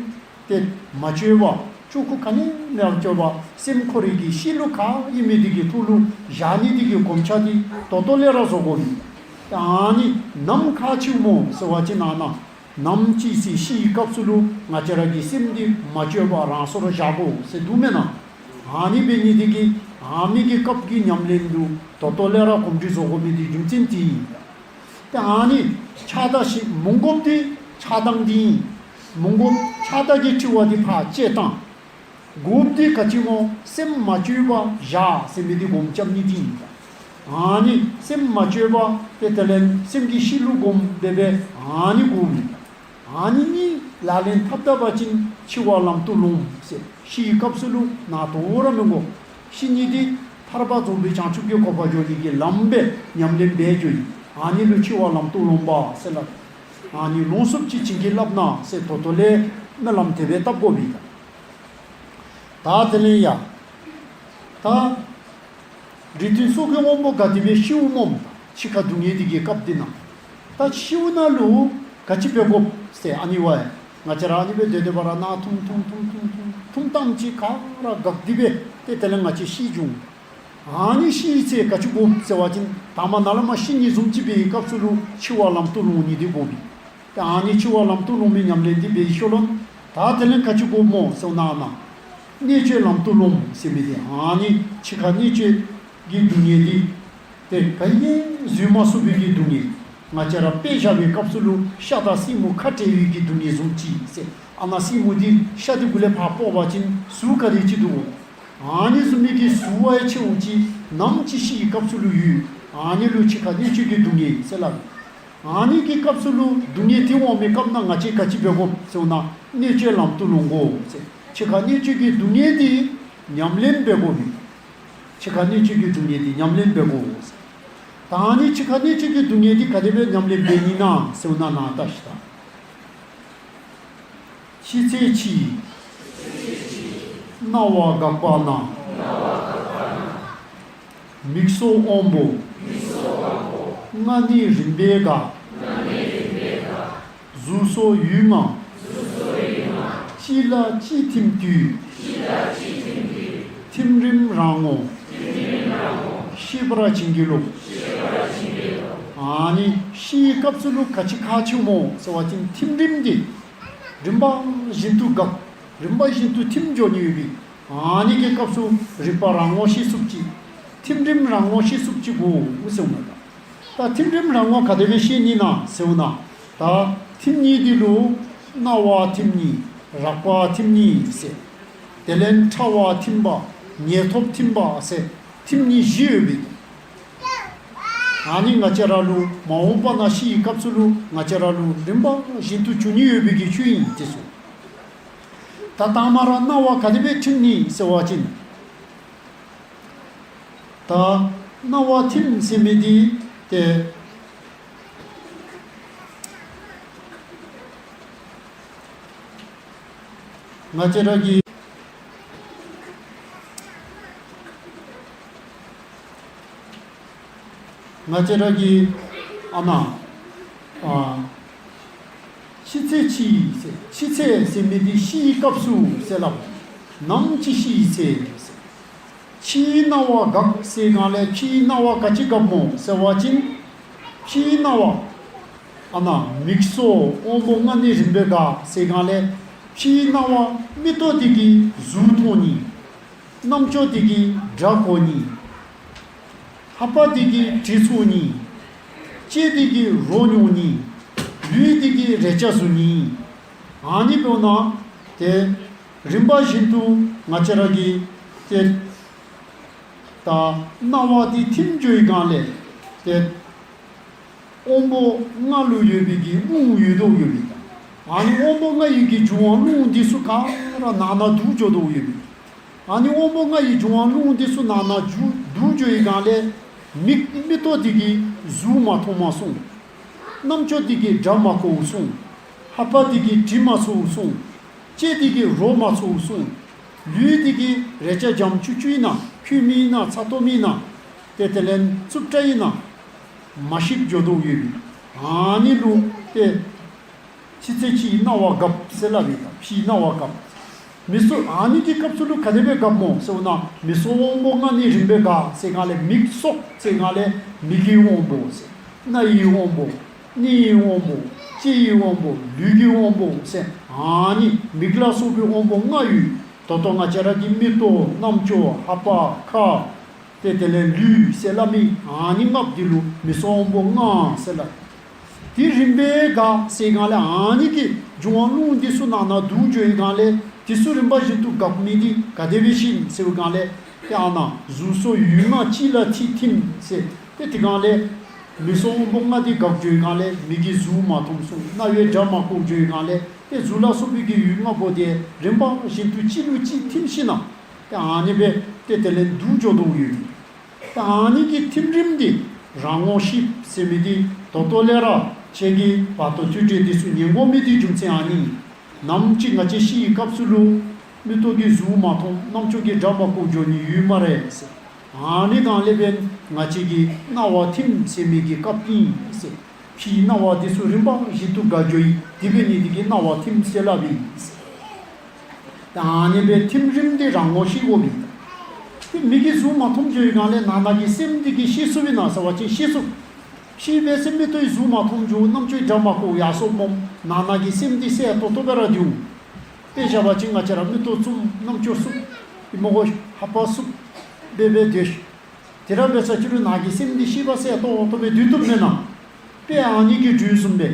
དེ་མ་བཅོས་པ་ལྕོགས་གུ་ག་ནི་མེད་པར་བཅོས་པ་སེམས་ཁོ་རའི་གི་གཤིས་ལུགས་ག་ཨིན་མི་འདི་གི་ཐོག་ལུ་བཞག་ནི་འདི་གི་སྒོམ་ཆ་འདི་ད་ལྟོ་ལས་ར་བཟོ་དགོ་མི། ཨ་ནི་ནམ་ཁ་ཕྱིཝ་སྨོ་ཟེར་བ་ཅིན་ཨ་ན་ནམ་ཅིག་སྲིད་ཤི་བའི་སྐབས་སུ་ལུ་ང་བཅས་ར་གི་སེམས་འདི་མ་བཅོས་པ་རང་སོར་བཞག་དགོ་ཟེར་འདུག་མེན་ན། ཨ་ནི་འབད་ནི་འདི་གིས་ཨ་མི་གི་སྐབས་ཀྱི་ཉམས་ལེན་དུ་ད་ལྟོ་ལས་ར་གོམས་འདྲིས་བཟོ་དགོ་མི་འདི་རྒྱུ་མཚན་འདི་ཨིན། ཏེ་ཨ་ནི་ཆགས་སྡང་ཞེན་མི་དགོཔ་འདི་ཆགས་སྡང་འདི་ཨིན། མི་དགོཔ་ཆགས་སྡང་གི་འཁྲི་བ་འདི་ཕར་བཅད་བཏང་། དགོཔ་འདི་ག་ཅི་སྨོ་སེམས་མ་བཅོས་པ་བཞག་ཟེར་མི་འདི་སྒོམ་རྐྱབ་ནི་འདི་ཨིན། ཨ་ནི་སེམས་མ་བཅོས་པ་ཏེ་དེ་ལས་སེམས་ཀྱི་གཤིས་ལུགས་སྒོམ་སྦེ་སྦེ་ཨ་ནི་སྒོམ་ཨིན། ཨ་ནི་གཉིས་ལག་ལེན་འཐབ་ད་པ་ཅིན་འཆི་བ་ལམ་དུ་ལོངས་ཟེར། ཤི་བའི་སྐབས་སུ་ལུ་ན་དོ་ར་མི་དགོ། ཤི་ནི་འདི་ཐར་པ་རྫོགས་པའི་བྱང་ཆུབ་ཀྱི་གོ་འཕང་འགྱོ་ནི་གི་ལམ་སྦེ་ཉམས་ལེན་འབད་རྒྱུ་ཨིན། ཨ་ནི་ལུ་འཆི་བ་ལམ་དུ་ལོངས་པ་ཟེར་སླབ། ཨ་ནི་ལོངས་སུ་སྤྱོད་བྱིན་གྱིས་བརླབས་ན་ཟེར་ད་ལྟོ་ལས་སྨོན་ལམ་དེ་སྦེ་བཏབ་དགོ་པས། ད་དེ་ལས་ཡ། ད་འབྲི་དུས་སྲོག་གི་དབང་པོ་ག་དེ་སྦེ་ཤིཝ་སྨོ། འཆི་ཁ་སྡུག་བསྔལ་འདི་གི་སྐབས་འདི་ན། ད་ཤིཝ་ན་ལུ་ག་ཅི་འབད་དགོཔ་ཟེར་ཨ་ནི་བ། ང་བཅས་ར་ཨ་ནི་སྦེ་སྡོད་སྡོད་པ་ར་ན་ཐུམ་ཐུམ་ཐུམ་ཐུམ་ཐུམ་ཐུམ་ཐམས་ཅད་ག་ར་འགག་སྟེ་སྦེ་ཏེ་དེ་ལས་ང་བཅས་ཤི་འགྱོ། ཨ་ནི་ཤི་ཚེ་ག་ཅི་དགོཔ་ཟེར་བ་ཅིན་ད་མ་ན་ལས་མར་ཤི་ནི་བཟུམ་ཅིག་འབད་བའི་སྐབས་སུ་ལུ་འཆི་བ་ལམ་དུ་ལོང་ནི་འདི་དགོ་པས། ཏེ་ཨ་ནི་འཆི་བ་ལམ་དུ་ལོང་མི་ཉམས་ལེན་འདི་འབད་ཤོ་ལོ། ད་དེ་ལས་ག་ཅི་དགོཔ་སྨོ་ཟེར་ན་ན། གནད་གཅོད་ལམ་དུ་ལོངས་ཟེར་མི་འདི་ཨ་ནི་འཆི་ཁ་གནད་གཅོད་ཀྱི་སྡུག་བསྔལ་འདི། ཏེ་ག་ཡེ་བཟོད་མ་ཚུགས་པའི་གི་སྡུག་བསྔལ། ང་བཅས་ར་དཔེ་བཞག་པའི་སྐབས་སུ་ལུ་ཤ་དང་སྲིན་མོ་ཁ་བྲལ་བའི་གི་སྡུག་བསྔལ་བཟུམ་ཅིག་ཟེར། ཨ་ན་སྲིན་མོ་འདི་ཤ་འདི་གུ་ལས་ཕར་སྤོ་བ་ཅིན་ཟུག་ག་དེ་ཅིག་འདུག། ཨ་ནི་བཟུམ་མའི་གི་ཟུག་བ་ཡང་ཆེཝ་ཅིག་ནམ་ཅིག་ཤི་བའི་སྐབས་སུ་ལུ་ཡོད། ཨ་ནི་ལུ་འཆི་ཁ་གནད་གཅོད་ཀྱི་སྡུག་བསྔལ་ཟེར་སླབ། ཨ་ནི་གི་སྐབས་སུ་ལུ་སྡུག་བསྔལ་དེ་འོང་མི་སྐབས་ན་ང་བཅས་ག་ཅི་འབད་དགོཔ་ཟེར་ན་གནད་གཅོད་ལམ་དུ་ལོང་དགོ་ཟེར། འཆི་ཁ་གནད་གཅོད་ཀྱི་སྡུག་བསྔལ་དེ་ཉམས་ལེན་འབད་དགོ་མི། འཆི་ཁ་གནད་གཅོད་ཀྱི་སྡུག་བསྔལ་དེ་ཉམས་ལེན་འབད་དགོ། ད་ནི་འཆི་ཁ་གནད་གཅོད་ཀྱི་སྡུག་བསྔལ་དེ་ག་དེ་སྦེ་ཉམས་ལེན་འབད་ནི་ན་ཟེར་བ་ན་ན་ལྟ་ཞིག་དང་། ཤི་ཚེ་འཆི། རྣ་བ་འགག་པ་ན། མིག་སོགས་དབང་པོ། ལྔ་ནི་རིམ་པས་འགག་གཟུགས་སོགས་ཡུལ་ལྔ། གཅིག་ལ་གཅིག་ཐིམ་དུས། ཐིམ་རིམ་རང་ངོ་། ཤེས་པར་བྱིན་གྱིས་རློབས། ཨ་ནི་ཤི་བའི་སྐབས་སུ་ལུ་ག་ཅི་ཁག་ཆེ་སྨོ་ཟེར་བ་ཅིན་ཐིམ་རིམ་འདི་རིམ་པ་བཞིན་དུ་འགག་རིམ་པ་བཞིན་དུ་ཐིམ་འགྱོ་ནི་ཡོད་པས། ཨ་ནི་གི་སྐབས་སུ་རིག་པ་རང་ངོ་ཤེས་ཚུགས་ཅིག་ཐིམ་རིམ་རང་ངོ་ཤེས་ཚུགས་ཅིག་གོ་ཟེར་བ་ད། ཐིམ་རིམ་རང་ངོ་ག་དེ་སྦེ་ཤེས་ནི་ན་ཟེར་བ་ན། ད་ཐིམ་ནི་འདི་ལུ་རྣ་བ་ཐིམ་ནི། རེག་པ་ཐིམ་ནི་ཟེར། དེ་ལས་ཕྲ་བ་ཐིམ་པ། ཉེ་ཐོབ་ཐིམ་པ་ཟེར་ཐིམ་ནི་བཞི་ཡོད་པས། ཨ་ནི་ང་བཅས་ར་ལུ་མ་འོངས་པ་ན་ཤི་བའི་སྐབས་སུ་ལུ་ང་བཅས་ར་ལུ་རིམ་པ་བཞིན་དུ་འབྱུང་ནི་ཡོད་པའི་གི་ཆོས་ཨིན་ཏེ་གསུངས། ད་དང་མ་ར་རྣ་བ་ག་དེ་སྦེ་ཐིམ་ནི་ཟེར་བ་ཅིན། ད་རྣ་བ་ཐིམ་ཟེར་མི་འདི་ཏེ་ང་བཅས་ར་གི་ང་བཅས་ར་གི་ཨ་ན་ཨ་ཤི་ཚེ་འཆི་ཟེར། འཆི་ཚེ་ཟེར་མི་འདི་ཤི་བའི་སྐབས་སུ་ཟེར་ལ། ནམ་འཆི་ཤི་ཡི་ཚེ་ཟེར། ཕྱིའི་རྣ་བ་འགག་ཟེར་གང་ལས་ཕྱིའི་རྣ་བ་ག་ཅི་འགག་སྨོ་ཟེར་བ་ཅིན། ཕྱིའི་རྣ་བ་ཨ་ན་མིག་སོགས་དབང་པོ་ལྔ་ནི་རིམ་པས་འགག་ཟེར་གང་ལས་ཕྱིའི་རྣ་བ་མིག་ཏོ་འདི་གིས་གཟུགས་མཐོང་ནི། རྣམ་ཅོ་འདི་གིས་སྒྲ་གོ་ནི། ལྷ་པ་འདི་གིས་དྲི་ཚོར་ནི། ལྕེ་འདི་གིས་རོ་མྱོང་ནི། ལུས་འདི་གིས་རེག་བྱ་གཟུགས་ནི། ཨ་ནི་འབདཝ་ན་ཏེ་རིམ་པ་བཞིན་དུ་ང་བཅས་ར་གི་ཏེ་ད་རྣ་བ་འདི་ཐིམ་འགྱོ་བའི་སྒང་ལས་ཏེ་དབང་པོ་ལྔ་ལུ་ཡོད་པའི་གི་རླུང་ཡོད་དོ་ཡོད་པའི་ད། ཨ་ནི་དབང་པོ་ལྔ་ཡི་གི་འབྱུང་བ་རླུང་འདི་ཚུ་ག་ར་ནང་ན་འདུ་འགྱོ་དོ་ཡོད་པའི། ཨ་ནི་དབང་པོ་ལྔ་ཡི་འབྱུང་བ་རླུང་འདི་ཚུ་ནང་ན་འདུ་འདུ་འགྱོ་བའི་སྒང་ལས་མིག་མིག་ཏོ་འདི་གིས་གཟུགས་མ་མཐོང་མ་སོང་། རྣམ་ཅོ་འདི་གིས་སྒྲ་མ་གོ་སོང་། ལྷ་པ་འདི་གིས་དྲི་མ་ཚོར་སོང་། ལྕེ་འདི་གིས་རོ་མ་ཚོར་སོང་། ལུས་འདི་གིས་རེག་བྱ་འཇམ་ཅུག་ཅུ་ཨིན་ན་ཁོལ་མི་ཨིན་ན་ཚ་ཏོམ་ཨིན་ན་ཏེ་དེ་ལས་རྩུབ་སྐྲ་ཨིན་ན་མ་ཤེསཔ་འགྱོ་དོ་ཡོད་པའི། ཨ་ནི་ལུ་ཏེ་ཤི་ཚེ་འཆི་ཡི་རྣ་བ་འགག་ཟེར་སླབ་ཨིན་ད། ཕྱིའི་རྣ་བ་འགག་མིག་སོགས་ཨ་ནི་གི་སྐབས་སུ་ལུ་ག་དེ་སྦེ་འགག་སྨོ་ཟེར་བ་ན་མིག་སོགས་དབང་པོ་ལྔ་ནི་རིམ་པས་འགག་ཟེར་གང་ལས་མིག་སོགས་ཟེར་གང་ལས་མིག་གི་དབང་པོ་ཟེར། རྣ་ཡི་དབང་པོ། སྣའི་དབང་པོ། ལྕེ་ཡི་དབང་པོ། ལུས་ཀྱི་དབང་པོ་ཟེར་ཨ་ནི་མིག་ལ་སོགས་པའི་དབང་པོ་ལྔ་ཡོད། ད་ལྟོ་ང་བཅས་ར་གི་མིག་ཏོ་རྣམ་ཅོ་ལྷ་པ་ཁ། ཏེ་དེ་ལས་ལུས་ཟེར་སླབ་མི་ཨ་ནི་ལྔ་པོ་འདི་ལུ་མིག་སོགས་དབང་པོ་ལྔ་ཟེར་སླབ། དེ་རིམ་པས་འགག་ཟེར་གང་ལས་ཨ་ནི་གི་འབྱུང་བ་རླུང་འདི་ཚུ་ནང་ན་འདུ་འགྱོ་བའི་སྒང་ལས་དེ་ཚུ་རིམ་པ་བཞིན་དུ་འགག་མི་འདི་ག་དེ་སྦེ་ཤེས་ཟེར་བའི་སྒང་ལས་ཏེ་ཨ་ན་གཟུགས་སོགས་ཡུལ་ལྔ་གཅིག་ལ་ཐིམ་ཟེར་ཏེ་དེ་སྒང་ལས་མིག་སོགས་དབང་པོ་ལྔ་འདི་འགག་འགྱོ་བའི་སྒང་ལས་མིག་གིས་གཟུགས་མ་མཐོང་སོང་། རྣ་བས་སྒྲ་མ་གོ་འགྱོ་བའི་སྒང་ལས་ཏེ་གཟུགས་ལ་སོགས་པའི་གི་ཡུལ་ལྔ་པོ་དེ་རིམ་པ་བཞིན་དུ་གཅིག་ལུ་གཅིག་ཐིམ་ཞིན་ན་ཏེ་ཨ་ནི་སྦེ་ཏེ་དེ་ལས་འདུ་འགྱོ་དོ་ཡོད། ཏེ་ཨ་ནི་གི་ཐིམ་རིམ་འདི་རང་ངོ་ཤེས་ཟེར་མི་འདི་ད་ལྟོ་ལས་ར་ཁྱེད་ཀྱིས་བར་དོ་ཐོས་གྲོལ་འདི་ཚུ་ཉན་དགོ་མི་འདི་རྒྱུ་མཚན་ཨ་ནི། ནམ་ཅིག་ང་བཅས་ཤི་བའི་སྐབས་སུ་ལུ་མིག་ཏོ་གིས་གཟུགས་མ་མཐོང་། རྣམ་ཅོ་གིས་སྒྲ་མ་གོ་འགྱོ་ནི་ཡོད་སྨ་རེ་ཟེར། ཨ་ནི་དང་ལས་པའི་ང་བཅས་ཀྱི་རྣ་བ་ཐིམ་ཟེར་མི་གི་སྐབས་ཨིན་ཟེར། ཕྱིའི་རྣ་བ་འདི་ཚུ་རིམ་པ་བཞིན་དུ་འགག་འགྱོ་ཡི། དེ་འབད་ནི་འདི་གིས་རྣ་བ་ཐིམ་ཟེར་སླབ་ཨིན་ཟེར། ད་ཨ་ནི་སྦེ་ཐིམ་རིམ་འདི་རང་ངོ་ཤེས་དགོ་པས། ཏེ་མིག་གིས་གཟུགས་མ་མཐོང་འགྱོ་བའི་སྒང་ལས་ནང་ན་གི་སེམས་འདི་གིས་ཤེས་ཚུགས་པས་ན་ཟེར་བ་ཅིན་ཤེས་ཚུགས། ཤེས་པས་ཟེར་མིག་ཏོ་གིས་གཟུགས་མ་མཐོང་འགྱོ། རྣམ་ཅོས་སྒྲ་མ་གོ་ཡར་སོངམ་མོ། ནང་ན་གི་སེམས་འདི་གསལ་ཏོག་ཏོ་སྦེ་ར་འདུག། དཔེ་བཞག་པ་ཅིན་ང་བཅས་ར་མིག་ཏོ་བཙུམ། རྣམ་ཅོ་བཙུམ། ཨི་མོ་གོ་ལྷ་པ་བཙུམ་སྦེ་སྦེ་སྡོད། དེ་ར་འབད་ས་ཅིག་རུང་ནང་གི་སེམས་འདི་ཤེས་པ་གསལ་ཏོག་ཏོ་སྦེ་སྡོད་བཏུབ་མེན་ན། དཔེ་ཨ་ནི་གི་དུས་གསུམ་སྦེ།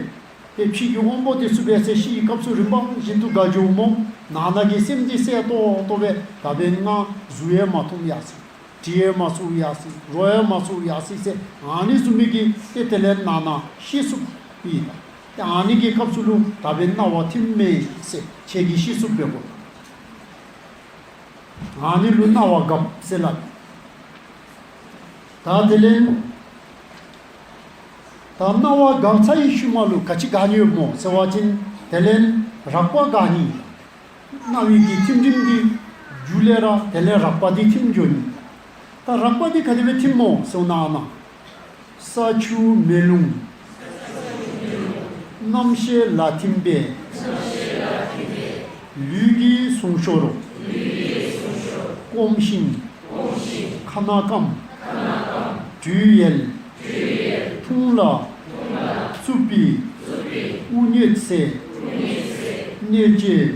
ཏེ་ཕྱི་གི་དབང་པོ་དེ་ཚུ་འབད་ཚེ་ཤི་བའི་སྐབས་སུ་རིམ་པ་བཞིན་དུ་འགག་འགྱོཝ་མོ། ནང་ན་གི་སེམས་འདི་གསལ་ཏོག་ཏོ་སྦེ་ད་འབདན་ང་གཟུགས་ཡང་མ་མཐོང་ཡར་སོང་། དྲི་ཡང་མ་ཚོར་ཡར་སོང་། རོ་ཡང་མ་ཚོར་ཡར་སོང་ཟེར་ཨ་ནི་བཟུམ་མའི་གི་ཏེ་དེ་ལས་ནང་ན་ཤེས་ཚུགས་པས་ད། ཏེ་ཨ་ནི་གི་སྐབས་སུ་ལུ་ད་འབདན་རྣ་བ་ཐིམ་མས་ཟེར་ཁྱེད་ཀྱིས་ཤེས་ཚུགས་པས་གོ། ཨ་ནི་ལུ་སྣང་བ་འགག་ཟེར་ལབ། ད་དེ་ལས་ད་སྣང་བ་འགག་ཚར་བའི་ཤུལ་མ་ལུ་ག་ཅི་འགག་ནི་ཡོད་མོ་ཟེར་བ་ཅིན་དེ་ལས་རགས་པ་འགག་ནི། སྣང་བའི་གི་ཐིམ་རིམ་གྱི་རྒྱུ་ལས་ར་དེ་ལས་རགས་པ་འདི་ཐིམ་འགྱོ་ནི། ད་རགས་པ་འདི་ག་དེ་སྦེ་ཐིམ་མོ་ཟེར་ན་ཨ་ན། ས་ཆུ་མེ་རླུང་། རྣམ་ཤེས་ལ་ཐིམ་པས། ལུས་ཀྱི་ཟུངས་ཤོར། སྐོམ་ཞིང་། ཁ་ན་སྐམ། དྲོད་ཡལ། འཐུང་ལ། རྩུབ་པའི། དབུགས་ཉལ་སའི། གནད་གཅོད།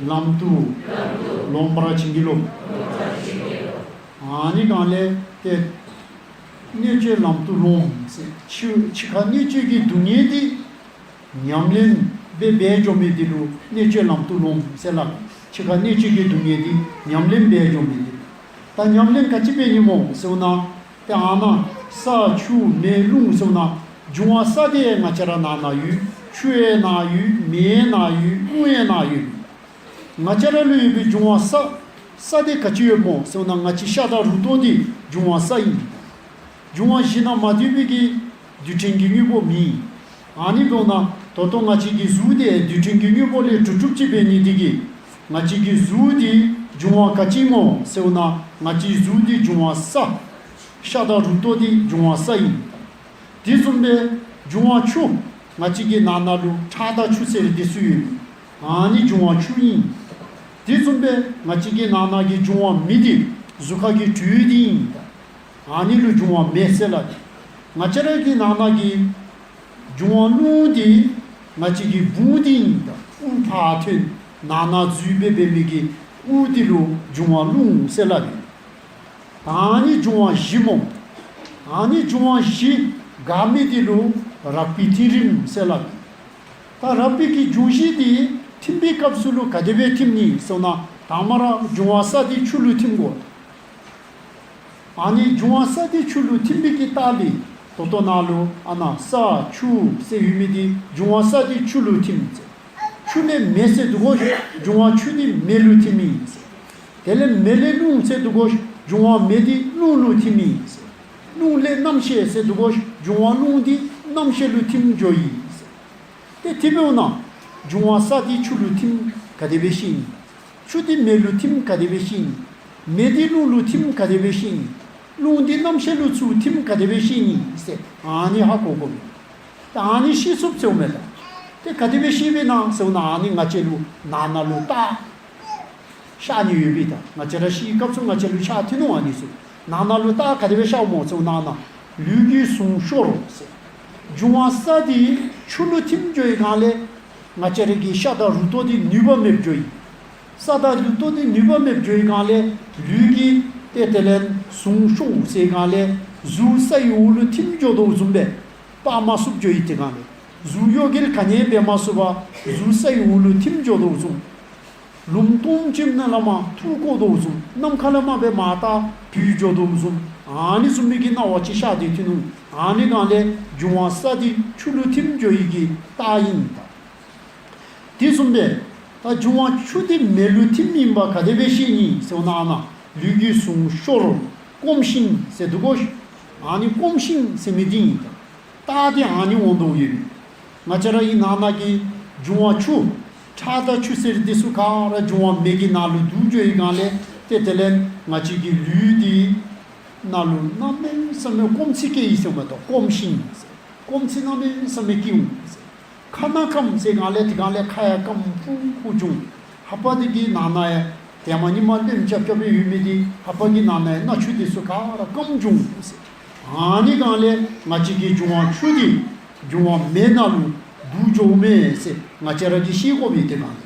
ལམ་དུ། ལོང་བར་བྱིན་གྱིས་རློབས། ཨ་ནི་གང་ལས་ཏེ། གནད་གཅོད་ལམ་དུ་ལོངས་ཟེར། འཆི་འཆི་ཁ་གནད་གཅོད་ཀྱི་སྡུག་བསྔལ་འདི་ཉམས་ལེན་སྦེ་འབད་འགྱོ་མི་འདི་ལུ་གནད་གཅོད་ལམ་དུ་ལོངས་ཟེར་ལགས། འཆི་ཁ་གནད་གཅོད་ཀྱི་སྡུག་བསྔལ་འདི་ཉམས་ལེན་འབད་འགྱོ་མི་འདི། ད་ཉམས་ལེན་ག་ཅི་འབད་ནི་མོ་ཟེར་ན། ཏེ་ཨ་ན་ས་ཆུ་མེ་རླུང་ཟེར་ན་འབྱུང་བ་ས་དེ་ང་བཅས་ར་ནང་ན་ཡོད། ཆུ་ཡང་ནང་ཡོད། མེ་ཡང་ནང་ཡོད། རླུང་ཡང་ནང་ཡོད། ང་བཅས་ར་ལུ་ཡོད་པའི་འབྱུང་བ་ས། ས་དེ་ག་ཅི་ཡོད་མོ་ཟེར་ན་ང་བཅས་ཤ་དང་རུ་ཏོ་དེ་འབྱུང་བ་ས་ཨིན། འབྱུང་བ་བཞི་ནང་མ་འདུས་པའི་གི་རྡུལ་ཕྲན་གྱི་དངོས་པོ་མེད། ཨ་ནི་འབདཝ་ད་ད་ལྟོ་ང་བཅས་ཀྱི་གཟུགས་དེ་རྡུལ་ཕྲན་གྱི་དངོས་པོ་ལས་གྲུབ་གྲུབ་ཅིག་འབད་ནི་དེ་གིས་ང་བཅས་ཀྱི་གཟུགས་དེ་འབྱུང་བ་ག་ཅི་མོ་ཟེར་ན་ང་བཅས་གཟུགས་དེ་འབྱུང་བ་ས། ཤ་དང་རུ་ཏོ་དེ་འབྱུང་བ་ས་ཨིན། དེ་བཟུམ་སྦེ་འབྱུང་བ་ཆུ། ང་བཅས་ཀྱི་ནང་ན་ལུ་ཁྲག་དང་ཆུ་ཟེར་དེ་ཚུ་ཡོད། ཨ་ནི་འབྱུང་བ་ཆུ་ཨིན། དེ་བཟུམ་སྦེ་ང་བཅས་ཀྱི་ནང་ན་གི་འབྱུང་བ་མེ་དེ་གཟུགས་ཁ་གི་དྲོད་དེ་ཨིན། ཨ་ནི་ལུ་འབྱུང་བ་མེ་ཟེར་ལགས། ང་བཅས་ར་གི་ནང་ན་གི་འབྱུང་བ་རླུང་དེ་ང་བཅས་ཀྱི་བུང་དེ་ཨིན། དབུགས་ཕར་ཐོན། ནང་ན་འཛུལ་སྦེ་འབད་མི་གི་དབུགས་དེ་ལུ་འབྱུང་བ་རླུང་ཟེར་ལགས། ཨ་ནི་འབྱུང་བ་བཞི་མོ། ཨ་ནི་འབྱུང་བ་བཞི་འགག་མི་དེ་ལུ་རགས་པའི་ཐིམ་རིམ་ཟེར་ལགས། ད་རགས་པའི་གི་འབྱུང་བཞི་དེ་ཐིམ་པའི་སྐབས་སུ་ལུ་ག་དེ་སྦེ་ཐིམ་ནི་ཟེར་ན་དང་མ་ར་འབྱུང་བ་ས་དེ་ཆུ་ལུ་ཐིམ་དགོ། ཨ་ནི་འབྱུང་བ་ས་དེ་ཆུ་ལུ་ཐིམ་པའི་གི་རྟགས་ལས་ད་ལྟོ་ནཱ་ལུ་ཨ་ན་ས་ཆུ་ཟེར་ཡོད་མི་དེ་འབྱུང་བ་ས་དེ་ཆུ་ལུ་ཐིམ་ཟེར། ཆུ་ལས་མེ་ཟེར་འདུག་གོ། འབྱུང་བ་ཆུ་དེ་མེ་ལུ་ཐིམ་ཨིན་ཟེར། དེ་ལས་མེ་ལས་རླུང་ཟེར་འདུག་གོ། འབྱུང་བ་མེ་དེ་རླུང་ལུ་ཐིམ་ཨིན་ཟེར། རླུང་ལས་རྣམ་ཤེས་ཟེར་འདུག་གོ། འབྱུང་བ་རླུང་དེ་རྣམ་ཤེས་ལུ་ཐིམ་འགྱོ་ཨིན་ཟེར། ཏེ་དེ་འབདཝ་ད་འབྱུང་བ་ས་དེ་ཆུ་ལུ་ཐིམ་ག་དེ་སྦེ་ཤེས་ནི། ཆུ་དེ་མེ་ལུ་ཐིམ་ག་དེ་སྦེ་ཤེས་ནི། མེ་དེ་རླུང་ལུ་ཐིམ་ག་དེ་སྦེ་ཤེས་ནི། རླུང་དེ་རྣམ་ཤེས་ལུ་ཚུར་ཐིམ་ག་དེ་སྦེ་ཤེས་ནི་ཟེར་ཨ་ནི་ཧ་གོ་དགོ་མས། ད་ཨ་ནི་ཤེས་ཚུགསཔ་ཟེརཝ་མས་ད། ཏེ་ག་དེ་སྦེ་ཤེས་པས་ན་ཟེརཝ་ན་ཨ་ནི་ང་བཅས་ལུ་ནང་ན་ལུ་རྟགས་ཤར་ནི་ཡོད་པས་ད། ང་བཅས་ར་ཤི་བའི་སྐབས་སུ་ང་བཅས་ལུ་ཤར་ཐོན་ནུག་ཨ་ནི་ཚུ། ནང་ན་ལུ་རྟགས་ག་དེ་སྦེ་ཤརཝ་མོ་ཟེརཝ་ན་ན་ལུས་ཀྱི་ཟུངས་ཤོར་ཟེར། འབྱུང་བ་ས་དེ་ཆུ་ལུ་ཐིམ་འགྱོ་བའི་སྒང་ལས་ང་བཅས་ར་གི་ཤ་དང་རུ་ཏོ་དེ་ནུས་པ་མེདཔ་འགྱོ་ཡི། ས་དང་རུ་ཏོ་དེ་ནུས་པ་མེདཔ་འགྱོ་བའི་སྒང་ལས་ལུས་ཀྱི་ཏེ་དེ་ལས་ཟུངས་ཤོར་ཟེར་སྒང་ལས་གཟུགས་སའི་འོག་ལུ་ཐིམ་འགྱོ་དོ་བཟུམ་སྦེ་སྤར་མ་ཚུགསཔ་འགྱོ་ཡི། དེ་སྒང་ལས་གཟུགས་གཡོ་འགུལ་ག་ནི་ཡང་འབད་མ་ཚུགས་པར་གཟུགས་སའི་འོག་ལུ་ཐིམ་འགྱོ་དོ་བཟུམ། ལུང་སྟོང་ཕྱི་ནང་ལས་མར་འཐུག་འགྱོ་དོ་བཟུམ། ནམ་མཁའ་ལས་མར་སྦེ་མར་ལྟ་བུད་འགྱོ་དོ་བཟུམ། ཨ་ནི་བཟུམ་མའི་གི་སྣང་བ་ཅིག་ཤར་ཏེ་ཐོན་ནུག། ཨ་ནི་སྒང་ལས་འབྱུང་བ་ས་དེ་ཆུ་ལུ་ཐིམ་འགྱོ་ཡི་གི་རྟགས་ཨིན་ད། དེ་བཟུམ་སྦེ་ད་འབྱུང་བ་ཆུ་དེ་མེ་ལུ་ཐིམ་ཨིན་པ་ག་དེ་སྦེ་ཤེས་ནི་ཟེརཝ་ན་ཨ་ན་ལུས་ཀྱི་ཟུངས་ཤོར། སྐོམ་ཞིང་ཟེར་འདུག་གོ། ཨ་ནི་སྐོམ་ཞིང་ཟེར་མི་དེ་ཨིན་ད། རྟགས་དེ་ཨ་ནི་འོང་དོ་ཡོད། ང་བཅས་ར་ཡི་ནང་ན་གི་འབྱུང་བ་ཆུ། ཁྲག་དང་ཆུ་ཟེར་དེ་ཚུ་ག་ར་འབྱུང་བ་མེ་གི་ནང་ལུ་འདུ་འགྱོ་བའི་སྒང་ལས་ཏེ་དེ་ལས་ང་བཅས་ཀྱི་ལུས་དེ་ནང་ལུ་གནམ་མེད་ས་མེད་སྐོམ་ཚིགས་སྐྱེ་ཡི་ཟེརཝ་མས་ད། སྐོམ་ཞིང་ཟེར། སྐོམ་ཚིགས་གནམ་མེད་ས་མེད་སྐྱེ་འོང་ཟེར། ཁ་ན་སྐམ་ཟེར་སྒང་ལས་དེ་སྒང་ལས་ཁ་ཡང་སྐམ་ཕུ་ཕུ་འབྱུང་། ལྷ་པ་དེ་གི་ནང་ན་ཡང་དེ་མ་ཉི་མ་རློན་རྐྱབ་རྐྱབ་སྦེ་ཡོད་མི་དེ་ལྷ་པ་གི་ནང་ན་ཡང་སྣ་ཆུ་དེ་ཚུ་ག་ར་སྐམ་འབྱུང་ཟེར། ཨ་ནི་སྒང་ལས་ང་བཅས་ཀྱི་འབྱུང་བ་ཆུ་དེ་འབྱུང་བ་མེ་ནང་ལུ་འདུ་འགྱོཝ་མས་ཟེར་ང་བཅས་ར་གིས་ཤེས་དགོ་པས། དེ་སྒང་ལས་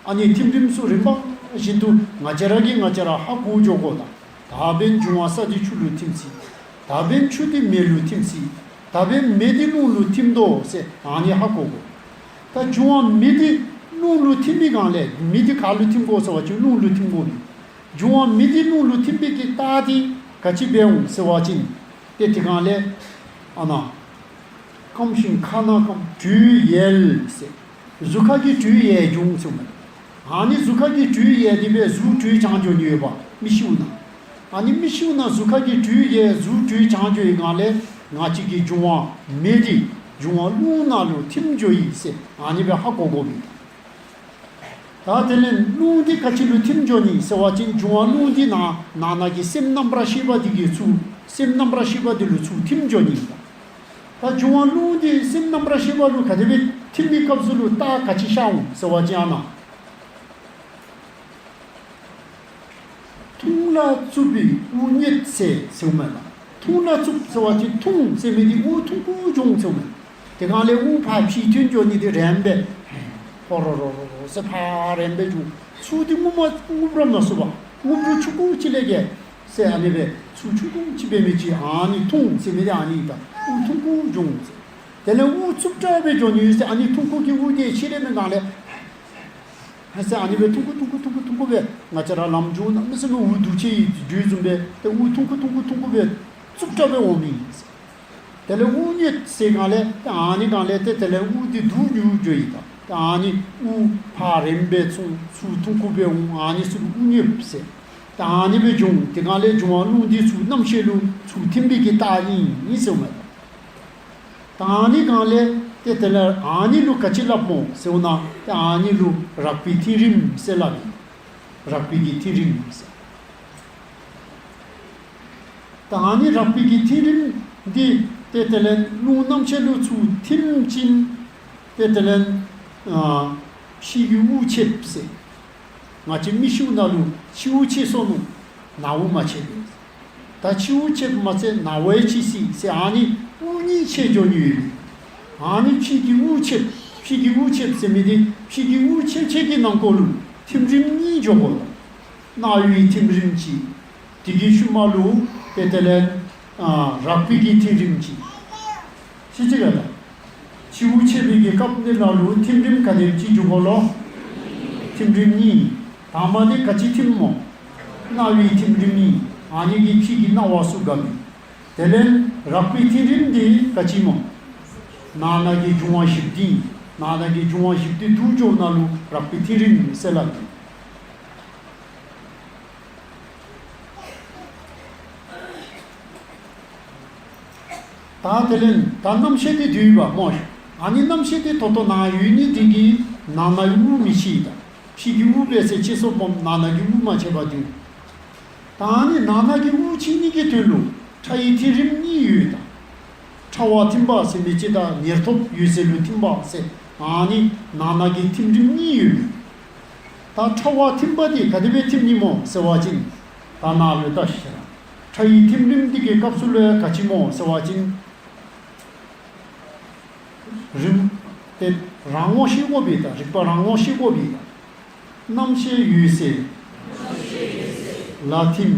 ཨ་ནི་ཐིམ་རིམ་ཚུ་རིམ་པ་བཞིན་དུ་ང་བཅས་ར་གིས་ང་བཅས་ར་ཧ་གོ་འགྱོ་དགོ་ད། ད་འབདན་འབྱུང་བ་ས་དེ་ཆུ་ལུ་ཐིམ་ཅི། ད་འབདན་ཆུ་དེ་མེ་ལུ་ཐིམ་ཅི། ད་འབདན་མེ་དེ་རླུང་ལུ་ཐིམ་དོ་ཟེར་ཨ་ནི་ཧ་གོ་དགོ། ད་འབྱུང་བ་མེ་དེ་རླུང་ལུ་ཐིམ་པའི་སྒང་ལས་མེ་དེ་ག་ལུ་ཐིམ་དགོ་ཟེར་བ་ཅིན་རླུང་ལུ་ཐིམ་དགོ་ནི། འབྱུང་བ་མེ་དེ་རླུང་ལུ་ཐིམ་པའི་གི་རྟགས་དེ་ག་ཅི་འབད་འོང་ཟེར་བ་ཅིན་ཏེ་དེ་སྒང་ལས་ཨ་ན་སྐམ་ཞིང་ཁ་ན་སྐམ་དྲོད་ཡལ་ཟེར། གཟུགས་ཁ་གི་དྲོད་ཡལ་འབྱུང་ཟེརཝ་མས། ཨ་ནི་གཟུགས་ཁ་གི་དྲོད་ཡལ་ཏེ་བས་གཟུགས་དྲོད་བྱང་འགྱོ་ནི་ཡོད་པ་མིག་ཤེལ་ནང་། ཨ་ནི་མིག་ཤེལ་ནང་གཟུགས་ཁ་གི་དྲོད་ཡལ་གཟུགས་དྲོད་བྱང་འགྱོ་ཡི་སྒང་ལས་ང་བཅས་ཀྱི་འབྱུང་བ་མེ་དེ་འབྱུང་བ་རླུང་ནང་ལུ་ཐིམ་འགྱོ་ཡི་ཟེར་ཨ་ནི་སྦེ་ཧ་གོ་དགོ་པས། ད་དེ་ལས་རླུང་འདི་ག་ཅི་ལུ་ཐིམ་འགྱོ་ནི་ཟེར་བ་ཅིན་འབྱུང་བ་རླུང་འདི་ནང་ནང་ན་གི་སེམས་རྣམ་པར་ཤེས་པ་འདི་གི་ཚུར་སེམས་རྣམ་པར་ཤེས་པ་འདི་ལུ་ཚུར་ཐིམ་འགྱོ་ནི་ཨིན་པ། ད་འབྱུང་བ་རླུང་འདི་སེམས་རྣམ་པར་ཤེས་པ་ལུ་ག་དེ་སྦེ་ཐིམ་པའི་སྐབས་སུ་ལུ་རྟགས་ག་ཅི་ཤར་འོང་ཟེར་བ་ཅིན་ཨ་ནཱ་ཐུང་ལ་རྩུབ་པའི་དབུགས་རྙེད་ཟེར་ཟེརཝ་མས་ལགས། ཐུང་ལ་རྩུབ་ཟེར་བ་ཅིན་ཐུང་ཟེར་མི་འདི་དབུགས་ཐུང་ཀུ་འབྱུང་ཟེརཝ་མས། དེ་སྒང་ལས་དབུགས་ཕར་ཕྱི་ཐོན་འགྱོ་ནི་འདི་རན་པས། ཧོ་རོ་རོ་རོ་རོ་ཟེར་ཕར་རན་པས་འབྱུང་། ཚུར་འདི་རྔུབ་མ་རྔུབ་ར་མ་ཚུགས་པ། རྔུབ་རུང་ཆུང་ཀུ་ཅིག་ལས་བརྒལ་ཟེར་ཨ་ནི་སྦེ་ཚུར་ཆུང་ཀུ་ཅིག་འབད་མི་ཅིག་ཨ་ནི་ཐུང་ཟེར་མི་འདི་ཨ་ནི་ད་དབུགས་ཐུང་ཀུ་འབྱུང་ཟེར། དེ་ལས་དབུགས་རྩུབ་དྲགས་སྦེ་འགྱོ་ནི་ཡོད་ཟེར། ཨ་ནི་ཐུང་ཀུ་གི་དབུགས་དེ་ཕྱི་རེ་མི་སྒང་ལས་ཧ་ཟེར་ཨ་ནི་སྦེ་ཐུང་ཀུ་ཐུང་ཀུ་ཐུང་ཀུ་ཐུང་ཀུ་སྦེ་ང་བཅས་ར་ལམ་འགྱོ་ནི་མི་ཟེར་མི་འུ་སྡུག་ཅིག་འགྱོ་བཟུམ་སྦེ་ཏེ་དབུགས་ཐུང་ཀུ་ཐུང་ཀུ་ཐུང་ཀུ་སྦེ་རྩུབ་དྲགས་སྦེ་འོང་ནི་ཨིན་ཟེར། དེ་ལས་དབུགས་རྙེད་ཟེར་སྒང་ལས་ཏེ་ཨ་ནི་སྒང་ལས་ཏེ་དེ་ལས་དབུགས་འདི་སྡུག་ཉུལ་འགྱོ་ཡི་ད། ཏེ་ཨ་ནི་དབུགས་ཕར་རན་པས་ཚུར་ཚུར་ཐུང་ཀུ་སྦེ་འོང་། ཨ་ནི་ཚུར་དབུགས་རྙེད་ཟེར། ཏེ་ཨ་ནི་སྦེ་འབྱུང་། དེ་སྒང་ལས་འབྱུང་བ་རླུང་འདི་ཚུར་རྣམ་ཤེས་ལུ་ཚུར་ཐིམ་པའི་གི་རྟགས་ཨིན་ཨིན་ཟེརཝ་མས། ད་ཨ་ནི་སྒང་ལས་ཏེ་དེ་ལས་ཨ་ནི་ལུ་ག་ཅི་སླབ་སྨོ་ཟེར་བ་ན་ཏེ་ཨ་ནི་ལུ་རགས་པའི་ཐིམ་རིམ་ཟེར་སླབ་ཨིན། རགས་པའི་གི་ཐིམ་རིམ་ཟེར། ད་ཨ་ནི་རགས་པའི་གི་ཐིམ་རིམ་འདི་ཏེ་དེ་ལས་རླུང་རྣམ་ཤེས་ལུ་ཚུར་ཐིམ་ཅིན་ཏེ་དེ་ལས་ཨ་ཕྱི་གི་དབུགས་ཆད་ཟེར། ང་བཅས་མིག་ཤེལ་ནང་ལུ་ཕྱི་དབུགས་ཆད་སོ་ནུག། ནང་དབུགས་མ་ཆད་པས། ད་ཕྱི་དབུགས་ཆད་མ་ཚད་ནང་དབུགས་ཆད་སྲིད་ཟེར། ཨ་ནི་དབུགས་གཉིས་ཆད་འགྱོ་ནི་ཡོད་པས། ཨ་ནི་ཕྱི་གི་དབུགས་ཆད། ཕྱི་གི་དབུགས་ཆད་ཟེར་མི་འདི་ཕྱི་གི་དབུགས་ཆད་ཆད་ཀྱི་ནང་འཁོད་ལུ་ཐིམ་རིམ་གཉིས་འགྱོ་དགོ། རྣ་བའི་ཐིམ་རིམ་གཅིག། དེ་གི་ཤུལ་མ་ལུ་ཏེ་དེ་ལས་ཨ་རགས་པའི་གི་ཐིམ་རིམ་གཅིག། ཤེས་ཅི་ག་ད། ཕྱི་དབུགས་ཆད་པའི་གི་སྐབས་འདི་ནང་ལུ་ཐིམ་རིམ་ག་དེམ་ཅིག་འགྱོ་དགོ་ལོ། ཐིམ་རིམ་གཉིས། དང་པ་འདི་ག་ཅི་ཐིམ་སྨོ། རྣ་བའི་ཐིམ་རིམ་གཉིས། ཨ་ནི་གི་ཕྱི་གི་རྣ་བ་སུ་དགའ་མི། དེ་ལས་རགས་པའི་ཐིམ་རིམ་འདི་ག་ཅི་སྨོ། ནང་ན་གི་འབྱུང་བ་བཞི་པོ་འདི། ནང་ན་གི་འབྱུང་བ་བཞི་པོ་འདི་འདུ་འགྱོ་ནང་ལུ་རགས་པའི་ཐིམ་རིམ་ཟེར་སླབ། ད་དེ་ལས་ད་རྣམ་ཤེས་དེ་འདུས་པ་སྨོ། ཨ་ནི་རྣམ་ཤེས་དེ་ད་ལྟོ་ནང་ཡོད་ནི་དེ་གིས་ནང་ན་དབུགས་མི་ཆད་ད། ཕྱི་གི་དབུགས་སྦེ་ཟེར་ཆད་སོ་སྨོ། ནང་ན་གི་དབུགས་མ་ཆད་པར་འདུས། ད་ཨ་ནི་ནང་ན་གི་དབུགས་ཆད་ནི་གི་དོན་ལུ་ཕྲ་ཡི་ཐིམ་རིམ་གཉིས་ཡོད་ད། ཕྲ་བ་ཐིམ་པ་ཟེར་མི་ཅིག་དང་ཉེར་ཐོབ་འོད་གསལ་ལུ་ཐིམ་པ་ཟེར། ཨ་ནི་ནང་ན་གི་ཐིམ་རིམ་གཉིས་ཡོད་མི། ད་ཕྲ་བ་ཐིམ་པ་དེ་ག་དེ་སྦེ་ཐིམ་ནི་སྨོ་ཟེར་བ་ཅིན། ད་ནཱ་ལུ་ལྟ་ཤིག། ཕྲ་ཡི་ཐིམ་རིམ་འདི་གི་སྐབས་སུ་ལུ་ག་ཅི་སྨོ་ཟེར་བ་ཅིན། རིམ་དེ་རང་ངོ་ཤེས་དགོ་པས་ད། རིག་པ་རང་ངོ་ཤེས་དགོ་པས་ད། རྣམ་ཤེས་འོད་གསལ་ལ་ཐིམ།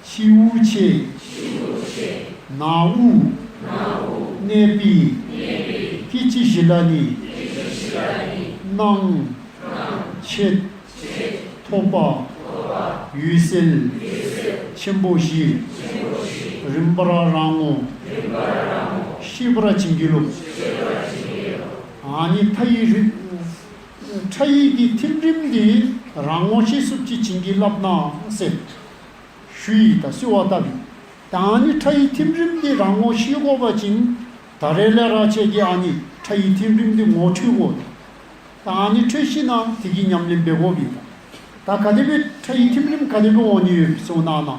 ཕྱི་དབུགས་ཆད། ནང་དབུགས་གནས་པའི་སྐད་ཅིག་ཞིག་ལ་ནི་སྣང་མཆེད་ཐོབ་པ་འོད་གསལ་ཆེན་པོ་བཞི་རིམ་པར་རང་ངོ་ཤེས་པར་བྱིན་གྱིས་རློབས། ཨ་ནི་ཕྲ་ཡི་རིག་ཕྲ་ཡི་གི་ཐིམ་རིམ་འདི་རང་ངོ་ཤེས་ཚུགསཔ་ཅིག་བྱིན་གྱིས་བརླབས་གནང་ཟེར་ཞུ་ཡི་ད་གསོལ་བ་བཏབ་ཡི། ད་ཨ་ནི་ཕྲ་ཡི་ཐིམ་རིམ་འདི་རང་ངོ་ཤེས་དགོ་པ་ཅིན་ད་རེས་ལས་ར་ཁྱེད་ཀྱིས་ཨ་ནི་ཕྲ་ཡི་ཐིམ་རིམ་འདི་ངོ་འཕྲོད་དགོ། ད་ཨ་ནི་འཕྲོད་ཤེས་ན་དེ་གི་ཉམས་ལེན་འབད་དགོ་པས་ད། ད་ག་དེ་སྦེ་ཕྲ་ཡི་ཐིམ་རིམ་ག་དེ་སྦེ་འོང་ནི་ཡོད་གསུངས་ན་ན།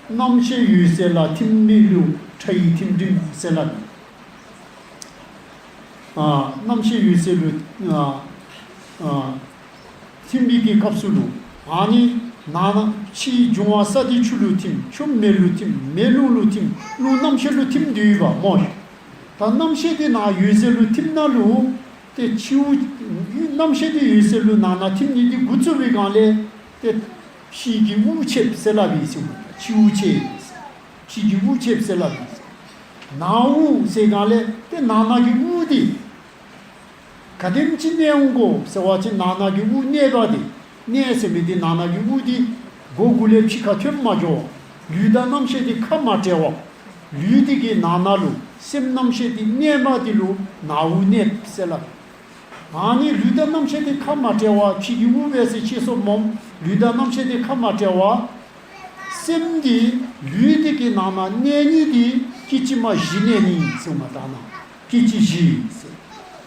རྣམ་ཤེས་འོད་གསལ་ལ་ཐིམ་མི་ལུ་ཕྲ་ཡི་ཐིམ་རིམ་ཟེར་སླབ་ཨིན། ཨ་རྣམ་ཤེས་འོད་གསལ་ལུ་ཨ་ཨ་ཐིམ་པའི་གི་སྐབས་སུ་ལུ་ཨ་ནི་ནང་ན་ཕྱིའི་འབྱུང་བ་ས་དེ་ཆུ་ལུ་ཐིམ། ཆུ་མེ་ལུ་ཐིམ། མེ་རླུང་ལུ་ཐིམ། རླུང་རྣམ་ཤེས་ལུ་ཐིམ་འདུས་པ་སྨོ། ད་རྣམ་ཤེས་དེ་ནང་འོད་གསལ་ལུ་ཐིམ་ན་ལུ་ཏེ་ཕྱི་དབུགས་རྣམ་ཤེས་དེ་འོད་གསལ་ལུ་ནང་ན་ཐིམ་ནི་དེ་འགོ་བཙུགས་པའི་སྒང་ལས་ཏེ་ཕྱི་གི་དབུགས་ཆད་ཟེར་སླབ་ཨིན་ཟེར། ཕྱི་དབུགས་ཆད། ཕྱི་གི་དབུགས་ཆད་ཟེར་སླབ་ཨིན་ཟེར། ནང་དབུགས་ཟེར་སྒང་ལས་ཏེ་ནང་ན་གི་དབུགས་དེ་ག་དེམ་ཅིག་གནས་འོང་གོ་ཟེར་བ་ཅིན་ནང་ན་གི་དབུགས་གནས་པ་དེ། གནས་ཟེར་མི་དེ་ནང་ན་གི་དབུགས་དེ་མགོ་གུ་ལས་ཕྱི་ཁར་ཐོན་མ་འགྱོ། ལུས་དང་རྣམ་ཤེས་དེ་ཁ་མ་བྲལ་བ། ལུས་དེ་གི་ནང་ན་ལུ་སེམས་རྣམ་ཤེས་དེ་གནས་པ་དེ་ལུ་ནང་དབུགས་གནས་ཟེར་སླབ། ཨ་ནི་ལུས་དང་རྣམ་ཤེས་དེ་ཁ་མ་བྲལ་བ། ཕྱི་གི་དབུགས་བས་སེ་ཕྱི་སོ་མོ། ལུས་དང་རྣམ་ཤེས་དེ་ཁ་མ་བྲལ་བ། སེམས་དེ་ལུས་དེ་གི་ནང་ན་གནས་ཉིད་དེ་སྐད་ཅིག་མ་བཞི་གནས་ནི་ཟེར་མ་ད་ན། སྐད་ཅིག་བཞི་ཟེར།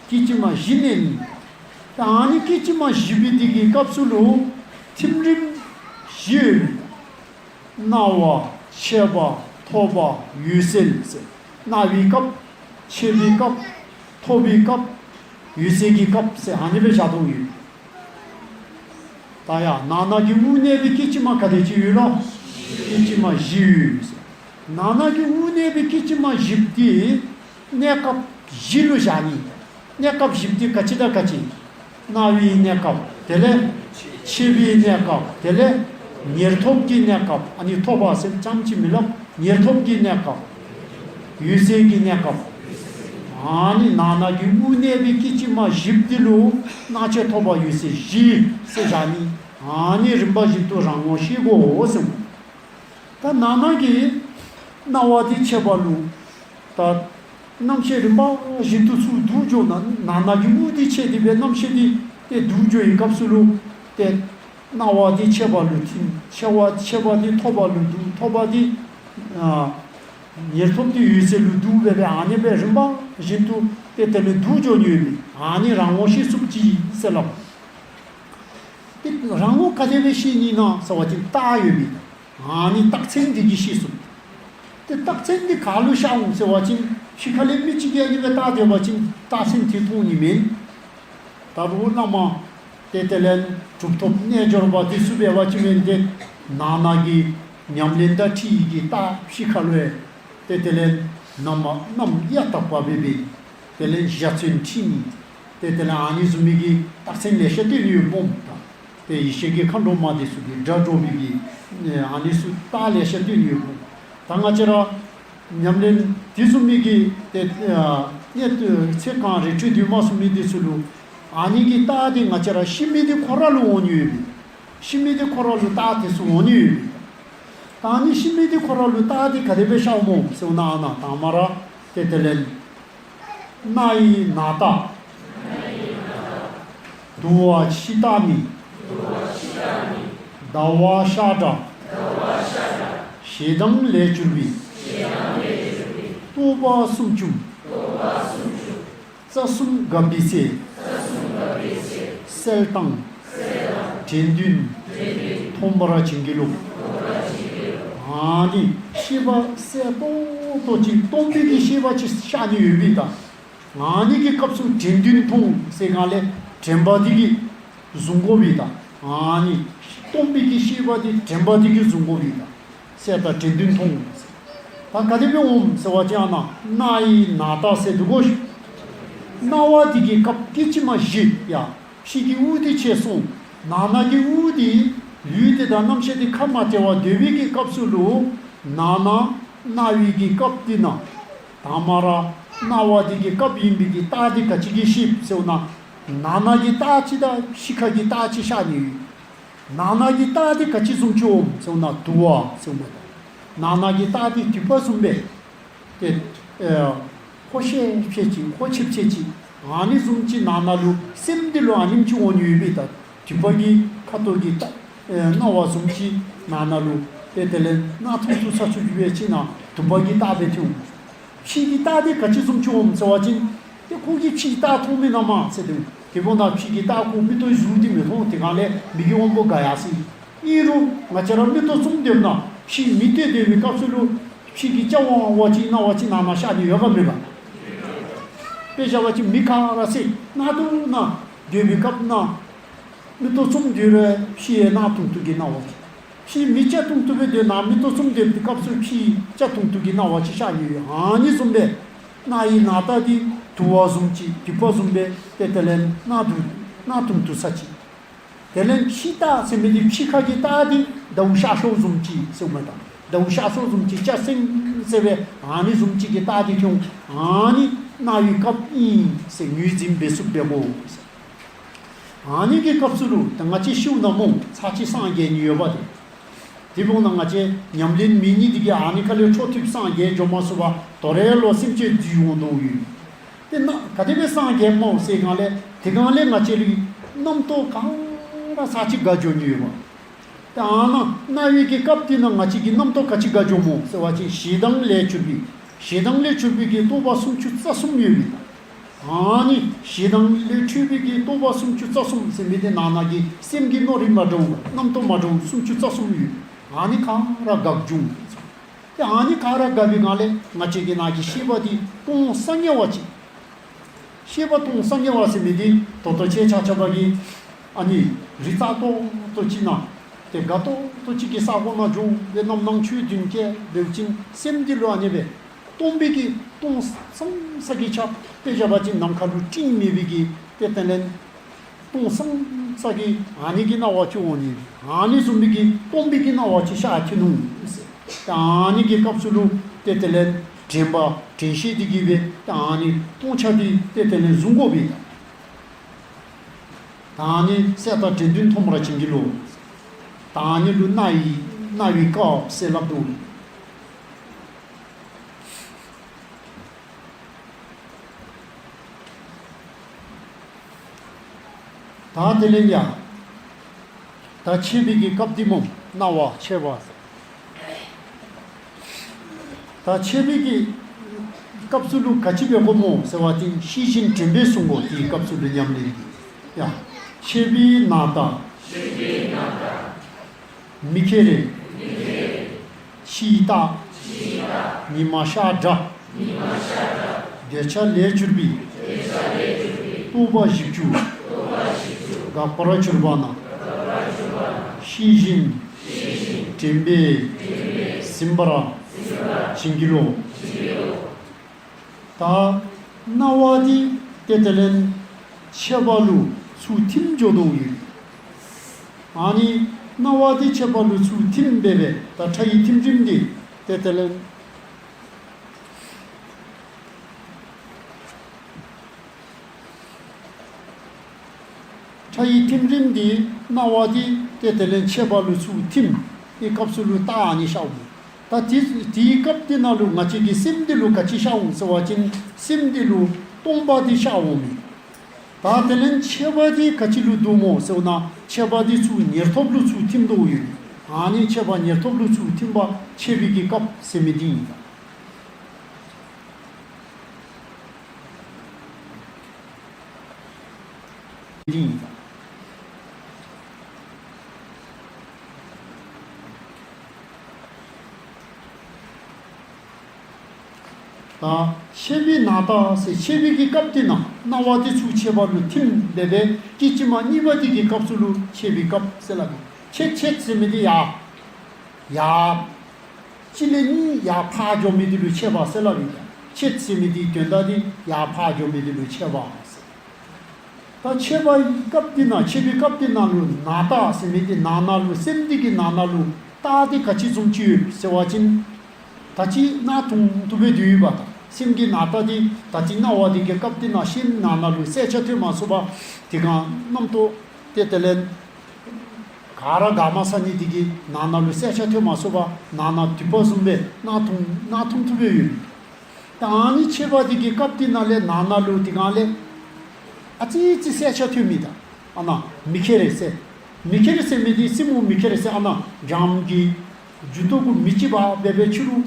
སྐད་ཅིག་མ་བཞི་གནས་ནི། ད་ཨ་ནི་སྐད་ཅིག་མ་བཞི་པའི་དེ་གི་སྐབས་སུ་ལུ་ཐིམ་རིམ་བཞི་ཡོད་མི། སྣང་བ། མཆེད་པ། ཐོབ་པ། འོད་གསལ་ཟེར། སྣང་བའི་སྐབས། མཆེད་པའི་སྐབས། ཐོབ་པའི་སྐབས། འོད་གསལ་གྱི་སྐབས་ཟེར་ཨ་ནི་སྦེ་བཞག་དོ་ཡོད། ད་ཡ་ནང་ན་གི་དབུགས་གནས་པའི་སྐད་ཅིག་མ་ག་དེ་ཅིག་ཡོད་ལོ། སྐད་ཅིག་མ་བཞི་ཡོད་ཟེར། ནང་ན་གི་དབུགས་གནས་པའི་སྐད་ཅིག་མ་བཞི་པོ་དེ། གནས་སྐབས་བཞི་ལུ་བཞག་ནི། གནས་སྐབས་བཞི་པོ་དེ་ག་ཅི་དང་ག་ཅི། སྣང་བའི་གནས་སྐབས་དེ་ལས། མཆེད་པའི་གནས་སྐབས་དེ་ལས། ཉེར་ཐོབ་ཀྱི་གནས་སྐབས། ཨ་ནི་ཐོབ་པ་ཟེར་ཙམ་ཅིག་མི་སླབ། ཉེར་ཐོབ་ཀྱི་གནས་སྐབས། འོད་གསལ་གྱི་གནས་སྐབས། ཨ་ནི་ནང་ན་གི་དབུགས་གནས་པའི་སྐད་ཅིག་མ་བཞི་པོ་དེ་ལུ་སྣང་མཆེད་ཐོབ་པ་འོད་གསལ་བཞི་ཟེར་བཞག་ནི། ཨ་ནི་རིམ་པ་བཞིན་དུ་རང་ངོ་ཤེས་དགོ་ཟེར་མོ། ད་ནང་ན་གི་སྣང་བ་དེ་མཆེད་པ་ལུ། ད་རྣམ་ཤེས་རིམ་པ་བཞིན་དུ་ཚུར་འདུ་འགྱོ་ན་ནང་ན་གི་དབུགས་དེ་མཆེད་དེ་སྦེ་རྣམ་ཤེས་དེ་དེ་འདུ་འགྱོ་བའི་སྐབས་སུ་ལུ། དེ་སྣང་བ་དེ་མཆེད་པ་ལུ་ཐིམ། མཆེད་པ་མཆེད་པ་དེ་ཐོབ་པ་ལུ་འདུ། ཐོབ་པ་དེ་ཨ་ཉེར་ཐོབ་དེ་འོད་གསལ་ལུ་འདུ་སྦེ་སྦེ་ཨ་ནི་སྦེ་རིམ་པ་བཞིན་དུ་དེ་དེ་ལས་འདུ་འགྱོ་ནི་ཡོད་མི། ཨ་ནི་རང་ངོ་ཤེས་ཚུགས་ཅི་ཟེར་ལབ། དེ་རང་ངོ་ག་དེ་སྦེ་ཤེས་ནི་ན་ཟེར་བ་ཅིན་རྟགས་ཡོད་མི། ཨ་ནི་རྟགས་མཚན་འདི་གིས་ཤེས་སོང་། དེ་རྟགས་མཚན་འདི་ག་ལུ་ཤར་འོང་ཟེར་བ་ཅིན་ཕྱི་ཁ་ལས་མི་གཅིག་གིས་ཨ་ནི་སྦེ་བལྟ་སྡོད་པ་ཅིན་རྟགས་མཚན་དེ་མཐོང་ནི་མེན། ད་རུང་བླ་མ་དེ་དེ་ལས་གྲུབ་ཐོབ་རྣལ་འབྱོར་པ་དེ་ཚུ་འབད་བ་ཅིན་མེན་ཏེ། ནང་ན་གི་ཉམས་ལེན་དང་འཁྲིལ་གྱི་རྟགས་ཕྱི་ཁ་ལུ་ཡང་དེ་དེ་ལས་རྣམ་རྣམ་གཡའ་དག་པ་འབད་བའི་དེ་ལས་འཇའ་ཚོན་འཁྲིལ་ནི། དེ་དེ་ལས་ཨ་ནི་བཟུམ་མའི་གི་རྟགས་མཚན་ལེ་ཤ་སྟོན་ནི་ཡོད་སྨོ་ད། དེ་ཡེ་ཤེས་ཀྱི་མཁའ་འགྲོ་མ་དེ་ཚུ་གིས་སྒྲ་སྒྲོག་པའི་གི་ཨ་ནི་ཚུ་རྟགས་ལེ་ཤ་སྟོན་ནི་ཡོད་སྨོ། ད་ང་བཅས་ར་ཉམས་ལེན་དེ་བཟུམ་མའི་གི་དེ་གནས་དུས་ཚེ་གང་རི་ཁྲོད་འདུས་མ་བཟུམ་མའི་དེ་ཚུ་ལུ་ཨ་ནི་གི་རྟགས་དེ་ང་བཅས་ར་ཤི་མི་དེ་ཁོ་ར་ལུ་འོང་ནི་ཡོད་པས། ཤི་མི་དེ་ཁོ་ར་ལུ་རྟགས་དེ་ཚུ་འོང་ནི་ཡོད་པས། ད་ཨ་ནི་ཤི་མི་དེ་ཁོ་ར་ལུ་རྟགས་དེ་ག་དེ་སྦེ་ཤར་འོང་སྨོ་ཟེར་ན་ཨ་ན་དང་མ་ར་དེ་དེ་ལས། སྣ་ཡི་ན་རྟགས། དུ་བ་ཕྱི་རྟགས་ནི། ཟླ་བ་ཤར་འདྲ། ཞེ་སྡང་ལས་གྱུར་པའི། རྟོག་པ་སུམ་ཅུ། རྩ་གསུམ་འགགས་པའི་ཚེ། གསལ་དྭངས། དྲན་འདུན། མཐོང་བར་བྱིན་གྱིས་རློབས། ཨ་ནི་ཤེས་པ་གསལ་ཏོག་ཏོ་ཅིག་སྟོང་པའི་གི་ཤེས་པ་ཅིག་ཤར་ནི་ཡོད་པའི་ད། ཨ་ནི་གི་སྐབས་སུ་དྲན་འདུན་མཐོང་ཟེར་ག་ལས་དྲན་པ་འདི་གིས་བཟུང་དགོ་པའི་ད། ཨ་ནི་སྟོང་པའི་གི་ཤེས་པ་འདི་དྲན་པ་འདི་གིས་བཟུང་དགོ་པའི་ད། གསལ་དྭངས་དྲན་འདུན་མཐོང་། ད་ག་དེ་སྦེ་འོང་ཟེར་བ་ཅིན་ཨ་ན་སྣ་ཡི་ན་རྟགས་ཟེར་འདུག་གོ། སྣང་བ་འདི་གི་སྐབས་སྐད་ཅིག་མ་བཞི་ཡ། ཕྱི་གི་དབུགས་དེ་ཆད་སོང་། ནང་ན་གི་དབུགས་དེ་ལུས་དེ་དང་རྣམ་ཤེས་དེ་ཁ་མ་བྲལ་བར་སྡོད་པའི་གི་སྐབས་སུ་ལུ། ནང་ན་སྣང་བའི་གི་སྐབས་དེ་ན། དང་མ་ར་སྣང་བ་དེ་གི་སྐབས་ཡིན་པའི་གི་རྟགས་དེ་ག་ཅི་གིས་ཤེས་ཟེར་ན། ནང་ན་གི་རྟགས་ཅིག་དང་ཕྱི་ཁ་གི་རྟགས་ཅིག་ཤར་ནི་ཡོད། ནང་ན་གི་རྟགས་དེ་ག་ཅི་བཟུམ་ཅིག་འོང་ཟེར་ན་དུ་བ་ཟེར་མ་ད། ནང་ན་གི་རྟགས་དེ་དུད་པ་བཟུམ་སྦེ། དེ་ཨེ་ཧོ་ཤེ་ཤེ་ཅིག་ཧོ་ཆེབ་ཆེ་ཅིག་ཨ་ནི་བཟུམ་ཅིག་ནང་ན་ལུ་སེམས་འདི་ལུ་ཨ་ནེམ་ཅིག་འོང་ནི་ཡོད་པའི་ད། དུད་པ་གི་ཁ་དོག་གི་རྟགས་ཨེ་སྣང་བ་བཟུམ་ཅིག་ནང་ན་ལུ་དེ་དེ་ལས་སྣང་ཐུང་ཐུང་ས་ཆུ་རྒྱུ་བའི་ཅིག་ན་དུད་པ་གི་རྟགས་སྦེ་ཐོན་འོང་། ཕྱི་གི་རྟགས་དེ་ག་ཅི་བཟུམ་ཅིག་འོང་ཟེར་བ་ཅིན། དེ་ཁོ་གིས་ཕྱི་གི་རྟགས་མཐོང་མི་ན་མ་ཟེར་དུས། དེ་འབདཝ་ད་ཕྱི་གི་རྟགས་ཁོ་མིག་ཏོ་གཟུགས་དེ་མི་མཐོང་། དེ་གང་ལས་མིག་གི་དབང་པོ་འགག་ཡར་སོ་ཡི། ཨིན་རུང་ང་བཅས་ར་མིག་ཏོ་བཙུམས་སྡོདཔ་ན་ཕྱི་མིག་ལྟོས་སྡོད་པའི་སྐབས་སུ་ལུ་ཕྱི་གི་སྐྱ་བོ་ཨ་ཅིག་སྣང་བ་ཅིག་ནང་ན་ཤར་ནི་ཡོད་ག་མེད་ག། དཔེ་བཞག་པ་ཅིན་མི་ག་ར་སེ་ན་དུ་ན་སྡོད་པའི་སྐབས་ན། མིག་ཏོ་བཙུམས་སྡོད་རུང་ཕྱི་ཡང་སྣང་ཐུང་ཐུང་གི་སྣང་བ་ཅིག། ཕྱི་མིག་སྐྱ་ཐུང་ཐུང་སྦེ་སྡོད་ན་མིག་ཏོ་བཙུམས་སྡོད་པའི་སྐབས་སུ་ཕྱི་སྐྱ་ཐུང་ཐུང་གི་སྣང་བ་ཅིག་ཤར་ནི་ཡོད། ཨ་ནི་བཟུམ་སྦེ། སྣ་ཡི་ན་རྟགས་འདི་དུ་བ་བཟུམ་ཅིག་དུད་པ་བཟུམ་སྦེ་དེ་དེ་ལས་སྣང་དུ་སྣང་ཐུང་ཐུང་ས་ཅིག། དེ་ལས་ཕྱི་རྟགས་ཟེར་མི་འདི་ཕྱི་ཁ་གི་རྟགས་འདི་ཟླཝ་ཤར་ཕྱོགས་བཟུམ་ཅིག་ཟེར་མ་ད། ཟླཝ་ཤར་ཕྱོགས་བཟུམ་ཅིག་སྐྱ་སེང་ཟེར་བའི་ཨ་ནི་བཟུམ་ཅིག་གི་རྟགས་འདི་ཁྱོད་ཨ་ནི་སྣང་བའི་སྐབས་ཨིན་ཟེར་ངོས་འཛིན་འབད་ཚུགས་པས་གོ། ཨ་ནི་གི་སྐབས་སུ་ལུ་ད་ང་བཅས་ཤིཝ་ན་མོ་ཚར་གཅིག་སངས་རྒྱས་ནི་ཡོདཔ་དེ། དེ་འབདཝ་ད་ང་བཅས་ཉམས་ལེན་མེད་ནི་དེ་གིས་ཨ་ནི་ཁ་ལས་འཕྲོ་མཐུད་སངས་རྒྱས་འགྱོ་མ་ཚུགས་པར་དོ་རུང་ལོག་སེམས་ཅན་འདུལ་འོང་དོ་ཡོད། དེ་ན་ག་དེ་སྦེ་སངས་རྒྱས་སྨོ་ཟེར་གང་ལས་ དེ་གང་ལས་ང་བཅས་ལུས་རྣམ་རྟོག་ག་ར་ས་གཅིག་འགག་འགྱོ་ནི་ཡོད་པ། ད་ཨ་ན་རྣ་བའི་གི་སྐབས་དེ་ན་ང་བཅས་ཀྱི་རྣམ་རྟོག་ག་ཅི་འགག་འགྱོ་མོ་ཟེར་བ་ཅིན་ཞེ་སྡང་ལས་གྱུར་པའི་ཞེ་སྡང་ལས་གྱུར་པའི་གི་རྟོག་པ་སུམ་ཅུ་རྩ་གསུམ་ཡོད་པའི། ཨ་ནི་ཞེ་སྡང་ལས་འཕྲོས་པའི་གི་རྟོག་པ་སུམ་ཅུ་རྩ་གསུམ་ཟེར་མི་དེ་ནང་ན་གི་སེམས་ཀྱི་མནོ་རིགས་མ་འདྲ་བ་རྣམ་རྟོག་མ་འདྲ་བ་སུམ་ཅུ་རྩ་གསུམ་ཡོད། ཨ་ནི་ག་ར་འགག་འབྱུང་། དེ་ཨ་ནི་ག་ར་འགག་པའི་སྒང་ལས་ང་བཅས་ཀྱི་ནང་གི་ཤེས་པ་དེ་སྟོང་སང་ངེ་བ་ཅིག་ཤེས་པ་སྟོང་སང་ངེ་བ་ཟེར་མི་དེ་ད་ལྟ་ཁྱེད་ཆ་ཁྱབ་ཀྱིས་ཨ་ནི་རི་རྩེ་ཏོག་ཏོ་ཅིག་ན་དེ་དགའ་ཏོག་ཏོ་ཅིག་གི་ས་གོ་ན་འབྱུང་བའི་རྣམ་སྣང་ཆོས་བདུན་སྐྱེ་འབེབས་ཅིང་སེམས་འདི་ལུ་ཨ་ནི་བས་སྟོང་པའི་གི་སྟོང་སང་ས་གི་ཆ་དཔེ་བཞག་པ་ཅིན་ནམ་མཁའ་ལུ་སྤྲིན་མེད་པའི་གི་དེ་དེ་ལས་སྟོང་སང་ས་གི་ཨ་ནི་གི་སྣང་བ་ཅིག་འོང་ནི། ཨ་ནི་བཟུམ་པའི་གི་སྟོང་པའི་གི་སྣང་བ་ཅིག་ཤར་ཐོན་ནུག་ཟེར། ཨ་ནི་གི་སྐབས་སུ་ལུ་དེ་དེ་ལས་དྲན་པ་དྲན་ཤེས་དེ་གིས་སྦེ་ཨ་ནི་སྟོང་ཆ་དེ་དེ་དེ་ལས་བཟུང་དགོ་པས། ད་ཨ་ནི་སྲས་དང་དྲན་འདུན་ཐོག་མར་བྱིན་གྱིས་རློབས། ད་ཨ་ནི་ལུ་རྣ་ཡི་རྣ་བའི་སྐབས་ཟེར་སླབ་འདུག། ད་དེ་ལས་ཡ། ད་མཆེད་པའི་གི་སྐབས་འདི་མོ་རྣ་བ་མཆེད་པ། ད་མཆེད་པའི་གི་སྐབས་སུ་ལུ་ག་ཅི་འབད་དགོ་མོ་ཟེར་བ་དེ་ཤེས་བཞིན་དྲན་པས་བཟུང་དགོ། དེའི་སྐབས་སུ་ལུ་ཉམས་ལེན་གྱི་ཡ། མཆེད་པའི་རྣ་རྟ། མི་ཁེ་རེ། ཕྱིའི་རྟགས། ཉི་མ་ཤར་འདྲ། འདོད་ཆགས་ལས་གྱུར་པའི། རྟོག་པ་བཞི་བཅུ། འགག་པར་གྱུར་པ་ན། ཤེས་བཞིན། དྲན་པས། ཟིན་པར། བྱིན་གྱིས་རློབས། ད་རྣ་བ་འདི་དེ་དེ་ལས་མཆེད་པ་ལུ་ཚུར་ཐིམ་འགྱོ་དོ་ཡོད། ཨ་ནི་རྣ་བ་འདི་མཆེད་པ་ལུ་ཚུར་ཐིམ་འབད་བས་ད་ཕྲ་ཡི་ཐིམ་རིམ་འདི་དེ་དེ་ལས་ཕྲ་ཡི་ཐིམ་རིམ་འདི་རྣ་བ་འདི་དེ་དེ་ལས་མཆེད་པ་ལུ་ཚུར་ཐིམ་དེ་སྐབས་སུ་ལུ་རྟགས་ཨ་ནི་ཤར་འོང་། ད་དེ་དེའི་སྐབས་དེ་ནང་ལུ་ང་བཅས་ཀྱི་སེམས་འདི་ལུ་ག་ཅི་ཤར་འོང་ཟེར་བ་ཅིན་སེམས་འདི་ལུ་སྟོང་པ་འདི་ཤར་འོང་མི། ད་དེ་ལས་མཆེད་པ་འདི་ག་ཅི་ལུ་འདུག་མོ་ཟེར་བ་ན་མཆེད་པ་འདི་ཚུར་ཉེར་ཐོབ་ལུ་ཚུར་ཐིམ་དོ་ཡོད། ཨ་ནི་མཆེད་པ་ཉེར་ཐོབ་ལུ་ཚུར་ཐིམ་པ་མཆེད་པའི་གི་སྐབས་ཟེར་མི་འདི་ཨིན། འདི་ཨིན། ད་མཆེད་པའི་རྣ་རྟ་ཟེར་མཆེད་པའི་གི་སྐབས་དེ་ན་རྣ་བ་དེ་ཚུར་མཆེད་པ་ལུ་ཐིམ་འབད་བས་སྐད་ཅིག་མ་གཉིས་པ་དེ་གི་སྐབས་སུ་ལུ་མཆེད་པའི་སྐབས་ཟེར་སླབ་ཨིན། མཆེད་མཆེད་ཟེར་མི་དེ་ཡར་ཡར་གཅིག་ལས་གཉིས་ཡར་འཕར་འགྱོ་མི་དེ་ལུ་མཆེད་པ་ཟེར་སླབ་ཨིན། མཆེད་ཟེར་མི་དེ་དོན་དག་དེ་ཡར་འཕར་འགྱོ་མི་དེ་ལུ་མཆེད་པ་ཟེར། ད་མཆེད་པའི་སྐབས་དེ་ན་མཆེད་པའི་སྐབས་དེ་ནང་ལུ་རྣ་རྟ་ཟེར་མི་དེ་ནང་ན་ལུ་སེམས་འདི་གི་ནང་ན་ལུ་རྟགས་དེ་ག་ཅི་བཟུམ་ཅིག་ཡོད་ཟེར་བ་ཅིན། ད་ཅི་རྣ་ཐུང་ཐུང་སྦེ་སྡོད་ཡོད་པ་དང་སེམས་ཀྱི་རྣ་རྟ་དེ་ད་ཅི་རྣ་བ་དེ་གི་སྐབས་དེ་ན་སེམས་ནང་ན་ལུ་གསལ་ཆ་ཐོན་མ་ཚུགས་པ། དེ་གང་རྣམ་རྟོག་དེ་དེ་ལས་ག་ར་འགག་མ་ཚར་ནི་དེ་གི་ནང་ན་ལུ་གསལ་ཆ་ཐོན་མ་ཚུགས་པ་ནང་ན་དུད་པ་བཟུམ་སྦེ་རྣ་ཐུང་རྣ་ཐུང་ཐུང་སྦེ་ཡོད། ད་ཨ་ནི་མཆེད་པ་དེ་གི་སྐབས་དེ་ན་ལས་ནང་ན་ལུ་དེ་གང་ལས་ཨ་ཙི་ཙི་གསལ་ཆ་ཐོན་མི་ད། ཨ་ན་མི་ཁེ་རེ་ཟེར། མི་ཁེ་རེ་ཟེར་མི་དེ་སྲིན་མོ་མི་ཁེ་རེ་ཟེར་ཨ་ན་འཇམ་གྱི་ཇུ་ཏོ་གུ་མི་ཅི་བ་བེ་བེ་ཆུ་རུ་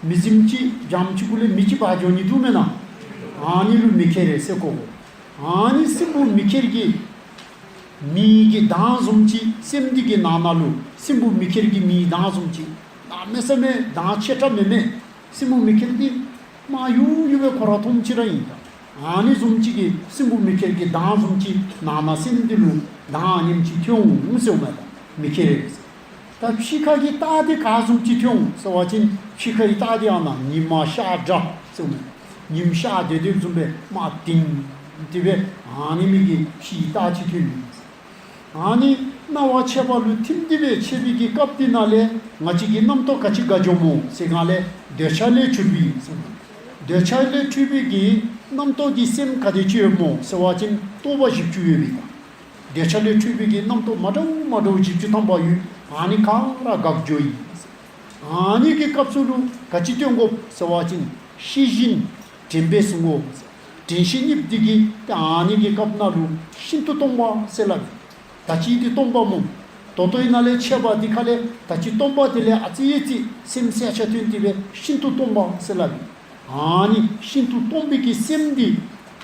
མི་ཟིམ་ཅི་འཇམ་ཆུ་གུ་ལས་མི་ཅི་བ་འཇོ་ནི་དུ་མེ་ན། ཨ་ནི་ལུ་མི་ཁེ་རེ་ཟེར་གོ། ཨ་ནི་སྲིན་མོ་མི་ཁེར་གྱི་མིའི་གི་མདངས་བཟུམ་ཅིག་སེམས་འདི་གི་ནང་ན་ལུ་སྲིན་མོ་མི་ཁེར་གྱི་མིའི་མདངས་བཟུམ་ཅིག་གནམ་མེད་ས་མེད་མདངས་ཆེ་དྲགས་མེད་མེད། སྲིན་མོ་མི་ཁེར་འདི་མ་ཡུ་ཡུ་བའི་ཁོ་ར་ཐོམ་ཅི་ར་ཡིན་ད། ཨ་ནི་བཟུམ་ཅིག་གི་སྲིན་མོ་མི་ཁེར་གྱི་མདངས་བཟུམ་ཅིག་ནང་ན་སེམས་འདི་ལུ་མདངས་ཨ་ནེམ་ཅིག་ཐོན་འོང་ཟེར་བ་མེད་ད་མི་ཁེར། ད་ཕྱི་ཁ་གི་རྟགས་དེ་ག་བཟུམ་ཅིག་ཐོན་འོང་ཟེར་བ་ཅིན་ཕྱི་ཁ་གི་རྟགས་དེ་ཡང་ན་ཉི་མ་ཤར་འདྲ་ཟེར་བ་མེད། ཉིམ་ཤར་དེ་དེ་བཟུམ་སྦེ་དམར་ཏིང་ཏི་སྦེ་ཨ་ནི་མི་གི་ཕྱིའི་རྟགས་ཅིག་ཐོན་ནུག། ཨ་ནི་རྣ་བ་མཆེད་པ་ལུ་ཐིམ་ཏི་སྦེ་མཆེད་པའི་གི་སྐབས་དེ་ན་ལས་ང་བཅས་ཀྱི་རྣམ་རྟོག་ག་ཅི་འགག་འགྱོ་མོ་ཟེར་གང་ལས་འདོད་ཆགས་ལས་གྱུར་པའི་ཟེར་བ། འདོད་ཆགས་ལས་འཕྲོས་པའི་གི་རྣམ་རྟོག་གི་སེམས་ག་དེ་ཅིག་ཡོད་མོ་ཟེར་བ་ཅིན་རྟོག་པ་བཞི་བཅུ་ཡོད་པའི་ག་འདོད་ཆགས་ལས་འཕྲོས་པའི་གི་རྣམ་རྟོག་མ་འདྲཝ་མ་འདྲཝ་བཞི་བཅུ་ཐམ་པ་ཡོད། ཨ་ནི་ག་ར་འགག་འགྱོ་ཡི། ཨ་ནི་གི་སྐབས་སུ་ལུ་ག་ཅི་སྟོན་དགོ་ཟེར་བ་ཅིན་ཤེས་བཞིན་དྲན་པས་བཟུང་དགོ། དྲན་ཤེས་གཉིས་འདི་གིས་ཏེ་ཨ་ནི་གི་སྐབས་ནང་ལུ་ཤིན་ཏུ་སྟོང་པ་ཟེར་སླབ་ཨིན། ད་ཅི་འདི་སྟོང་པ་སྨོ། ད་ལྟོ་ཨིན་ན་ལས་ཆད་པ་འདི་ཁ་ལས་ད་ཅི་སྟོང་པ་འདི་ལས་ཨ་ཙི་ཨ་ཙི་སེམས་གསལ་ཆ་ཐོན་ཏེ་སྦེ་ཤིན་ཏུ་སྟོང་པ་ཟེར་སླབ་ཨིན། ཨ་ནི་ཤིན་ཏུ་སྟོང་པའི་གི་སེམས་འདི་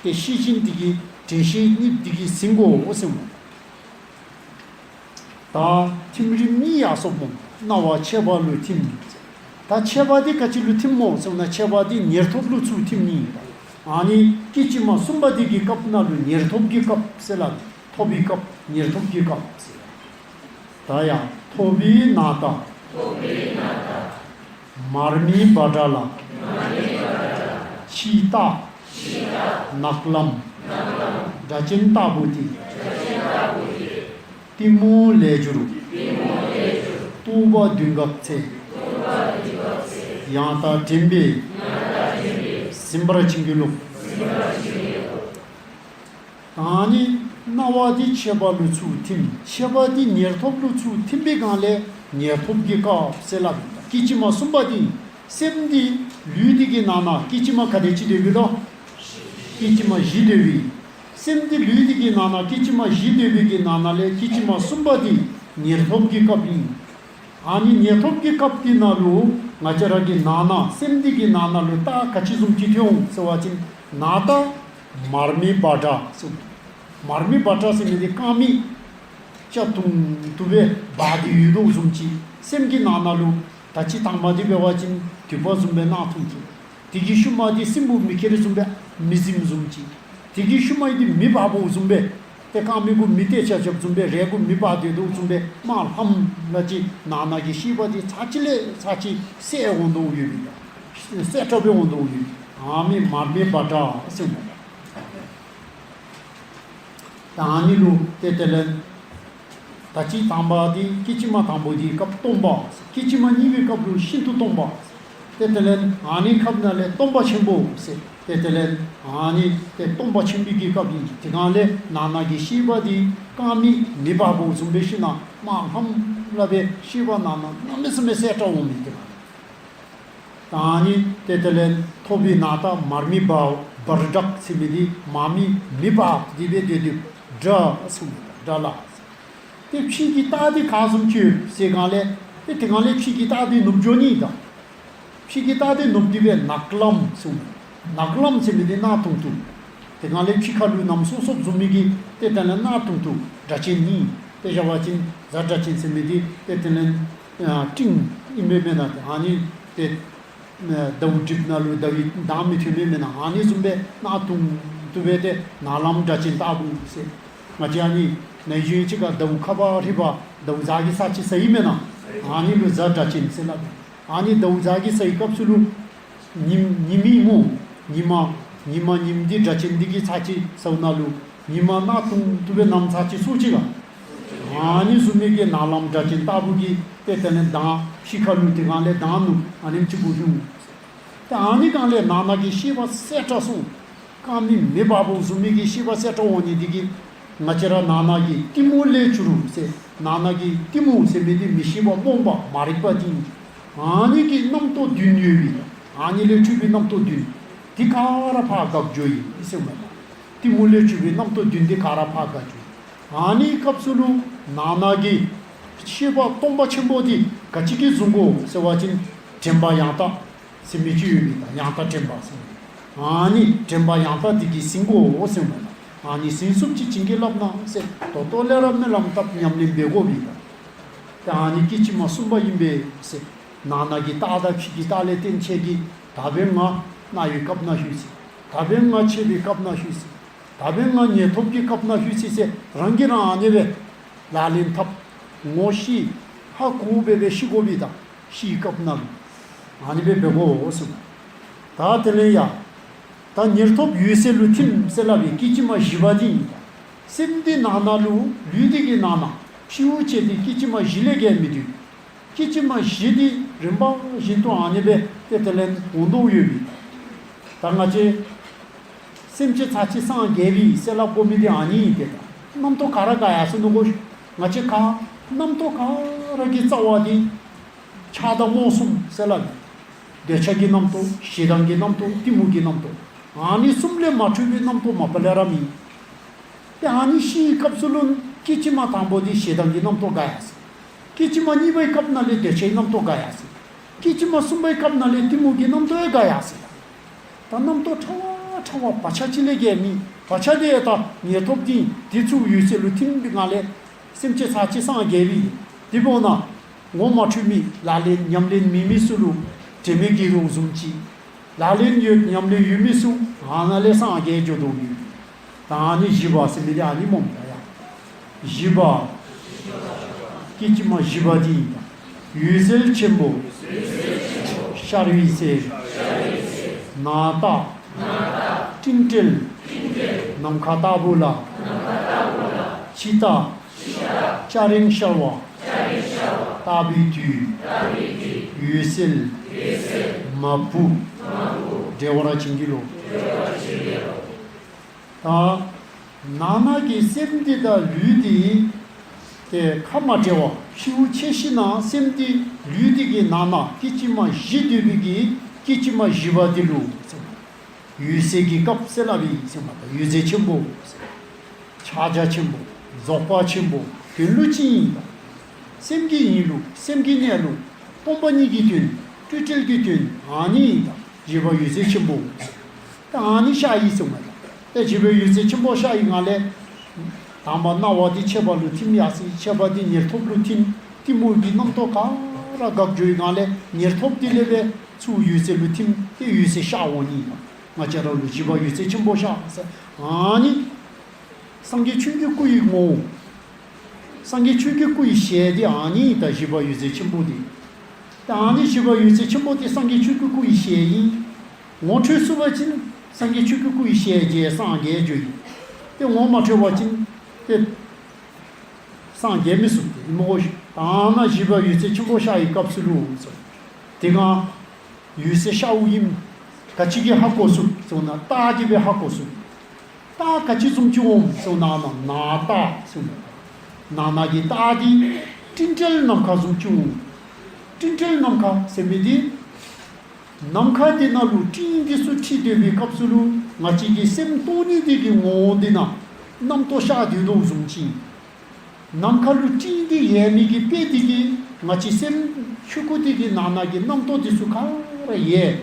ཏེ་ཤེས་བཞིན་འདི་གིས་དྲན་ཤེས་གཉིས་འདི་གིས་ཟིན་དགོ་ཟེར་སྨོ། ད་ཐིམ་རིམ་གཉིས་ཡར་སོང་སྨོ། སྣང་བ་ཆད་པ་ལུ་ཐིམ། ད་ཆད་པ་འདི་ག་ཅི་ལུ་ཐིམ་སྨོ་ཟེར་ན་ཆད་པ་འདི་ཉེར་ཐོབ་ལུ་ཚུར་ཐིམ་ནི་ཨིན། ཨ་ནི་སྐད་ཅིག་མ་གསུམ་པ་འདི་གི་སྐབས་ནང་ལུ་ཉེར་ཐོབ་ཀྱི་སྐབས་ཟེར་སླབ་ཨིན། ཐོབ་པའི་སྐབས་ཉེར་ཐོབ་ཀྱི་སྐབས་ཟེར། ད་ཡང་ཐོབ་པའི་ནཱ་ད། མར་མེ་བྷ་དྲ་ལ། ཕྱིའི་རྟགས། ནག་ལམ། སྒྲ་གཅན་ལྟ་བུ་སྟེ། གཏི་མུག་ལས་གྱུར། རྟོག་པ་བདུན་འགགས་ཚེ། ཡང་དག་དྲན་པས། ཟིན་པར་བྱིན་གྱིས་རློབས། ཨ་ནི་སྣང་བ་འདི་ཆད་པ་ལུ་ཚུར་ཐིམ། ཆད་པ་འདི་ཉེར་ཐོབ་ལུ་ཚུར་ཐིམ་པའི་སྒང་ལས་ཉེར་ཐོབ་ཀྱི་སྐབས་ཟེར་སླབ་ཨིན། སྐད་ཅིག་མ་གསུམ་པ་འདི་སེམས་འདི་ལུས་འདི་གི་ནང་ན་སྐད་ཅིག་མ་ག་དེ་ཅིག་སྡོད་པའི་ལོ། སྐད་ཅིག་མ་བཞི་སྡོད་པའི། སེམས་འདི་ལུས་འདི་གི་ནང་ན་སྐད་ཅིག་མ་བཞི་སྡོད་པའི་གི་ནང་ན་ལས་སྐད་ཅིག་མ་གསུམ་པ་འདི་ཉེར་ཐོབ་ཀྱི་སྐབས་ཨིན། ཨ་ནི་ཉེར་ཐོབ་ཀྱི་སྐབས་འདི་ནང་ལུ་ང་བཅས་ར་གི་ནང་ན་སེམས་འདི་གི་ནང་ན་ལུ་རྟགས་ག་ཅི་བཟུམ་ཅིག་ཐོན་འོང་ཟེར་བ་ཅིན་ནཱ་ད་མར་མེ་བྷ་དྲ་ཟེར། མར་མེ་བྷ་དྲ་ཟེར་མི་འདི་རྐང་མིག་ལྕགས་ཐུང་ཐུང་སྦེ་སྦ་སྟེ་ཡོད་དོ་བཟུམ་ཅིག་སེམས་ཀྱི་ནང་ན་ལུ་ད་ཅི་དང་པ་འདི་འབད་བ་ཅིན་དུད་པ་བཟུམ་སྦེ་སྣང་ཐུང་ཐུང་། དེ་གི་ཤུལ་མ་འདི་སྲིན་པོ་མི་ཁྱེར་བཟུམ་སྦེ་མི་ཟིམ་བཟུམ་ཅིག་དེ་གི་ཤུལ་མ་འདི་མེ་འབར་བོ་བཟུམ་སྦེ་ཏེ་རྐང་མིག་གུ་མེ་བཏེགས་ཆ་ཆབ་བཟུམ་སྦེ་རས་གུ་མེ་འབར་སྡོད་དོ་བཟུམ་སྦེ་དམར་ལྷམ་ལ་ཅིག་ནང་ན་གི་ཤེས་པ་འདི་ཚར་གཅིག་ལས་ཚར་གཅིག་གསལ་འོང་དོ་ཡོད་པའི་གསལ་དྲགས་སྦེ་འོང་དོ་ཡོད། ཨ་མི་མར་མེ་བྷ་དྲ་ཟེར་མོ། ད་ཨ་ནི་ལུ་ཏེ་དེ་ལས་ད་ཅི་དང་པ་འདི་སྐད་ཅིག་མ་དང་པོ་འདི་སྐབས་སྟོང་པ། སྐད་ཅིག་མ་གཉིས་པའི་སྐབས་ལུ་ཤིན་ཏུ་སྟོང་པ། ཏེ་དེ་ལས་ཨ་ནི་སྐབས་ནང་ལས་སྟོང་པ་ཆེན་པོ་ཟེར། ཏེ་དེ་ལས་ཨ་ནི་ཏེ་སྟོང་པ་ཆེན་པོའི་གི་སྐབས་ཨིན། དེ་སྒང་ལས་ནང་ན་གི་ཤེས་པ་འདི་རྐང་མིག་མེ་འབར་བོ་བཟུམ་སྦེ་ཤིན་ན་དམར་ལྷམ་ལ་སྦེ་ཤེས་པ་ནང་ན་གནམ་མེད་ས་མེད་གསལ་དྲགས་འོང་མི་དེ་སྒང་ལས། ད་ཨ་ནི་ཏེ་དེ་ལས་ཐོབ་པའི་ནཱ་ད་མར་མེ་བྷ་བྷ་དྲ་ཟེར་མི་འདི་མར་མེ་མེ་འབར་འདི་སྦེ་སྡོད་དེ་བྷ་དྲ་ཟེར་མི་བྷ་དྲ་ལ། ཏེ་ཕྱི་གི་རྟགས་འདི་ག་བཟུམ་ཅིག་ཡོད་ཟེར་སྒང་ལས་ཏེ་དེ་སྒང་ལས་ཕྱི་གི་རྟགས་འདི་ནུབ་འགྱོ་ནི་དང་། ཕྱི་གི་རྟགས་འདི་ནུབ་སྟེ་སྦེ་ནག་ལམ་ཟེར། ནག་ལམ་ཟེར་མི་འདི་གནག་དུང་དུ། དེ་སྒང་ལས་ཕྱི་ཁ་ལུ་ནམ་སོ་སོ་བཟུམ་མི་གི་ཏེ་དེ་ལས་གནག་དུང་དུ་སྒྲ་གཅན་ནི། དཔེ་བཞག་པ་ཅིན་གཟའ་སྒྲ་གཅན་ཟེར་མི་འདི་ཏེ་དེ་ལས་སྤྲིན་ཨིན་པས་མེན་ན། ཨ་ནི་ཏེ་ཟླཝ་འགྲིབ་ནང་ལུ་ཟླ་བའི་མདངས་མི་ཐོན་མི་མེན་ན། ཨ་ནི་བཟུམ་སྦེ་གནག་དུང་དུ་སྦེ་ཏེ་ནག་ལམ་སྒྲ་གཅན་ལྟ་བུ་ཟེར། ང་བཅས་ཨ་ནི་ན་ཧིང་ཅིག་ཁར་ཟླཝ་ཁ་བ་རི་བ་ཟླཝ་གཟའ་གི་ས་ཅིག་ཟེར་ཨིན་མེན་ན། ཨ་ནི་ལུ་གཟའ་སྒྲ་གཅན་ཟེར་སླབ། ཨ་ནི་ཟླཝ་གཟའ་གི་སའི་སྐབས་སུ་ལུ་ཉིམ་ཉི་མའི་སྨོ། ཉི་མ་ཉི་མ་ཉིམ་འདི་སྒྲ་གཅན་འདི་གི་ཚར་གཅིག་ཟཝ་ནང་ལུ་ཉི་མ་གནག་དུང་དུ་སྦེ་ནམ་ཚར་གཅིག་སོ་ཅིག་ག་ཨ་ནི་བཟུམ་མའི་གི་ནག་ལམ་སྒྲ་གཅན་ལྟ་བུ་གི་ཏེ་དེ་ལས་མདངས་ཕྱི་ཁ་ལུ་དེ་སྒང་ལས་མདངས་ནུབ་ཨ་ནེམ་ཅིག་གུ་ལྷུང་། ཏེ་ཨ་ནི་སྒང་ལས་ནང་ན་གི་ཤེས་པ་གསལ་དྲགས་སོང་། རྐང་མིག་མེ་འབར་བོ་བཟུམ་མའི་གི་ཤེས་པ་གསལ་དྲགས་འོང་ནི་འདི་གིས་ང་བཅས་ར་ནང་ན་གི་གཏི་མུག་ལས་གྱུར་ཟེར། ནང་ན་གི་གཏི་མུག་ཟེར་མི་འདི་མི་ཤེས་པ་རྨོངས་པ་མ་རིག་པ་འདི་ཨིན། ཨ་ནི་གི་རྣམ་རྟོག་བདུན་ཡོད་པའི་ཨ་ནི་ལས་གྱུར་པའི་རྣམ་རྟོག་བདུན་འདི་ག་ར་ཕར་འགག་འགྱོ་ཡི་ཟེར་མོ། གཏི་མུག་ལས་གྱུར་པའི་རྣམ་རྟོག་བདུན་འདི་ག་ར་ཕར་འགག་འགྱོ་ཡི། ཨ་ནི་སྐབས་སུ་ལུ་ནང་ན་གི་ཤེས་པ་སྟོང་པ་ཆེན་པོ་འདི་ག་ཅི་གིས་བཟུང་དགོ་ཟེར་བ་ཅིན་དྲན་པ་ཡང་དག་ཟེར་མི་ཅིག་ཡོད་པའི་ད་ཡང་དག་དྲན་པ་ཟེར། ཨ་ནི་དྲན་པ་ཡང་དག་འདི་གིས་ཟིན་དགོ་ཟེར་མོ། ཨ་ནི་ཟིན་སུམ་ཅུ་བྱིན་གྱིས་བརླབས་ན་ཟེར། ད་ལྟོ་ལས་རབ་སྨོན་ལམ་བཏབ་ཉམས་ལེན་འབད་དགོ་པའི་ད། ད་ཨ་ནི་སྐད་ཅིག་མ་གསུམ་པ་ཨིན་པས་ཟེར། ནང་ན་གི་རྟགས་དང་ཕྱི་གི་རྟགས་ལས་བརྟེན་བྱས་ཀྱི་ད་འབདན་ང་སྣང་བའི་སྐབས་ན་ལྷོད་ཅི། ད་འབདན་ང་མཆེད་པའི་སྐབས་ན་ལྷོད་ཅི། ད་འབདན་ང་ཉེར་ཐོབ་ཀྱི་སྐབས་ན་ལྷོད་ཅི་ཟེར་རང་གིས་རང་ཨ་ནི་སྦེ་ལག་ལེན་འཐབ། ངོ་ཤེས། ཧ་གོ་སྦེ་སྦེ་ཤེས་དགོ་པའི་ད། ཤེས་སྐབས་ནང་ལུ་ཨ་ནི་སྦེ་འབད་དགོ་ཟེར། ད་དེ་ལས་ཡ་ད་ཉེར་ཐོབ་འོད་གསལ་ལུ་ཐིམ་ཟེར་སླབ་པའི་སྐད་ཅིག་མ་བཞི་པ་འདི་ཨིན། ད་སེམས་འདི་ནང་ན་ལུ་ལུས་འདི་གི་ནང་ན་ཕྱི་དབུགས་ཆད་དེ་སྐད་ཅིག་མ་བཞི་ལས་བརྒལ་མི་འདུག་སྐད་ཅིག་མ་བཞི་འདི་རིམ་པ་བཞིན་དུ་ཨ་ནི་སྦེ་ཏེ་དེ་ལས་འོང་དོ་ཡོད་པའི། ད་ང་བཅས་སེམས་ཅན་ཚར་གཅིག་སངས་རྒྱས་པའི་ཟེར་སླབ་དགོ་མི་འདི་ཨ་ནི་ཨིན་ཏེ། ད་རྣམ་རྟོག་ག་ར་འགག་ཡར་སོ་ནུག་གོ། ང་བཅས་ག་རྣམ་རྟོག་ག་ར་གི་རྩ་བ་འདི་ཆགས་སྡང་རྨོངས་གསུམ་ཟེར་སླབ། འདོད་ཆགས་ཀྱི་རྣམ་རྟོག་ཞེ་སྡང་གི་རྣམ་རྟོག་གཏི་མུག་གི་རྣམ་རྟོག་ཨ་ནི་གསུམ་ལས་མ་འཕྲོས་པའི་རྣམ་རྟོག་མ་པ་ལས་ར་མེད། དེ་ཨ་ནི་ཤི་ཡི་སྐབས་སུ་ལུ་སྐད་ཅིག་མ་དང་པོ་དེ་ཞེ་སྡང་གི་རྣམ་རྟོག་དགའ་ཡ་སི། སྐད་ཅིག་མ་གཉིས་པའི་སྐབས་ན་ལས་འདོད་ཆགས་རྣམ་རྟོག་དགའ་ཡ་སི། སྐད་ཅིག་མ་གསུམ་པའི་སྐབས་ན་ལས་གཏི་མུག་གི་རྣམ་རྟོག་ཡང་དགའ་ཡ་སི། ད་རྣམ་རྟོག་ཕྲ་བ་ཕྲ་བ་བག་ཆགས་ཅི་ལས་བརྒལ་མེད། བག་ཆགས་དེ་ད་ཉེར་ཐོབ་དེ་དེ་ཚུར་འོད་གསལ་ལུ་ཐིམ་པའི་ངང་ལས་སེམས་ཅན་ཚར་གཅིག་སངས་རྒྱས་པའི་དེ་འབོ་ན། ངོ་མ་འཕྲོད་མི་ལག་ལེན་ཉམས་ལེན་མེད་མི་སུ་ལུ་དྲན་མེད་ཀྱི་རོ་བཟུམ་ཅིག། ལག་ལེན་ཡོད་ཉམས་ལེན་ཡོད་མི་སུ་ཨ་ན་ལས་སངས་རྒྱས་འགྱོ་དོ་མི། ད་ཨ་ནི་བཞི་པ་ཟེར་མི་དེ་ཨ་ནི་མོ་མི་ད་ཡ། བཞི་པ། སྐད་ཅིག་མ་བཞི་པ་དེ་ཡིན་ད། འོད་གསལ་ཆེན་པོ། ཤར་བའི་ཚེ། ནག་རྟགས། སྤྲིན་བྲལ། ནམ་མཁའ་ལྟ་བུ་ལ། འཆི་བདག་སྐྱ་རེངས་ཤར་བ། ལྟ་བུའི་དུས། འོད་གསལ། མ་བུ། བྲལ་བར་བྱིན་གྱིས་རློབས། ད་ནང་ན་གི་སེམས་འདི་དང་ལུས་འདི་དེ་ཁ་མ་བྲལ་བ། ཤི་བོ་ཆེ་ཤི་ན་སེམས་འདི་ལུས་འདི་གི་ནང་ན་སྐད་ཅིག་མ་བཞི་འདུས་པའི་གི་སྐད་ཅིག་མ་བཞི་པ་འདི་ལུ། འོད་གསལ་གྱི་སྐབས་ཟེར་སླབ་ཨིན་ཟེར་མ་ད། འོད་གསལ་ཆེན་པོ་ཟེར། ཕྱག་རྒྱ་ཆེན་པོ། རྫོགས་པ་ཆེན་པོ། དོན་ལུ་ཅི་ཨིན་ད། སེམས་ཀྱི་ཡིན་ལུགས། སེམས་ཀྱི་གནས་ལུགས། སྟོང་པ་ཉིད་ཀྱི་དོན། སྤྲོས་བྲལ་གྱི་དོན་ཨ་ནི་ཨིན་ད། བཞི་པ་འོད་གསལ་ཆེན་པོ་ཟེར། ད་ཨ་ནི་ཤར་ཨིན་ཟེར་མ་ད། ད་བཞི་པའི་འོད་གསལ་ཆེན་པོ་ཤར་ཨིན་ངང་ལས། དང་པ་སྣང་བ་དེ་ཆད་པ་ལུ་ཐིམ་ཡ་སི། ཆད་པ་དེ་ཉེར་ཐོབ་ལུ་ཐིམ། གཏི་མུག་གི་རྣམ་རྟོག་ག་ར་འགག་འགྱོ་ཡི་ངང་ལས་ཉེར་ཐོབ་དེ་ལས་པའི་ཚུར་འོད་གསལ་ལུ་ཐིམ་སྟེ་འོད་གསལ་ཤར་འོང་ནི་ཨིན་ད། ང་བཅས་ར་ལུ་བཞི་པ་འོད་གསལ་ཆེན་པོ་ཤར་ཟེར་ཨ་ནི། སངས་རྒྱས་ཆོས་ཀྱི་སྐུ་ཡི་ངོ་བོ། སངས་རྒྱས་ཆོས་ཀྱི་སྐུ་ཡི་ཞལ་དེ་ཨ་ནི་ད་བཞི་པ་འོད་གསལ་ཆེན་པོ་དེ། ད་ཨ་ནི་བཞི་པ་འོད་གསལ་ཆེན་པོ་དེ་སངས་རྒྱས་ཆོས་ཀྱི་སྐུ་ཡི་ཞལ་ཨིན། ངོ་འཕྲོད་ཚུགས་པ་ཅིན་སངས་རྒྱས་ཆོས་ཀྱི་སྐུ་ཡི་ཞལ་མཇལ་སངས་རྒྱས་འགྱོ་ཡི། དེ་ངོ་མ་འཕྲོད་པ་ཅིན་དེ་སངས་རྒྱས་མི་ཚུགས་ཏེ་ཨིན་མོ་ཤིག། ད་ཨ་ན་བཞི་པ་འོད་གསལ་ཆེན་པོ་ཤར་ཡི་སྐབས་སུ་ལུ་ཟེར། དེ་སྒང་འོད་གསལ་ཤརཝ་ཨིན། ག་ཅི་གིས་ཧ་གོ་ཚུགས་ཟེར་ན་རྟགས་ཀྱིས་སྦེ་ཧ་གོ་ཚུགས། རྟགས་ག་ཅི་བཟུམ་ཅིག་འོང་ཟེར་ན་ནང་ན་རྟགས་ཟེར་ན། ནང་ན་གི་རྟགས་དེ་སྤྲིན་བྲལ་ནམ་མཁའ་བཟུམ་ཅིག་འོང་། སྤྲིན་བྲལ་ནམ་མཁའ་ཟེར་མི་དེ། ནམ་མཁའ་དེ་ནང་ལུ་སྤྲིན་དེ་ཚུ་འཁྲིགས་སྡོད་པའི་སྐབས་སུ་ལུ་ང་བཅས་ཀྱི་སེམས་སྟོང་ཉིད་དེ་གི་ངོ་བོ་འདི་ན་རྣམ་རྟོག་ཤར་སྡོད་དོ་བཟུམ་ཅིག། ནམ་མཁའ་ལུ་སྤྲིན་དེ་ཡལ་མི་གི་དཔེ་དེ་གིས་ང་བཅས་སེམས་ཆོས་སྐུ་དེ་གི་ནང་ན་གི་རྣམ་རྟོག་དེ་ཚུ་ག་ར་ཡལ།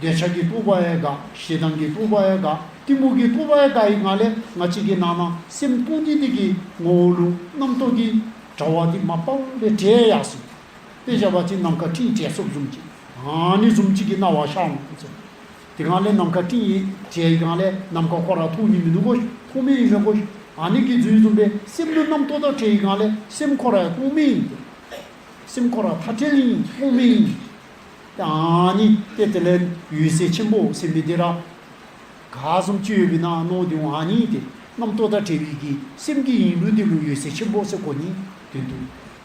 འདོད་ཆགས་ཀྱི་རྟོག་པ་ཡང་འགག། ཞེ་སྡང་གི་རྟོག་པ་ཡང་འགག། གཏི་མུག་གི་རྟོག་པ་ཡང་འགག་ཡི་ངང་ལས་ང་བཅས་ཀྱི་ནང་ན་སེམས་སྟོང་ཉིད་དེ་གི་ངོ་བོ་ལུ་རྣམ་རྟོག་གི་དྲ་བ་དེ་མ་པ་ལས་བྲལ་ཡར་སོང་། དཔེ་བཞག་པ་ཅིན་ནམ་མཁའ་སྤྲིན་བྲལ་སོཔ་བཟུམ་ཅིག། ཨ་ནི་བཟུམ་ཅིག་གི་སྣང་བ་ཤར་འོང་ཟེར། དེ་སྒང་ལས་ནམ་མཁའ་སྤྲིན་ཡི་བྲལ་ཡི་སྒང་ལས་ནམ་མཁའ་ཁོ་ར་མཐོང་ནི་མིན་འདུག་གོ། མཐོང་མེད་ཨིན་མས་གོ། ཨ་ནི་གི་རྫུན་བཟུམ་སྦེ་སེམས་ནི་རྣམ་རྟོག་དང་བྲལ་ཡི་སྒང་ལས་སེམས་ཁོ་ར་ཡང་སྟོང་མེད་ཨིན་ཏེ། སེམས་ཁོ་ར་མཐའ་བྲལ་ཨིན་སྟོང་མེད་ཨིན། ཨ་ནི་ཏེ་དེ་ལས་འོད་གསལ་ཆེན་པོ་ཟེར་མི་དེ་ར། ག་བཟུམ་ཅིག་ཡོད་པའི་ནང་ནོ་དེ་འོང་ཨ་ནི་ཏེ། རྣམ་རྟོག་དང་བྲལ་བའི་གི་སེམས་ཀྱི་ཡིན་ལུགས་དེ་ལུ་འོད་གསལ་ཆེན་པོ་ཟེར་གོ་ནི་དོན་དུ།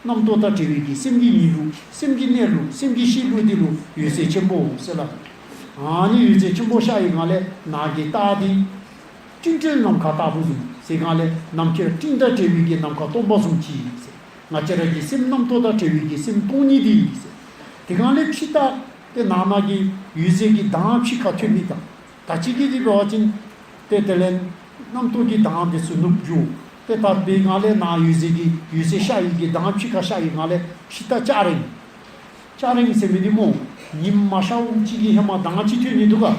རྣམ་རྟོག་དང་བྲལ་བའི་གི་སེམས་ཀྱི་ཡིན་ལུགས་སེམས་ཀྱི་གནས་ལུགས་སེམས་ཀྱི་གཤིས་ལུགས་དེ་ལུ་འོད་གསལ་ཆེན་པོ་ཟེར་སླབ། ཨ་ནི་འོད་གསལ་ཆེན་པོ་ཤར་ཡི་སྒང་ལས་ནང་གི་རྟགས་དེ། སྤྲིན་བྲལ་ནམ་མཁའ་ལྟ་བུ་བཟུམ་ཟེར་སྒང་ལས་ནམ་མཁའི་སྤྲིན་དང་བྲལ་བའི་གི་ནམ་མཁའ་སྟོང་པ་བཟུམ་ཅིག་ཟེར། ང་བཅས་ར་གི་སེམས་རྣམ་རྟོག་དང་བྲལ་བའི་གི་སེམས་སྟོང་ཉིད་དེ་ཟེར། དེ་སྒང་ལས་ཕྱི་ལྟར་ཏེ་ནང་ན་གི་འོད་གསལ་གྱི་མདངས་ཕྱི་ཁར་ཐོན་མི་དང་། ད་ཅི་གི་དེ་འབད་བ་ཅིན། ཏེ་དེ་ལས་རྣམ་རྟོག་གི་མདངས་དེ་ཚུ་ནུབ་འགྱོ། ཏེ་ད་འབད་སྒང་ལས་ནང་འོད་གསལ་གྱི་འོད་གསལ་ཤར་ཡི་གི་མདངས་ཕྱི་ཁར་ཤར་ཡི་སྒང་ལས་ཕྱི་ལྟར་སྐྱ་རེངས། སྐྱ་རེངས་ཟེར་མི་འདི་སྨོ། ཉིམ་མ་ཤར་བ་ཅིག་གི་ཧེ་མ་མདངས་ཅིག་ཐོན་ནི་འདུག་ག།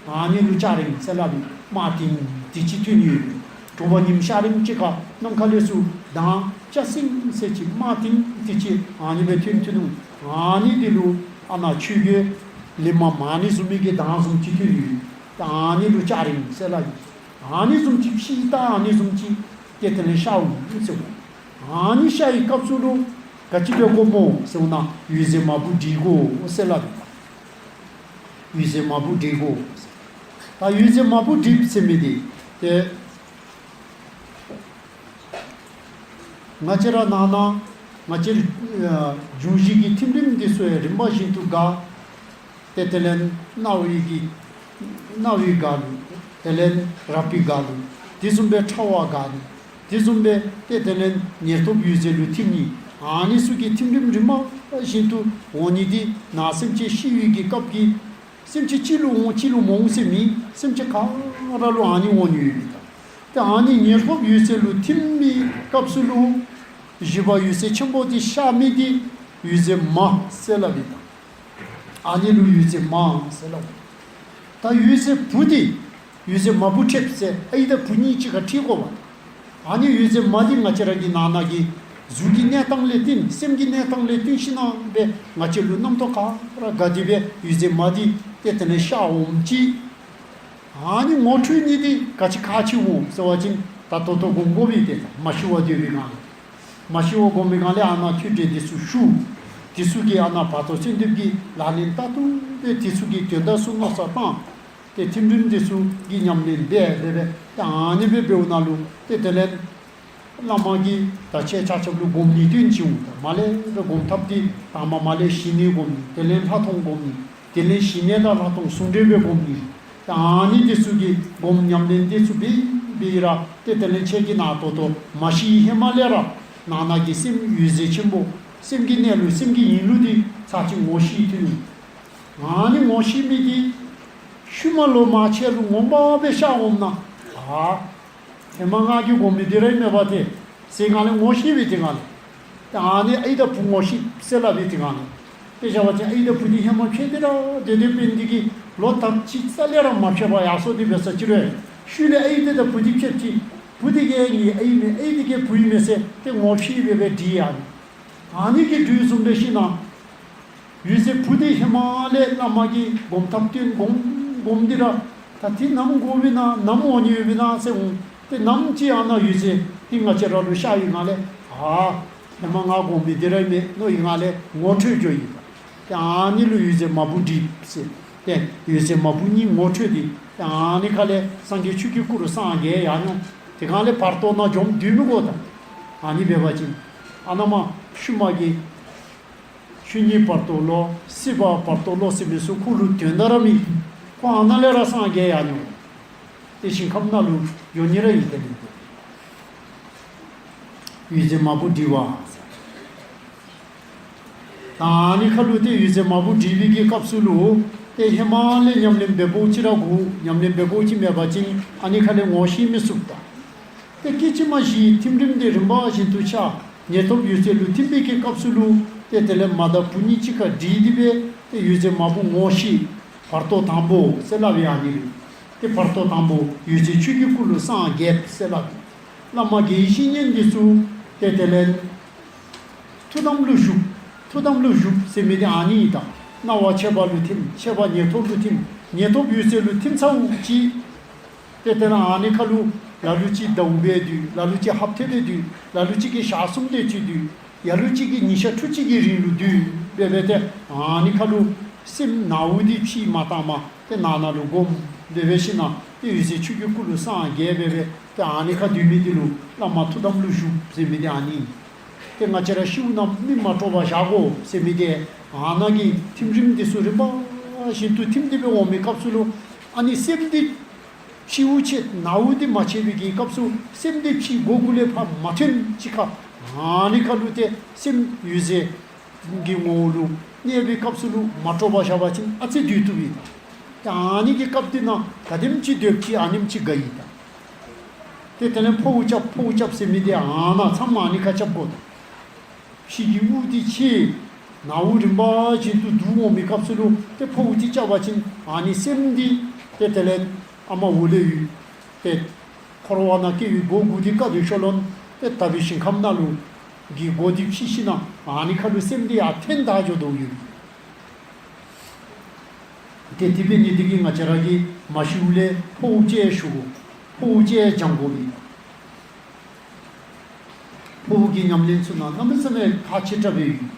ཨ་ནི་ལུ་སྐྱ་རེངས་ཟེར་སླབ་ཨིན། དམར་ཐིང་ཐིང་ཅིག་ཐོན་ཡོད། དྲོ་པ་ཉིམ་ཤར་རིམ་ཅིག་ཁར་ནམ་མཁའ་ལས་ཚུར་མདངས་སྐྱ་སེང་ཟེར་ཅིག་དམར་ཐིང་ཐིང་ཅིག་ཨ་ནི་སྦེ་ཐོན་ཐོན་འོང་། ཨ་ནི་འདི་ལུ་ཨ་ནཱ་ཆོས་གོས་ལེབ་མ་མ་ཎི་བཟུང་མི་གི་མདངས་བཟུམ་ཅིག་ཐོན་ཡོད། ཨ་ནི་ལུ་སྐྱ་རེངས་ཟེར་སླབ་ཨིན། ཨ་ནི་བཟུམ་ཅིག་ཕྱི་ལྟར་ཨ་ནི་བཟུམ་ཅིག་ཏེ་དེ་ལས་ཤར་འོང་ཟེར། ཨ་ནི་ཤར་ཡི་སྐབས་སུ་ལུ་ག་ཅི་སྦེ་གོ་སྨོ་ཟེར་བ་ན་འོད་གསལ་མ་བུ་འདྲེས་གོ་ཟེར་སླབ་ཨིན། འོད་གསལ་མ་བུ་འདྲེས་གོ། ད་འོད་གསལ་མ་བུ་འདྲེས་ཟེར་མི་དེ་ཏེ། ང་བཅས་ར་ནང་ན་ང་བཅས་ར་འབྱུང་བཞི་གི་ཐིམ་རིམ་འདི་ཚུ་ཡང་རིམ་པ་བཞིན་དུ་འགག། ཏེ་དེ་ལས་རྣ་བའི་གི་རྣ་བའི་འགག་ལུགས། དེ་ལས་རེག་པའི་འགག་ལུགས། དེ་བཟུམ་སྦེ་ཕྲ་བ་འགག་ནི། དེ་བཟུམ་སྦེ་ཏེ་དེ་ལས་ཉེར་ཐོབ་འོད་གསལ་ལུ་ཐིམ་ནི། ཨ་ནི་ཚུ་གི་ཐིམ་རིམ་རིམ་པ་བཞིན་དུ་འོང་ནི་དེ་ནང་སེམས་ཅན་ཤི་བའི་གི་སྐབས་ཀྱི་ སེམས་ཅན་གཅིག་ལུ་འོང་གཅིག་ལུ་མ་འོང་ཟེར་མེད། སེམས་ཅན་ག་ར་ལུ་ཨ་ནི་འོང་ནི་ཡོད་པས་ད། ཏེ་ཨ་ནི་ཉེར་ཐོབ་འོད་ཟེར་ལུ་ཐིམ་པའི་སྐབས་སུ་ལུ་བཞི་པ་འོད་ཟེར་ཆེན་པོ་དེ་ཤར་མི་དེ་འོད་ཟེར་མ་ཟེར་སླབ་པས་ད། ཨ་ནི་ལུ་འོད་ཟེར་མ་ཟེར་སླབ། ད་འོད་ཟེར་བུ་དེ་འོད་ཟེར་མ་བུ་ཕྲད་ཟེར་ཨའི་དང་བུ་གཉིས་གཅིག་ཁར་ཕྲད་དགོ་པ། ཨ་ནི་འོད་ཟེར་མ་དེ་ང་བཅས་ར་གི་ནང་ན་གི་གཟུགས་ཀྱི་གནས་སྟངས་ལས་བརྟེན་སེམས་ཀྱི་གནས་སྟངས་ལས་བརྟེན་ཤིང་ན་སྦེ་ང་བཅས་ལུ་རྣམ་རྟོག་ག་ར་དགའ་སྟེ་སྦེ་འོད་ཟེར་མ་དེ་ཏེ་དེ་ནས་ཤར་འོང་ཅི། ཨ་ནི་ངོ་འཕྲོད་ནི་དེ་ག་ཅི་ཁག་ཆེ་འོང་ཟེར་བ་ཅིན་ད་ད་ལྟོ་སྒོམ་དགོ་པས་ཏེ། མ་ཤི་བར་སྡོད་པའི་སྒང་ལས། མ་ཤི་བར་སྒོམ་པའི་སྒང་ལས་ཨ་ནཱ་ཐོས་གྲོལ་དེ་ཚུ་ཞུ། དེ་ཚུ་གིས་ཨ་ནཱ་བར་དོ་གསོལ་འདེབས་ཀྱི་ལག་ལེན་ལྟར་དུ་སྦེ་དེ་ཚུ་གི་དོན་དག་ཚུ་མནོ་བསམ་བཏང་། ཏེ་ཐིམ་རིམ་དེ་ཚུ་གི་ཉམས་ལེན་འབད་འབད་འབད་ཏེ་ཨ་ནི་སྦེ་འབདཝ་ད་ལུ་ཏེ་དེ་ལས་བླ་མ་གིས་ད་ཁྱེད་ཆ་ཁྱབ་ལུ་སྒོམ་ནི་སྟོན་ཅི་འོང་། ད་མ་ལས་སྒོམ་ཐབས་དེ་དང་པ་མ་ལས་ཞི་གནས་སྒོམ་ནི། དེ་ལས་ལྷག་མཐོང་སྒོམ་ནི། དེ་ལས་ཞི་གནས་དང་ལྷག་མཐོང་ཟུང་འབྲེལ་སྦེ་སྒོམ་ནི། ད་ཨ་ནི་དེ་ཚུ་གི་སྒོམ་ཉམས་ལེན་དེ་ཚུ་འབད་འབད་ར་ཏེ་དེ་ལས་ཁྱེད་ཀྱི་ནང་ད་ལྟོ་མ་ཤི་ཧེ་མ་ལས་ར་ནང་ན་གི་སེམས་འོད་ཟེར་ཆེན་པོ་སེམས་ཀྱི་གནས་ལུགས་སེམས་ཀྱི་ཡིན་ལུགས་དེ་ཚར་གཅིག་ངོ་ཤེས་ཐོན་ནི། ཨ་ནི་ངོ་ཤེས་མི་དེ་ཤུལ་མ་ལོ་མ་ཆད་ལུ་ངོ་མ་སྦེ་ཤར་འོངམ་ན། ཨ་ཧེ་མ་ང་གིས་སྒོམ་མི་དེ་ར་ཨིན་མས་པ་ཏེ་ཟེར་སྒང་ལས་ངོ་ཤེས་པའི་དེ་སྒང་ལས། ཏེ་ཨ་ནི་ཨའི་དང་བུ་ངོ་ཤེས་ཟེར་སླབ་པའི་དེ་སྒང་ལས། དཔེ་བཞག་པ་ཅིན་ཨའི་དང་བུ་དེ་ཧེ་མ་ཕྱད་དེ་ར་དེ་དེ་སྤུན་དེ་གིས་ལོ་དག་ཅིག་རྩ་ལས་ར་མ་ཕྱད་པར་ཡར་སོང་སྟེ་འབད་ས་ཅིག་རུང་ཤུལ་ལས་ཨའི་དེ་དང་བུ་དེ་ཕྱདཔ་ཅིག་བུ་དེ་གིས་ངེའི་ཨའི་མས། ཨའི་དེ་གིས་བུ་ཨིན་མས་ཟེར་ཏེ་ངོ་ཤེས་སྦེ་སྦེ་འདྲིས་ཡར་ནི། ཨ་ནི་གི་དུས་བཟུང་འབད་ཞིན་ན་འོད་ཟེར་བུ་དེ་ཧེ་མ་ལས་བླ་མ་གིས་སྒོམ་ཐབས་སྟོན་སྒོམ་སྒོམ་སྟེ་ར་ད་དེ་ནམ་འགོར་བའི་ན་ནམ་འོང་ནི་ཡོད་པའི་ན་ཟེར་འོང་། ཏེ་ནམ་ཅིག་ཨ་ནཱ་འོད་ཟེར་དེ་ང་བཅས་ར་ལུ་ཤར་ཡི་སྒང་ལས་ཨ་ཧེ་མ་ང་སྒོམ་མི་དེ་ར་ཨིན་མས་མནོ་ཡི་སྒང་ལས་ངོ་འཕྲོད་འགྱོ་ཡི། ཏེ་ཨ་ནི་ལུ་འོད་ཟེར་མ་བུ་འདྲིས་ཟེར། ཏེ་འོད་ཟེར་མ་བུ་གཉིས་ངོ་འཕྲོད་དེ་ཏེ་ཨ་ནི་ཁ་ལས་སངས་རྒྱས་ཆོས་ཀྱི་སྐུ་རུ་སངས་རྒྱས་ཡར་འགྱོ། དེ་སྒང་ལས་བར་དོ་ནང་འཇོམས་སྡོད་མི་དགོ་ད། ཨ་ནི་འབད་བ་ཅིན་ཨ་ནཱ་མ་ཤུལ་མ་གི་ཆོས་ཉིད་བར་དོ་ལོ་སྲིད་པ་བར་དོ་ལོ་ཟེར་མི་ཚུ་ཁོ་ལུ་དོན་དག་ར་མེད། ཁོ་ཨ་ནཱ་ལས་ར་སངས་རྒྱས་ཡར་འགྱོ། ཏེ་ཞིང་ཁམས་ནང་ལུ་འགྱོ་ནི་ར་ཨིན། དེ་ལས་འོད་ཟེར་མ་བུ་འདྲིས་པ། ད་ཨ་ནི་ཁ་ལུ་ཏེ་འོད་ཟེར་མ་བུ་འདྲིས་པའི་གི་སྐབས་སུ་ལུ་ཏེ་ཧེ་མ་ལས་ཉམས་ལེན་འབད་དགོ་ཅི་ར་དགོ། ཉམས་ལེན་འབད་དགོ་ཅི་མེད་པ་ཅིན་ཨ་ནི་ཁ་ལས་ངོ་ཤེས་མི་ཚུགས་ད། ཏེ་སྐད་ཅིག་མ་གཞི་ཐིམ་རིམ་དེ་རིམ་པ་བཞིན་དུ་ཆགས། ཉེར་ཐོབ་འོད་ཟེར་ལུ་ཐིམ་པའི་གི་སྐབས་སུ་ལུ་ཏེ་དེ་ལས་མ་དང་བུ་གཉིས་གཅིག་ཁར་འདྲིས་ཏེ་སྦེ་ཏེ་འོད་ཟེར་མ་བུ་ངོ་ཤེས། བར་དོ་དང་པོ་ཟེར་སླབ་ཨིན་ཨ་ནི་ལུ། ཏེ་བར་དོ་དང་པོ་འོད་ཟེར་ཆོས་ཀྱི་སྐུ་ལུ་སངས་རྒྱསཔ་ཟེར་སླབ་ཨིན། བླ་མ་དགེ་བའི་བཤེས་གཉེན་འདི་ཚུ་ཏེ་དེ་ལས་ཐུགས་དམ་ལུ་བཞུགས། ཐུགས་དམ་ལུ་བཞུགས་ཟེར་མི་དེ་ཨ་ནི་ཨིན་ད། སྣང་བ་མཆེད་པ་ལུ་ཐིམ། མཆེད་པ་ཉེར་ཐོབ་ལུ་ཐིམ། ཉེར་ཐོབ་འོད་ཟེར་ལུ་ཐིམ་ཚརཝ་ཅིག་ཏེ་དེ་ལས་ཨ་ནི་ཁ་ལུ་ལ་ལུ་ཅིག་ཟླཝ་འབད་སྡོད། ལ་ལུ་ཅིག་ཧབ་ཏ་འབད་སྡོད། ལ་ལུ་ཅིག་གིས་ཞག་གསུམ་དེ་ཅིག་སྡོད། ལ་ལུ་ཅིག་གིས་ཉིན་ཞག་ཕྲུགས་གཅིག་གི་རིང་ལུ་སྡོད། འབད་འབད་དེ་ཨ་ནི་ཁ་ལུ་སེམས་ནང་དུ་དེ་ཕྱི་མ་བཏང་མ་ཏེ་ནང་ན་ལུ་སྒོམ་འབད་འབད་ཞིན་ན་ཏེ་འོད་ཟེར་ཆོས་ཀྱི་སྐུ་ལུ་སངས་རྒྱས་འབད་འབད་ཏེ་ཨ་ནི་ཁ་སྡོད་མི་དེ་ལུ་བླ་མ་ཐུགས་དམ་ལུ་བཞུགས་ཟེར་མི་དེ་ཨ་ནི་ཨིན། ཏེ་ང་བཅས་ར་ཤིཝ་ན་མི་མ་སྐྲོ་བར་བཞག་དགོ་ཟེར་མི་དེ་ཨ་ནཱ་གི་ཐིམ་རིམ་དེ་ཚུ་རིམ་པ་བཞིན་དུ་ཐིམ་སྟེ་སྦེ་འོང་མི་སྐབས་སུ་ལུ་ཨ་ནི་སེམས་དེ་ཕྱི་དབུགས་ཆད་ནང་དབུགས་དེ་མ་ཆད་པའི་གི་སྐབས་སུ་སེམས་དེ་ཕྱི་སྒོ་གུ་ལས་ཕར་མ་ཐོན་ཅིག་ཁར་ཨ་ནི་ཁ་ལུ་ཏེ་སེམས་འོད་ཟེར་གྱི་ངོ་བོ་ལུ་གནས་པའི་སྐབས་སུ་ལུ་མ་སྐྲོ་བར་བཞག་པ་ཅིན་ཨ་ཙི་སྡོད་བཏུབ་ཨིན་ད། ཏེ་ཨ་ནི་གི་སྐབས་དེ་ནང་ག་དེམ་ཅིག་སྡོདཔ་ཅིག་ཨ་ནེམ་ཅིག་དགའ་ཨིན་ད། ཏེ་དེ་ལས་ཕོཝ་རྐྱབ་ཕོཝ་རྐྱབ་ཟེར་མི་དེ་ཨ་ནཱ་མཚམས་ཨ་ནི་ཁ་རྐྱབ་དགོ་ད། ཕྱི་གི་དབུགས་དེ་ཆད། ནང་དབུགས་རིམ་པ་བཞིན་དུ་བསྡུ་འོང་མི་སྐབས་སུ་ལུ་ཏེ་ཕོཝ་དེ་རྐྱབ་པ་ཅིན་ཨ་ནི་སེམས་འདི་ཏེ་དེ་ལས་ཨ་མ་འོག་ལས་ཡོད་ཏེ་འཁོར་བ་ན་སྐྱེ་བའི་སྒོ་དགུ་དེ་བཀག་སྟེ་ཤོ་ལོན་ཏེ་དག་པའི་ཞིང་ཁམས་ནང་ལུ་གི་སྒོ་དེ་ཕྱེ་ཞིན་ན་ཨ་ནི་ཁ་ལུ་སེམས་འདི་ཡར་འཐོན་ད་འགྱོ་དོ་ཡོད། ཏེ་དེ་འབད་ནི་དེ་གིས་ང་བཅས་ར་གིས་མ་ཤིཝ་ལས་ཕོཝ་ཅིག་ཞུ་དགོ། ཕོཝ་ཅིག་སྦྱང་དགོ་པས། ཕོཝ་གི་ཉམས་ལེན་ཚུ་ནང་གནམ་མེད་ས་མེད་ཁག་ཆེ་དྲགས་པའི་ཡོད།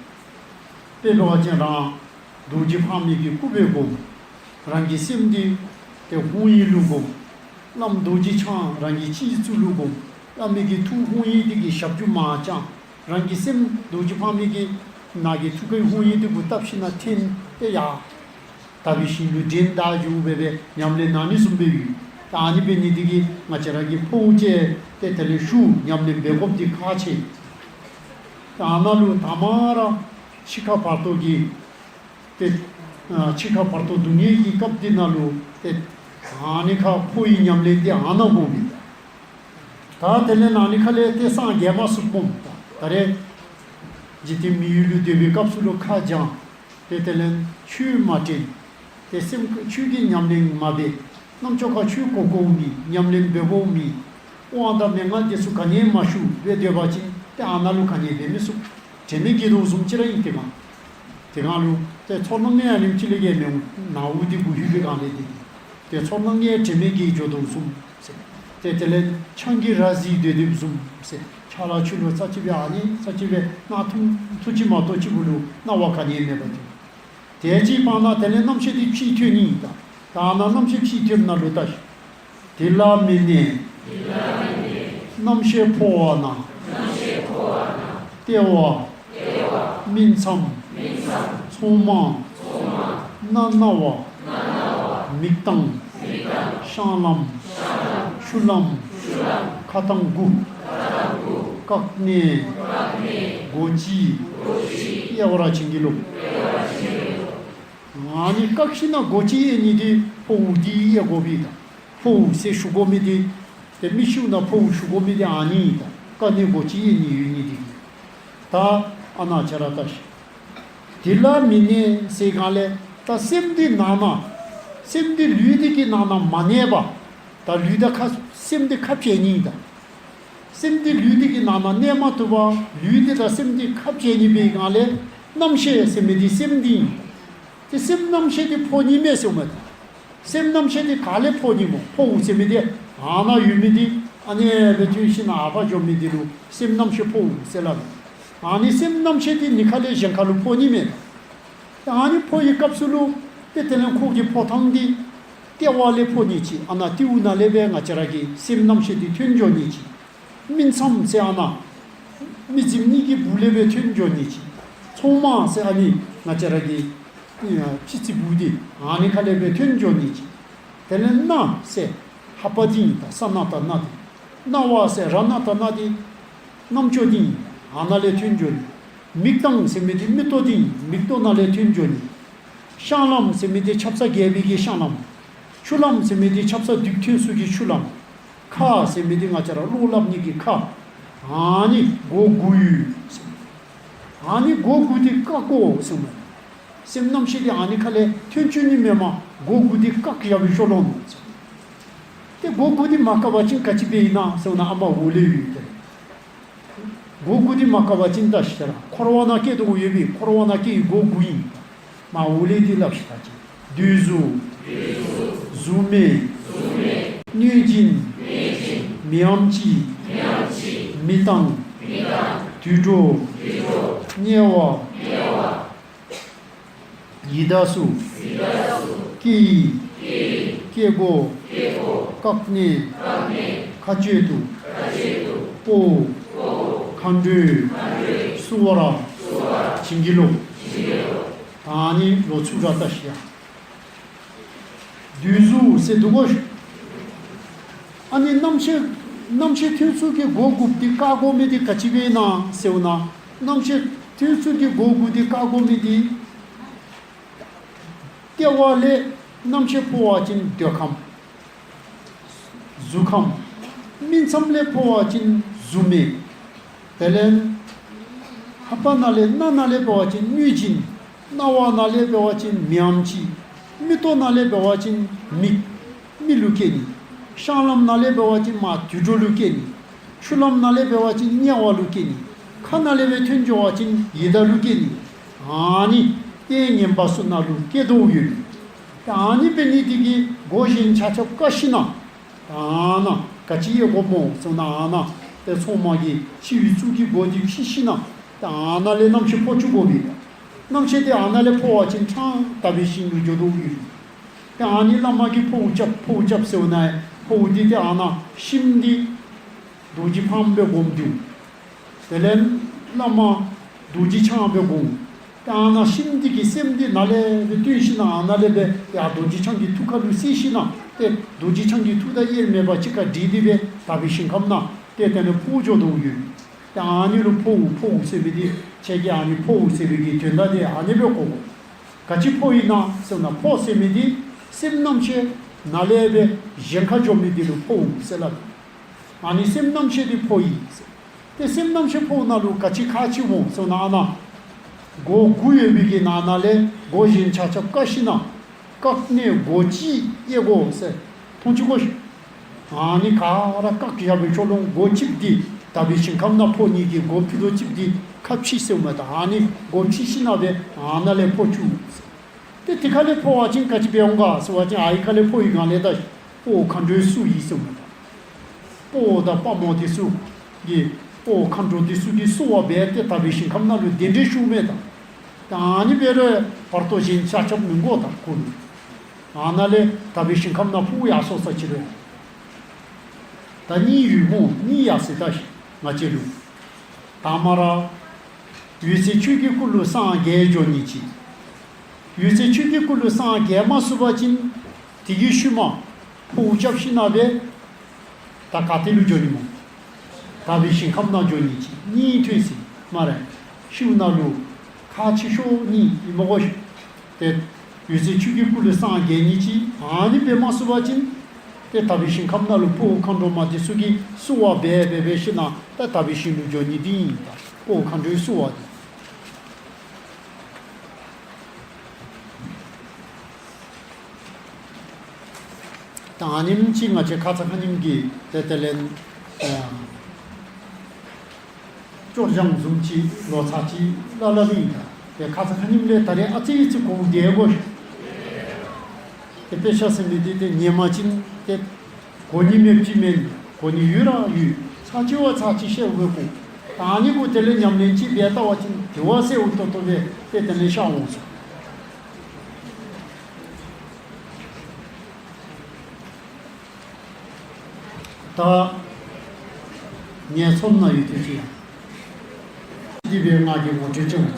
དཔེ་འབད་བ་ཅིན་རང་རྡོ་རྗེ་ཕག་མོའི་གི་སྐུ་སྦེ་སྒོམ། རང་གི་སེམས་འདི་ཏེ་ཧཱུྃ་ཡིག་ལུ་སྒོམ། བླམ་རྡོ་རྗེ་འཆང་རང་གི་སྤྱི་གཙུག་ལུ་སྒོམ། བླ་མའི་གི་ཐུགས་ཧཱུྃ་ཡིག་འདི་གི་ཞབས་ཀྱུ་མར་བརྐྱང་། རང་གི་སེམས་རྡོ་རྗེ་ཕག་མོའི་གི་ནང་གི་ཐུགས་ཀའི་ཧཱུྃ་ཡིག་འདི་གུ་བཏབ་ཞིན་ན་འཐེན་ཏེ་ཡར་དག་པའི་ཞིང་ལུ་འདྲེན་ད་འགྱོ་འབད་འབད་ཉམས་ལེན་གནང་ནི་བཟུམ་སྦེ་ཡོད། ད་ཨ་ནི་འབད་ནི་དེ་གིས་ང་བཅས་ར་གིས་ཕོཝ་ཅིག་ཏེ་དེ་ལས་ཞུ་ཉམས་ལེན་འབད་དགོཔ་འདི་ཁག་ཆེ། ད་ཨ་ནཱ་ལུ་དང་པ་ར་འཆི་ཁ་བར་དོ་གི་ཏེ་ འཆི་ཁ་བར་དོ་སྡུག་བསྔལ་གྱི་སྐབས་འདི་ནང་ལུ་ཏེ་ཨ་ནི་ཁ་འཕོ་བའི་ཉམས་ལེན་འདི་ཨ་ནཱ་དགོ་པས། ད་དེ་ལས་ཨ་ནི་ཁ་ལས་ཏེ་སངས་རྒྱས་མ་ཚུགས་པོ་ད་ད་རེས་འཇིག་རྟེན་མི་ཡུལ་ལུ་སྡོད་པའི་སྐབས་སུ་ལུ་ཁ་སྦྱང་། ཏེ་དེ་ལས་ཆོས་མ་དྲན། ཏེ་སེམས་ཆོས་ཀྱི་ཉམས་ལེན་མ་འབད། རྣམ་ཅོ་ཁ་ཆོས་གོ་གོ་མེད། ཉམས་ལེན་འབད་བོ་མེད། དབང་དང་མན་ངག་འདི་ཚུ་ག་ནི་མ་ཞུ་བའི་སྡོད་པ་ཅིན་ཏེ་ཨ་ནཱ་ལུ་ག་ནི་འབད་མི་ཚུགས། དྲན་མེད་སྐྱེ་དོ་བཟུམ་ཅིག་ར་ཨིན་ཏེ་མ། དེ་སྒང་ལུ་ཏེ་ཚོར་སྣང་ལྔའི་ཨ་ནེམ་ཅིག་ལས་ཀྱི་མེད་ནའུ་འདི་གུ་ཧུད་པའི་སྒང་ལས་ཏེ། ཏེ་ཚོར་སྣང་ལྔའི་དྲན་མེད་ཀྱི་འགྱོ་དོ་བཟུམ་ཟེར། ཏེ་དེ་ལས་ཆང་གི་ར་བཟི་སྡོད་སྡོདཔ་བཟུམ་ཟེར། ཆ་ལ་ཆུ་ལུ་ཚ་ཅིག་སྦེ་ཨ་ནི་ཚ་ཅིག་སྦེ་སྣ་ཐུམ་ཐུ་ཅིག་མ་གཏོགས་ཅིག་གུ་ལུ་སྣང་བ་ག་ནི་མེད་པ་ཅིག། དེ་ཅིག་སྤང་ན་དེ་ལས་རྣམ་ཤེས་འདི་ཕྱིས་ཐོན་ནི་ཨིན་ད། ད་ཨ་ནཱ་རྣམ་ཤེས་ཕྱིས་ཐོནམ་ནང་ལུ་ལྟ་ཤིག། དེ་ལ་མི་གནས། རྣམ་ཤེས་འཕོ་བ་ན། ལྟེ་བ། སྨིན་མཚམས། མཚུངས་མ། སྣ་སྣང་བ། མིག་དང་། བཤང་ལམ། ཆུ་ལམ། ཁ་དང་དགུ། བཀག་ནས། སྒོ་ཅི། དབྱེ་བ་ར་བྱིན་གྱིས་རློབས། ཨ་ནི་བཀག་ཞིནམ་ན་སྒོ་ཅི་དབྱེ་ནི་འདི་འཕོ་བ་འདི་དབྱེ་དགོ་པས་ད། འཕོ་བ་ཟེར་ཞུ་དགོ་མི་འདི། ཏེ་མི་ཤི་ན་འཕོ་བ་ཞུ་དགོ་མི་འདི་ཨ་ནི་ཨིན་ད། བཀག་ནས་སྒོ་ཅི་དབྱེ་ནི་ཡོད་ནི་འདི། ད་ཨ་ནཱ་ཆ་ར་ལྟ་ཤིག། དེ་ལ་མི་གནས་ཟེར་སྒང་ལས་ད་སེམས་འདི་ནང་ན། སེམས་འདི་ལུས་འདི་གི་ནང་ན་མ་གནས་པ། ད་ལུས་དང་ཁ་སེམས་འདི་ཁ་འབྱལ་ནི་ཨིན་ད། སེམས་འདི་ལུས་འདི་གི་ནང་ན་གནས་མ་བཏུབ་པར་ལུས་འདི་དང་སེམས་འདི་ཁ་འབྱལ་ནི་འབད་སྒང་ལས་རྣམ་ཤེས་ཟེར་མི་འདི་སེམས་འདི་ཨིན། ཏེ་སེམས་རྣམ་ཤེས་འདི་འཕོ་ནི་མས་ཟེརཝ་མས་ད། སེམས་རྣམ་ཤེས་འདི་ག་ལས་འཕོ་ནི་སྨོ། འཕོ་བ་ཟེར་མི་འདི་ཨ་ནཱ་ཡོད་མི་འདི་ཨ་ནི་སྦེ་ཐོན་ཞིནམ་ན་ཨ་ཕར་འགྱོ་མི་འདི་ལུ་སེམས་རྣམ་ཤེས་འཕོ་བ་ཟེར་སླབ་མས། ཨ་ནི་སེམས་རྣམ་ཤེས་འདི་ནི་ཁ་ལས་གཞན་ཁ་ལུ་འཕོ་ནི་མས་ད། ཨ་ནི་འཕོ་བའི་སྐབས་སུ་ལུ་ཏེ་དེ་ལས་ཁོ་གི་འཕོ་ཐངས་འདི་ལྟེ་བ་ལས་འཕོ་ནི་ཅིག། ཨ་ནཱ་ལྟེ་བ་ནང་ལས་སྦེ་ང་བཅས་ར་གི་སེམས་རྣམ་ཤེས་འདི་ཐོན་འགྱོ་ནི་ཅིག། སྨིན་མཚམས་ཟེར་ཨ་ནཱ་མི་རྫིམ་གཉིས་ཀྱི་སྦུག་ལས་སྦེ་ཐོན་འགྱོ་ནི་ཅིག། མཚུངས་མ་ཟེར་ཨ་ནི་ང་བཅས་ར་གི་ཨ་ཕྱི་རྩིག་སྦུག་འདི་ཨ་ནི་ཁ་ལས་སྦེ་ཐོན་འགྱོ་ནི་ཅིག། དེ་ལས་སྣ་ཟེར་ལྷ་པ་འདི་ཨིན་ད། ས་སྣ་དང་སྣ་འདི། རྣ་བ་ཟེར་ར་སྣ་དང་སྣ་འདི། རྣམ་ཅོ་འདི་ཨིན། ཨ་ནཱ་ལས་ཐོན་འགྱོ་ནི། མིག་དང་ཟེར་མི་འདི་མིག་ཏོ་འདི་ཨིན། མིག་ཏོ་ནང་ལས་ཐོན་འགྱོ་ནི། བཤང་ལམ་ཟེར་མི་འདི་ཆབ་གསང་རྒྱས་པའི་གི་བཤང་ལམ། ཆུ་ལམ་ཟེར་མི་འདི་ཆབ་གསང་སྡིག་ཐོན་ས་གི་ཆུ་ལམ། ཁ་ཟེར་མི་འདི་ང་བཅས་ར་བློ་སླབ་ནི་གི་ཁ། ཨ་ནི་སྒོ་དགུ་ཡོད་ཟེར། ཨ་ནི་སྒོ་དགུ་འདི་བཀག་དགོ་ཟེརཝ་མས། སེམས་རྣམ་ཤེས་འདི་ཨ་ནི་ཁ་ལས་ཐོན་བཅུག་ནི་མེན་པར་སྒོ་དགུ་འདི་བཀག་ཡ་བའི་ཤོ་ལོང་ནོ་ཟེར། ཏེ་སྒོ་དགུ་འདི་མ་བཀག་པ་ཅིན་ག་ཅི་འབད་ཨིན་ན་ཟེར་ན་ཨ་མ་འོག་ལས་ཡོད་ཟེར། སྒོ་དགུ་འདི་མ་བཀག་པ་ཅིན་ད་ཤེས་ར། འཁོར་བ་ནང་སྐྱེ་དོ་ཡོད་པའི་འཁོར་བ་ནང་སྐྱེ་བའི་སྒོ་དགུ་ཨིན། མ་འོག་ལས་འདི་སླབ་ཤིག་ད་ཅི། འདོད་གཟུགས། གཟུགས་མེད། གནོད་སྦྱིན། མི་འམ་ཅི། མི་དང་། དུད་འགྲོ། དམྱལ་བ། ཡི་དྭགས་སུ། སྐྱེ་ཡི། སྐྱེ་སྒོ། བཀག་ནས། མཁའ་སྤྱོད་དུ། སྤོ། མཁའ་འགྲོས། བསུ་བར། བྱིན་གྱིས་རློབས། ད་ནི་ལོག་ཚུར་ར་ལྟ་ཤིག་ཡ། འདོད་གཟུགས་ཟེར་འདུག་གོ། ཨ་ནི་རྣམ་ཤེས་རྣམ་ཤེས་ཐོན་ས་གི་སྒོ་དགུ་འདི་བཀག་དགོ་མི་འདི་ག་ཅི་སྦེ་ཨིན་ན་ཟེར་ན། རྣམ་ཤེས་ཐོན་ས་གི་སྒོ་དགུ་འདི་བཀག་དགོ་མི་འདི། ལྟེ་བ་ལས་རྣམ་ཤེས་འཕོ་བ་ཅིན་འདོད་ཁམས། གཟུགས་ཁམས། སྨིན་མཚམས་ལས་འཕོ་བ་ཅིན་གཟུགས་མེད། དེ་ལས་ལྷ་པ་ནང་ལས་སྣ་ནང་ལས་འཕོ་བ་ཅིན་གནོད་སྦྱིན། རྣ་བ་ནང་ལས་འཕོ་བ་ཅིན་མི་འམ་ཅི། མིག་ཏོ་ནང་ལས་འཕོ་བ་ཅིན་མི། མི་ལུ་སྐྱེ་ནི། བཤང་ལམ་ནང་ལས་འཕོ་བ་ཅིན་མ་དུད་འགྲོ་ལུ་སྐྱེ་ནི། ཆུ་ལམ་ནང་ལས་འཕོ་བ་ཅིན་དམྱལ་བ་ལུ་སྐྱེ་ནི། ཁ་ནང་ལས་སྦེ་ཐོན་འགྱོ་བ་ཅིན་ཡི་དྭགས་ལུ་སྐྱེ་ནི། ཨ་ནི་ལྟས་ངན་པ་ཚུ་ནང་ལུ་སྐྱེ་དོ་ཡོད། ཨ་ནི་འབད་ནི་འདི་གིས་སྒོ་གཞན་ཆ་ཁྱབ་བཀག་ཞིནམ་ན། ཨ་ནཱ་ག་ཅི་ཡོད་གོ་སྨོ་ཟེར་ན། ཨ་ནཱ་ཏེ་མཚུངས་མ་གི་འཆི་བའི་གཙུག་གི་སྒོ་འདི་ཕྱེ་ཞིནམ་ན། ཏེ་ཨ་ནཱ་ལས་རྣམ་ཤེས་འཕོ་བཅུག་དགོ་པས། རྣམ་ཤེས་འདི་ཨ་ནཱ་ལས་འཕོ་བ་ཅིན་ཕྲང་ལྟ་བུའི་ཞིང་ལུ་འགྱོ་དོ་ཡོད། ཏེ་ཨ་ནི་བླ་མ་གིས་འཕོ་བ་རྐྱབ་འཕོ་བ་རྐྱབ་ཟེར་ན། འཕོ་བ་འདི་ཏེ་ཨ་ནཱ་ཤིང་འདི་རྡོ་རྗེ་ཕག་མོ་སྦེ་བསྒོམ་དོ། དེ་ལས་བླ་མ་རྡོ་རྗེ་འཆང་སྦེ་བསྒོམ། ཏེ་ཨ་ནཱ་ཤིང་འདི་གི་སེམས་འདི་ནཱ་ལས་སྦེ་བཏོན་ཞིནམ་ན། ཨ་ནཱ་ལས་སྦེ་ཡར་རྡོ་རྗེ་འཆང་གི་ཐུགས་ཁ་ལུ་བསྲེ་ཞིནམ་ན། ཏེ་རྡོ་རྗེ་འཆང་གི་ཐུགས་དང་དབྱེར་མེད་པ་གཅིག་ཁར་འདྲེས་ཏེ་སྦེ་ལྟ་བུའི་ཞིང་ཁམས་ནང་ཏེ་དེ་ནི་འཕོ་འགྱོ་དོ་ཡོད། ཏེ་ཨ་ནི་ལུ་འཕོ་བ་འཕོ་བ་ཟེར་བའི་འདི་ཁྱེད་ཀྱིས་ཨ་ནི་འཕོ་བ་ཟེར་བའི་གི་དོན་དག་འདི་ཨ་ནི་སྦེ་གོ་དགོ། ག་ཅི་འཕོ་ཡིན་ན་ཟེར་ན། འཕོ་ཟེར་མི་འདི་སེམས་རྣམ་ཤེས་ནང་ལས་པའི་གཞན་ཁ་འཇོག་མི་འདི་ལུ་འཕོ་ཟེར་ལབ། ཨ་ནི་སེམས་རྣམ་ཤེས་འདི་འཕོ་ཡིན་ཟེར། ཏེ་སེམས་རྣམ་ཤེས་འཕོ་ན་ལུ་ག་ཅི་ཁག་ཆེ་འོང་ཟེར་ན། ཨ་ན་སྒོ་དགུ་ཡོད་པའི་གི་ནང་ན་ལས་སྒོ་གཞན་ཆ་ཁྱབ་བཀག་ཤི་ན། བཀག་ནས་སྒོ་གཅིག་དབྱེ་དགོ་ཟེར། མཐོང་ཆུ་གོ། ཨ་ནི་ག་ར་བཀག་བཞག་པའི་ཕྱོགས་ལུང་སྒོ་གཅིག་འདི་དག་པའི་ཞིང་ཁམས་ན་འཕོ་ནི་གི་སྒོ་ཕྱི་ལོ་གཅིག་འདི་ཁ་ཕྱི་ཟེར་མ་ད། ཨ་ནི་སྒོ་ཕྱི་ཤི་ན་བས་ཨ་ན་ལས་འཕོ་བཅུག་ཟེར། ཏེ་དེ་ཁ་ལས་འཕོ་བ་ཅིན་ག་ཅི་འབད་འོང་ག་ཟེར་བ་ཅིན། ཨ་ཡི་ཁ་ལས་འཕོ་ཡི་གང་ལས་ད་དཔའ་བོ་མཁའ་འགྲོའི་བསུ་ཡིས་ཟེར་མ་ད། དཔའ་བོ་དང་དཔའ་མོ་དེ་ཚུ་གི་དཔའ་བོ་མཁའ་འགྲོ་དེ་ཚུ་གི་བསུ་བ་འབད་དེ་དག་པའི་ཞིང་ཁམས་ན་ལུ་གདན་འདྲེན་ཞུ་མེད་ད། ཨ་ནི་འབད་རུང་བར་དོ་གཞན་ཆ་ཁྱབ་མི་དགོ་ད་ཁོ་ལུ། ཨ་ན་ལས་དག་པའི་ཞིང་ཁམས་ན་འཕོ་ཡར་སོ་ས་ཅི་རུང་། ད་གཉིས་ཡོད་མོ། གཉིས་ཡར་སོ་ད་ང་བཅས་ལུ། དང་མ་ར་འོད་གསལ་ཆོས་ཀྱི་སྐུ་ལུ་སངས་རྒྱས་འགྱོ་ནི་ཅིག། འོད་གསལ་ཆོས་ཀྱི་སྐུ་ལུ་སངས་རྒྱས་མ་ཚུགས་པ་ཅིན། དེ་གི་ཤུལ་མ་འཕོ་བ་རྐྱབ་ཤི་ན་བས་ད་ག་ཏེ་ལུ་འགྱོ་ནི་མོ། དག་པའི་ཞིང་ཁམས་ན་འགྱོ་ནི་ཅིག། གཉིས་ཐོན་ཟེར་སྨ་རེ། ཤུལ་ན་ལུ་ཁག་ཆེ་ཤོས་གཉིས་ཨིན་མོ་གོ། ཏེ་འོད་གསལ་ཆོས་ཀྱི་སྐུ་ལུ་སངས་རྒྱས་ནི་ཅིག། ཨ་ནི་འབད་མ་ཚུགས་པ་ཅིན། ཏེ་དག་པའི་ཞིང་ཁམས་ན་ལུ་དཔའ་བོ་མཁའ་འགྲོ་མ་དེ་ཚུ་གི་བསུ་བ་འབད་འབད་འབད་ཤི་ན་ད་དག་པའི་ཞིང་ལུ་འགྱོ་ནི་འདི་ཨིན་ད། དཔའ་བོ་མཁའ་འགྲོའི་བསུ་བ་འདི། ད་ཨ་ནེམ་ཅིག་ང་བཅས་ཁ་ཙ་ཁ་ཉིནམ་གི་ཏེ་དེ་ལས་ཨ་སྐྱོར་སྦྱང་བཟུམ་ཅིག་ལོ་ཙཱ་ཅིག་སླབ་སླབ་ཨིན་ད། ཏེ་ཁ་ཙ་ཁ་ཉིནམ་ལས་ད་རེས་ཨ་ཙི་ཙི་གོ་བདེ་གོ། ཏེ་དཔེ་ཆ་ཟེར་མི་འདི་ཏེ་ཉན་པ་ཅིན་ཏེ་གོ་ནི་མེདཔ་ཅིག་མེན། གོ་ནི་ཡོད་ར་ཡོད། ཚར་གཅིག་བ་ཚར་གཅིག་བཤད་དགོས་གོ། ད་ཨ་ནི་གུ་དེ་ལས་ཉམས་ལེན་ཅིག་འབད་བལྟ་བ་ཅིན་དེ་བ་གསལ་བོ་ཏོག་ཏོ་སྦེ་ཏེ་དེ་ལས་ཤར་འོང་ཟེར། ད་ངའི་ཚོམས་ན་ཡོད་དུས་ཅི་ཡང་འདི་བའི་ང་གི་ངོ་སྤྲོད་ཅིག་བྱེད།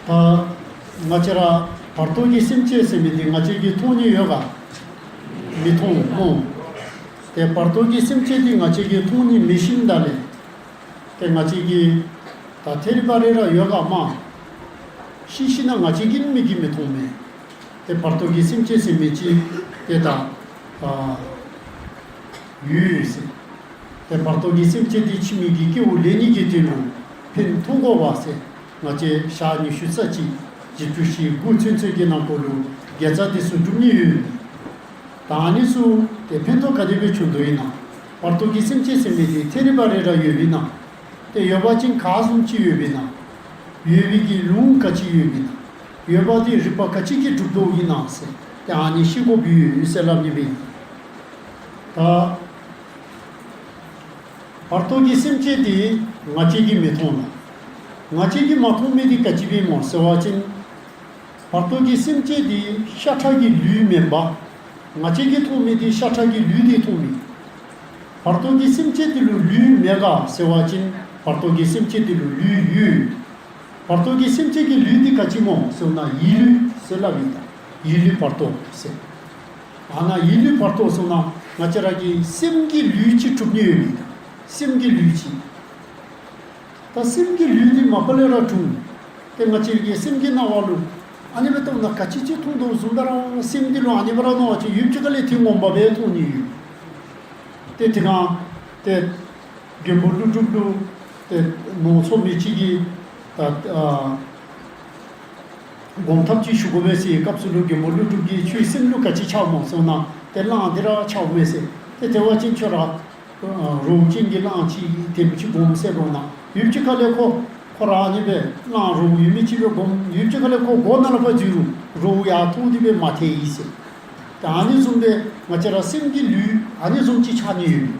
ད་ང་བཅས་ར་བར་དོ་གི་སེམས་ཅན་ཟེར་མི་འདི་ང་བཅས་ཀྱིས་མཐོང་ནི་ཡོད་ག། མི་མཐོང་སྨོ། ཏེ་བར་དོ་གི་སེམས་ཅན་འདི་ང་བཅས་ཀྱིས་མཐོང་ནི་མེད་བཞིན་ད་ལས། ཏེ་ང་བཅས་ཀྱིས་ད་ཐེ་རི་བ་རི་ར་ཡོད་ག་མ། ཤི་ཤི་ན་ང་བཅས་ཀྱིས་མིག་གིས་མི་མཐོང་མེད། ཏེ་བར་དོ་གི་སེམས་ཅན་ཟེར་མི་ཅིག་ཏེ་ད་ཨ་ཡོད་ཟེར། ཏེ་བར་དོ་གི་སེམས་ཅན་འདི་ཕྱི་མིག་གི་སྐྱེ་བོ་ལེན་ནི་གི་དོན་ལུ་ཕན་ཐོགས་དགོ་པ་ཟེར། ང་བཅས་ཞག་ཉི་ཤུ་རྩ་གཅིག་བཞི་བཅུ་ཞེ་དགུ་ཚུན་ཚོད་ཀྱི་ནང་འཁོད་ལུ་དགེ་རྩ་འདི་ཚུ་སྒྲུབ་ནི་ཡོད། ད་ཨ་ནི་ཚུ་ཏེ་ཕན་ཐོགས་ག་དེ་སྦེ་བྱུང་དོ་ཨིན་ན། བར་དོ་གི་སེམས་ཅན་ཟེར་མི་འདི་ཐེ་རི་བ་རི་ར་ཡོད་པས་ན། ཏེ་ཡོད་པ་ཅིན་ག་བཟུམ་ཅིག་ཡོད་པས་ན། ཡོད་པའི་གི་ལུང་ག་ཅི་ཡོད་པས་ན། ཡོད་པ་འདི་རིགས་པ་ག་ཅི་གིས་གྲུབ་དོ་ཨིན་ན་ཟེར་ཏེ་ཨ་ནི་ཤེས་དགོཔ་ཡོད་ཟེར་སླབ་ནི་སྦེ་ཨིན། ད་བར་དོ་གི་སེམས་ཅན་འདི་ང་བཅས་ཀྱིས་མི་མཐོང་ལ། ང་བཅས་ཀྱིས་མ་མཐོང་མི་འདི་ག་ཅི་སྦེ་སྨོ་ཟེར་བ་ཅིན། བར་དོ་གི་སེམས་ཅན་འདི་ཤ་ཁྲག་གི་ལུས་མེན་པ། ང་བཅས་ཀྱིས་མཐོང་མི་འདི་ཤ་ཁྲག་གི་ལུས་འདི་མཐོང་མི། བར་དོ་གི་སེམས་ཅན་འདི་ལུ་ལུས་མེད་ག་ཟེར་བ་ཅིན་བར་དོ་གི་སེམས་ཅན་འདི་ལུ་ལུས་ཡོད། བར་དོ་གི་སེམས་ཅན་གྱི་ལུས་འདི་ག་ཅི་སྨོ་ཟེར་ན་ཡིད་ལུས་ཟེར་སླབ་ཨིན་ད། ཡིད་ལུས་བར་དོ་ཟེར། ཨ་ན་ཡིད་ལུས་བར་དོ་ཟེར་ན་ང་བཅས་ར་གི་སེམས་ཀྱི་ལུས་ཅིག་གྲུབ་ནི་ཡོད་ཨིན་ད། སེམས་ཀྱི་ལུས་ཅིག། ད་སེམས་ཀྱི་ལུས་འདི་མ་པ་ལས་ར་འཁྲུངས། ཏེ་ང་བཅས་ཀྱི་སེམས་ཀྱི་སྣང་བ་ལུ་ཨ་ནི་སྦེ་བལྟ་ན་ག་ཅི་ཅིག་མཐོང་དོ་བཟུམ་ད་ར་སེམས་འདི་ལུ་ཨ་ནི་སྦེ་ར་སྣང་བ་ཅིག་ཡུདཔ་ཅིག་ཁ་ལས་དེ་ངོ་མ་སྦེ་མཐོང་ནི་ཡོད། ཏེ་དེ་སྒང་ཏེ་མགོན་པོ་ཀླུ་སྒྲུབ་ལུ་ཏེ་ནོར་འཚོ་མི་ཅིག་གིས་ད་ཨ་སྒོམ་ཐབས་ཅིག་ཞུ་དགོ་པས་ཟེར་སྐབས་སུ་ལུ་མགོན་པོ་ཀླུ་སྒྲུབ་ཀྱིས་ཁྱོད་སེམས་ལུ་ག་ཅི་ཆགས་སྨོ་ཟེར་ན་ཏེ་གླང་འདི་ར་ཆགས་མས་ཟེར། ཏེ་དེ་བ་ཅིན་ཁྱོད་ར་རོ་ཅན་གྱི་གླང་ཅིག་དེམ་ཅིག་སྒོམ་ཟེར་རུང་ན་ཡུདཔ་ཅིག་ཁ་ལས་ཁོ་ཁོ་ར་ཨ་ནི་སྦེ་གླང་རོ་ཡོད་མི་ཅིག་སྦེ་སྒོམ། ཡུདཔ་ཅིག་ཁ་ལས་ཁོ་སྒོ་ནང་ལུ་ཕར་འཛུལ་རུང་རོ་ཡར་མཐོང་སྟེ་སྦེ་མ་ཐལ་ཡི་ཟེར། ད་ཨ་ནི་བཟུམ་སྦེ་ང་བཅས་ར་སེམས་ཀྱི་ལུས་ཨ་ནི་བཟུམ་ཅིག་ཆགས་ནི་ཡོད་མི།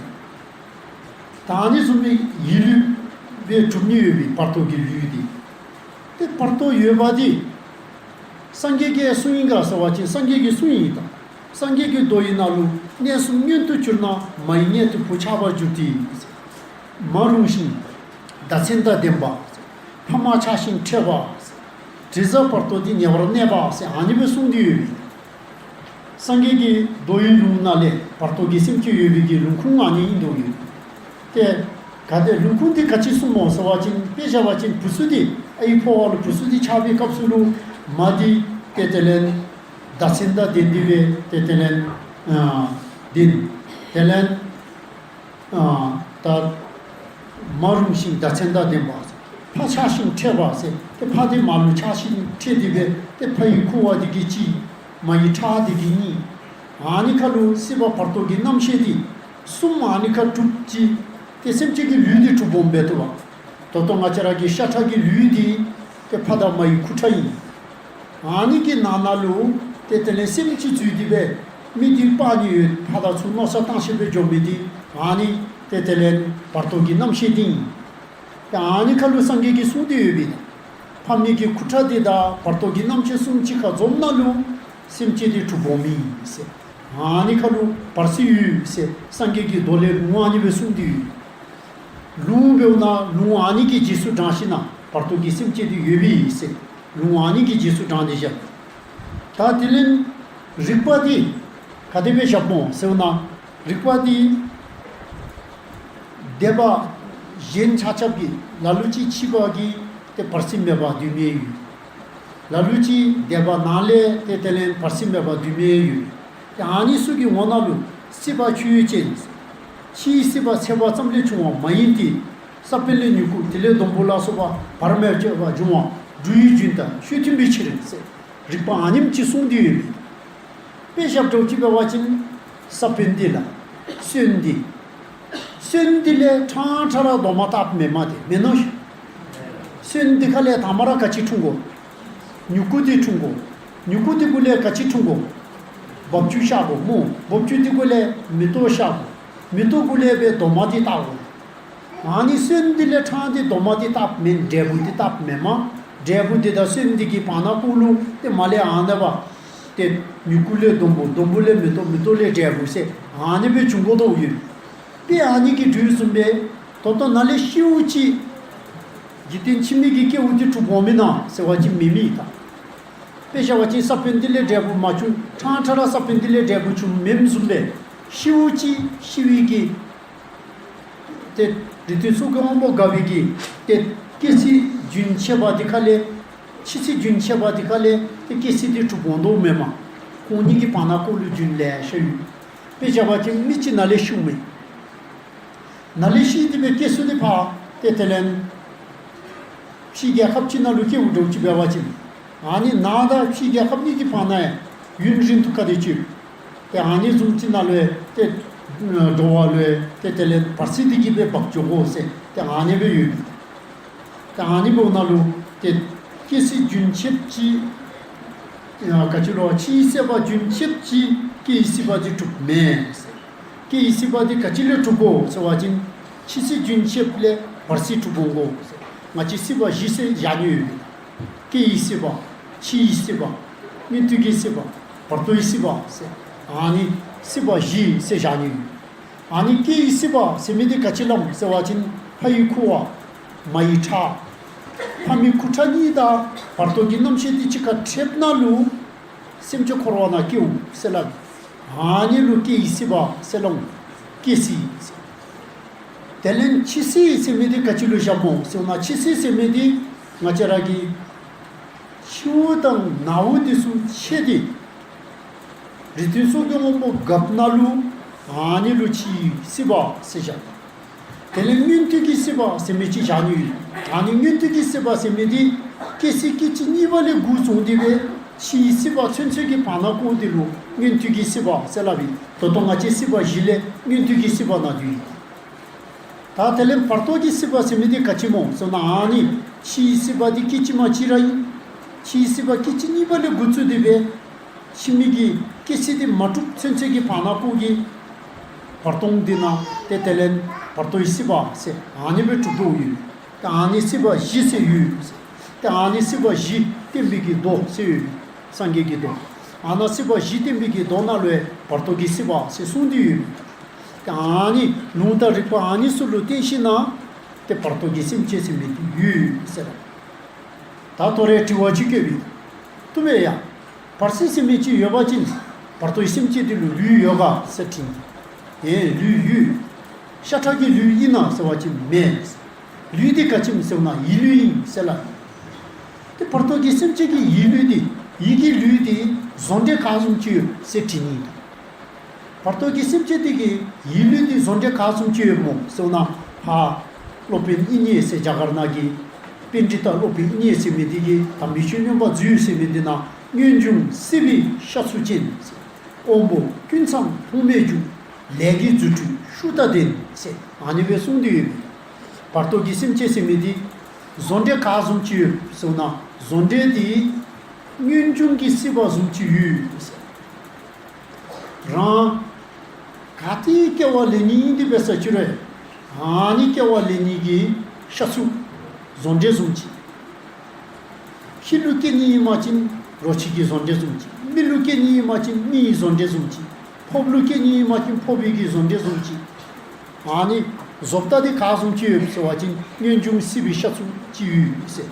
ད་ཨ་ནི་བཟུམ་སྦེ་ཡིད་ལུས་སྦེ་གྲུབ་ནི་ཡོད་པའི་བར་དོ་གི་ལུས་འདི། ཏེ་བར་དོ་ཡོད་པ་འདི་སངས་རྒྱས་ཀྱིས་གསུངས་ཡི་ག་ཟེར་བ་ཅིན་སངས་རྒྱས་ཀྱི་གསུང་ཨིན་ད། སངས་རྒྱས་ཀྱི་མདོ་ཡི་ནང་ལུ་གནས་གསུམ་མངོན་དུ་གྱུར་ན་མ་ཡི་གནས་དེ་བུ་ཆགས་པར་འགྱུར་ཏེ། མ་རུངས་ཤིང་བདག་མཚན་དང་ལྡན་པ། ཕ་མ་ཆགས་ཤིང་ཕྲད་པ། དྲི་ཟ་བར་དོ་འདི་ཉེ་བར་གནས་པ་ཟེར་ཨ་ནི་སྦེ་གསུངས་ཏེ་ཡོད་པས། སངས་རྒྱས་ཀྱི་མདོ་ཡི་ལུང་ནང་ལས་བར་དོ་གི་སེམས་ཅན་ཡོད་པའི་གི་ལུང་ཁུངས་ཨ་ནི་ཨིན་དོ་ཡོད། ཏེ་ གལ་ཏེ་ལུང་ཁུངས་འདི་ག་ཅི་གསུངས་མོ་ཟེར་བ་ཅིན། དཔེ་བཞག་པ་ཅིན་བུ་ཚུ་འདི་ཨའི་ཕོ་བ་ལུ་བུ་ཚུ་འདི་ཆགས་པའི་སྐབས་སུ་ལུ་མ་འདི་ཏེ་དེ་ལས་ཟླ་མཚན་དང་ལྡན་ཏེ་སྦེ་ཏེ་དེ་ལས་ཨ་འདི་དེ་ལས་ཨ་ད་མ་རུངས་ཤིང་ཟླ་མཚན་དང་ལྡན་པ་ཟེར། ཕ་ཆགས་ཤིང་ཕྲད་པ་ཟེར། ཏེ་ཕ་འདི་མ་ལུ་ཆགས་ཤིང་ཕྲད་དེ་སྦེ་ཏེ་ཕ་ཡི་ཁུ་བ་འདི་གིས་གཅིག། མ་ཡི་ཁྲག་འདི་གིས་གཉིས། ཨ་ནི་ཁ་ལུ་སྲིད་པ་བར་དོ་གི་རྣམ་ཤེས་འདི་གསུམ་ཨ་ནི་ཁ་གྲུབ་ཅི། ཏེ་སེམས་ཅན་གྱི་ལུས་འདི་གྲུབ་འོང་འབད་དོ་བ། ད་ལྟོ་ང་བཅས་ར་གི་ཤ་ཁྲག་གི་ལུས་འདི་ཏེ་ཕ་དང་མ་ཡི་ཁུ་ཁྲག་ཨིན། ཨ་ནི་གི་ནང་ན་ལུ་ཏེ་དེ་ལས་སེམས་ཅིག་འཛུལ་ཏེ་སྦེ་མི་འདི་དཔའ་ནི་ཡོད་ཕ་དང་ཚུ་མནོ་བསམ་བཏང་ཤེས་པའི་འཇོག་མི་འདི་ཨ་ནི་ཏེ་དེ་ལས་བར་དོ་གི་རྣམ་ཤེས་འདི་ཨིན། ཏེ་ཨ་ནི་ཁ་ལུ་སངས་རྒྱས་ཀྱིས་གསུངས་ཏེ་ཡོད་པས། ཕ་མའི་གི་ཁུ་ཁྲག་འདི་དང་བར་དོ་གི་རྣམ་ཤེས་གསུམ་གཅིག་ཁར་འཛོམས་ན་ལུ་སེམས་ཅན་འདི་གྲུབ་འོང་མི་ཨིན་ཟེར། ཨ་ནི་ཁ་ལུ་བར་སྲིད་ཡོད་ཟེར་སངས་རྒྱས་ཀྱི་མདོ་ལས་ལུང་ཨ་ནི་སྦེ་གསུངས་ཏེ་ཡོད། ལུང་འབདཝ་ན་ལུང་ཨ་ནི་གི་རྗེས་སུ་འབྲང་ཞིན་ན་བར་དོ་གི་སེམས་ཅན་འདི་ཡོད་པའི་ཨིན་ཟེར། ལུང་ཨ་ནི་གི་རྗེས་སུ་འབྲང་སྟེ་བཞག། ད་དེ་ལས་རིག་པ་འདི་ག་དེ་སྦེ་བཞག་མོ་ཟེར་བ་ན། རིག་པ་འདི་འདས་པ་གཞན་ཆ་ཁྱབ་ཀྱི་ལ་ལུ་ཅིག་འཆི་བ་གི་ཏེ་བར་སྲིད་མེད་པ་དུས་མེད་ཡོད། ལ་ལུ་ཅིག་འདས་པ་ནང་ལས་ཏེ་དེ་ལས་བར་སྲིད་མེད་པ་དུས་མེད་ཡོད། ཏེ་ཨ་ནི་ཚུ་གི་ངོ་ན་ལུ་སྲིད་པ་ཆོས་ཅན། ཕྱིའི་སྲིད་པ་ཚེ་བ་ཙམ་ལས་བྱུང་བ་མ་ཡིན་ཏེ། ས་བོན་ལས་མྱུ་གུ་དེ་ལས་སྡོང་པོ་ལ་སོགས་པ་བར་མེད་སྤྱོད་པ་འབྱུང་བ་འབྲུ་ཡི་རྒྱུན་དང་ཆོས་མཐུན་པའི་ཕྱིར་ཟེར། རིག་པ་ཨ་ནེམ་ཅིག་གསུངས་ཏེ་ཡོད་མེད། དཔེ་ཞབས་ཏོག་ཅིག་འབད་བ་ཅིན་ས་བོན་འདི་ལ་སོན་འདི། སོན་འདི་ལས་ཕྲང་ཕྲ་ར་རྡོག་མ་བཏགས་མེན་མ་དེ་མེན་ནོ། སོན་འདི་ཁ་ལས་དང་མ་ར་ག་ཅི་འཁྲུངས་གོ། མྱུ་གུ་འདི་འཁྲུངས་གོ། མྱུ་གུ་འདི་གུ་ལས་ག་ཅི་འཁྲུངས་གོ། རྦབ་ཆུ་ཤར་གོ་མོ། རྦབ་ཆུ་འདི་གུ་ལས་མེ་ཏོག་ཤར་གོ། མེ་ཏོག་གུ་ལས་སྦེ་རྡོག་མ་འདི་བཏགས་གོ། ཨ་ནི་སོན་འདི་ལས་ཕྲང་འདི་རྡོག་མ་འདི་བཏགས་མེན། འབྲས་བུ་འདི་བཏགས་མེན་མ། འབྲས་བུ་འདི་དང་སོན་འདི་གི་བར་ན་ཀོ་ལུ་ཏེ་མ་ལས་ཨ་ནེ་བ། ཏེ་མྱུ་གུ་ལས་སྡོང་པོ། སྡོང་པོ་ལས་མེ་ཏོག་མེ་ཏོག་ལས་འབྲས་བུ་ཟེར་ཨ་ནེ་སྦེ་བྱུང་གོ་དོ་ཡོད། དཔེ་ཨ་ནི་གི་འགྲོས་བཟུམ་སྦེ་ད་ལྟོ་ནཱ་ལས་ཤིཝ་ཅིག་འཇིག་རྟེན་ཕྱི་མའི་གི་སྐྱེ་བོ་འདི་གྲུབ་འོང་མེན་ན་ཟེར་བ་ཅིན་མེན་མི་ད། དཔེ་བཞག་པ་ཅིན་ས་བོན་འདི་ལས་འབྲས་བུ་མ་བྱུང་། ཕྲང་ཕྲ་ར་ས་བོན་འདི་ལས་འབྲས་བུ་བྱུང་མེན་བཟུམ་སྦེ་ཤིཝ་ཅིག་ཤི་བའི་གི་ཏེ་རིགས་མཐུན་ཚོགས་ཀྱི་དབང་པོ་འགགས་པའི་གི་ཏེ་སྐྱེ་སྲིད་རྒྱུན་ཆད་པ་འདི་ཁ་ལས་འཆི་སྲིད་རྒྱུན་ཆད་པ་འདི་ཁ་ལས་ཏེ་སྐྱེ་སྲིད་འདི་གྲུབ་འོང་དོ་མེན་མ། ཁོང་གཉིས་ཀྱི་བར་ན་ཀོ་ལུ་རྒྱུན་ལེ་ཤ་ཡོད། དཔེ་བཞག་པ་ཅིན་མི་ཅིག་ནཱ་ལས་ཤིཝ་མེན། ནཱ་ལས་ཤི་སྟེ་སྦེ་སྐྱེ་སྲིད་འདི་ཕར་ཏེ་དེ་ལས་ཕྱིའི་རྒྱལ་ཁབ་ཅིག་ནང་ལུ་སྐྱེ་བ་འགྱོ་ཅི་འབད་བ་ཅིན། ཨ་ནི་ནཱ་དང་ཕྱིའི་རྒྱལ་ཁབ་གཉིས་ཀྱི་བར་ན་ཡང་ཡུན་རིང་དུ་ག་དེ་ཅིག་ཏེ་ཨ་ནི་བཟུམ་ཅིག་ནང་ལུ་ཏེ་འགྲོ་བ་ལུ་ཏེ་དེ་ལས་བར་སྲིད་འདི་གིས་སྦེ་འབག་འགྱོ་དགོ་ཟེར་ཏེ་ཨ་ནེ་སྦེ་ཡོད། ཏེ་ཨ་ནི་འབདཝ་ན་ལུ་ཏེ་སྐྱེ་སྲིད་རྒྱུན་ཆད་ཅིག་ཡང་ག་ཅི་ལོ། འཆི་སྲིད་པ་རྒྱུན་ཆད་ཅིག་སྐྱེ་བའི་སྲིད་པ་འདི་གྲུབ་མེན་ཟེར། སྐྱེ་བའི་སྲིད་པ་འདི་ག་ཅི་ལས་གྲུབ་གོ་ཟེར་བ་ཅིན་འཆི་སྲིད་རྒྱུན་ཆད་ལས་བར་སྲིད་གྲུབ་འོང་གོ་ཟེར། ང་བཅས་སྲིད་པ་བཞི་ཟེར་བཞག་ནི་ཡོད་མེན། སྐྱེ་བའི་སྲིད་པ། འཆི་བའི་སྲིད་པ། མངོན་མཐོ་གི་སྲིད་པ། བར་དོའི་སྲིད་པ་ཟེར། ཨ་ནི་སྲིད་པ་བཞི་ཟེར་བཞག་ནི་ཡོད། ཨ་ནི་སྐྱེ་བའི་སྲིད་པ་ཟེར་མི་འདི་ག་ཅི་ལོ་ཟེར་བ་ཅིན་ཕ་ཡི་ཁུ་བ། མ་ཡི་ཁྲག། ཕ་མའི་ཁུ་ཁྲག་གཉིས་དང་བར་དོ་གི་རྣམ་ཤེས་འདི་གཅིག་ཁར་ཕྲད་ན་ལུ་སེམས་ཅན་འཁོར་བ་ན་སྐྱེའོ་ཟེར་སླབ། ཨ་ནི་ལུ་སྐྱེ་བའི་སྲིད་པ་ཟེར་སླབ། སྐྱེ་སྲིད་ཟེར། དེ་ལས་འཆི་སྲིད་ཟེར་མི་འདི་ག་ཅི་ལུ་བཞག་མོ་ཟེར་ན། འཆི་སྲིད་ཟེར་མི་འདི་ང་བཅས་ར་གི་ཤིཝ་དང་ནཝ་འདི་ཚུ་ཆད་དེ་རིགས་མཐུན་ཚོགས་ཀྱི་དབང་པོ་འགག་ན་ལུ་ཨ་ནི་ལུ་འཆི་བའི་སྲིད་པ་ཟེར་བཞག། དེ་ལས་མངོན་མཐོ་གི་སྲིད་པ་ཟེར་མི་ཅིག་བཞག་ནི་ཡོད། ཨ་ནི་མངོན་མཐོ་གི་སྲིད་པ་ཟེར་མི་འདི་སྐྱེ་སྲིད་སྐྱེ་འཆི་གཉིས་པ་ལས་འགོ་བཟུང་སྟེ་སྦེ་འཆི་བའི་སྲིད་པ་ཚུན་ཚོད་ཀྱི་བར་ན་ཀོ་འདི་ལུ་མངོན་མཐོ་གི་སྲིད་པ་ཟེར་སླབ་ཨིན། ད་ལྟོ་ང་བཅས་སྲིད་པ་བཞི་ལས་མངོན་མཐོ་གི་སྲིད་པ་ནང་འདུ་ཡི། ད་དེ་ལས་བར་དོ་གི་སྲིད་པ་ཟེར་མི་འདི་ག་ཅི་མོ་ཟེར་ན། ཨ་ནི་འཆི་བའི་སྲིད་པ་འདི་སྐྱེ་འཆི་མ་གཅིག་ར་ཨིན། འཆི་བའི་སྲིད་པ་སྐྱེ་འཆི་གཉིས་པ་ལས་འགོ་བཙུགས་ཏེ་སྦེ་ཕྱི་མའི་གི་སྐྱེ་སྲིད་འདི་མ་གྲུབ་ཚུན་ཚོད་ཀྱི་བར་ན་ཀོ་གི་བར་སྟོང་འདི་ནང་ཏེ་དེ་ལས་བར་དོའི་སྲིད་པ་ཟེར་ཨ་ནི་སྦེ་གྲུབ་འགྱོ་ཡོད། ཏེ་ཨ་ནི་སྲིད་པ་བཞི་ཟེར་ཡོད། ཏེ་ཨ་ནི་སྲིད་པ་བཞི་བསྟན་པའི་གི་མདོ་ཟེར་ཡོད། སངས་རྒྱས་ཀྱི་མདོ། ཨ་ནི་སྲིད་པ་བཞི་བསྟན་པའི་གི་མདོ་ནང་ལུ་བར་དོ་གི་སྲིད་པ་ཟེར་གསུངས་ཏེ་ཡོད། ཏེ་ཨ་ནི་ལུང་དང་རིགས་པ་ཨ་ནི་ཚུ་ལུ་བརྟེན་ཞིན་ན་ཏེ་བར་དོ་གི་སེམས་ཅན་ཟེར་མི་འདི་ཡོད་ཟེར། ད་ལྟོ་རེ་དྲི་བ་ཅིག་བཀོད་པས། བཏུབ་པས་ཡ། བར་སྲིད་ཟེར་མི་ཅིག་ཡོད་པ་ཅིན་བར་དོའི་སེམས་ཅན་འདི་ལུ་ལུས་ཡོད་ག་ཟེར་དྲིས། ཨེ་ལུས་ཡོད། ཤ་ཁྲག་གི་ལུས་ཡིན་ན་ཟེར་བ་ཅིན་མེད། ལུས་དེ་ག་ཅི་ཡིན་ཟེར་ན་ཡིད་ལུས་ཡིན་ཟེར་ལ། དེ་བར་དོ་གི་སེམས་ཅན་གྱི་ཡིད་ལུས་དེ་ཡིད་ཀྱི་ལུས་དེ་བཟོ་འདྲེ་ག་བཟུམ་ཅིག་ཡོད་ཟེར་དྲི་ནི་ཡིན། བར་དོ་གི་སེམས་ཅན་དེ་གི་ཡིད་ལུས་དེ་བཟོ་འདྲེ་ག་བཟུམ་ཅིག་ཡོད་མོ་ཟེར་ན། ཧ། སློབ་དཔོན་དབྱིག་གཉེན་ཟེར་རྒྱ་གར་ནང་གི་པཎྜི་ཏ་སློབ་དཔོན་དབྱིག་གཉེན་ཟེར་མི་དེ་གི་དམ་པའི་ཆོས་བསྙེན་པར་མཛོད་ཟེར་མི་དེ་ན། སྔོན་བྱུང་སྲིད་པའི་ཤ་ཚུགས་ཅན། དབང་པོ་ཀུན་ཚང་ལྷུང་མེད་རྒྱུ། ལས་ཀྱི་རྫུ་འཕྲུལ་ཤུགས་དང་ལྡན་ཟེར་ཨ་ནི་སྦེ་གསུངས་ཏེ་ཡོད་པས། བར་དོ་གི་སེམས་ཅན་ཟེར་མི་དེ་བཟོ་འདྲེ་ག་བཟུམ་ཅིག་ཡོད་ཟེར་ན། བཟོ་འདྲེ་དེ་སྔོན་བྱུང་གི་སྲིད་པ་བཟུམ་ཅིག་ཡོད་ཟེར། རང་ག་དེ་སྐྱེ་བ་ལེན་ནི་ཡིན་དེ་འབད་ས་ཅི་རེད། ཨ་ནི་སྐྱེ་བ་ལེན་ནི་གི་ཤ་ཚུགས་བཟོ་འདྲེ་བཟུམ་ཅིག་ཁྱི་ལུ་སྐྱེ་ནི་ཡིན་པ་ཅིན་རོ་ཁྱི་གི་བཟོ་འདྲེ་བཟུམ་ཅིག་མི་ལུ་སྐྱེ་ནི་ཡིན་པ་ཅིན་མི་ཡི་བཟོ་འདྲེ་བཟུམ་ཅིག་ཕོརཔ་ལུ་སྐྱེ་ནི་ཡིན་པ་ཅིན་ཕོར་པའི་གི་བཟོ་འདྲེ་བཟུམ་ཅིག་ཨ་ནི་བཟོ་ལྟ་དེ་ག་བཟུམ་ཅིག་ཡོད་ཟེར་བ་ཅིན་སྔོན་བྱུང་སྲིད་པའི་ཤ་ཚུགས་ཅིག་ཡོད་ཟེར།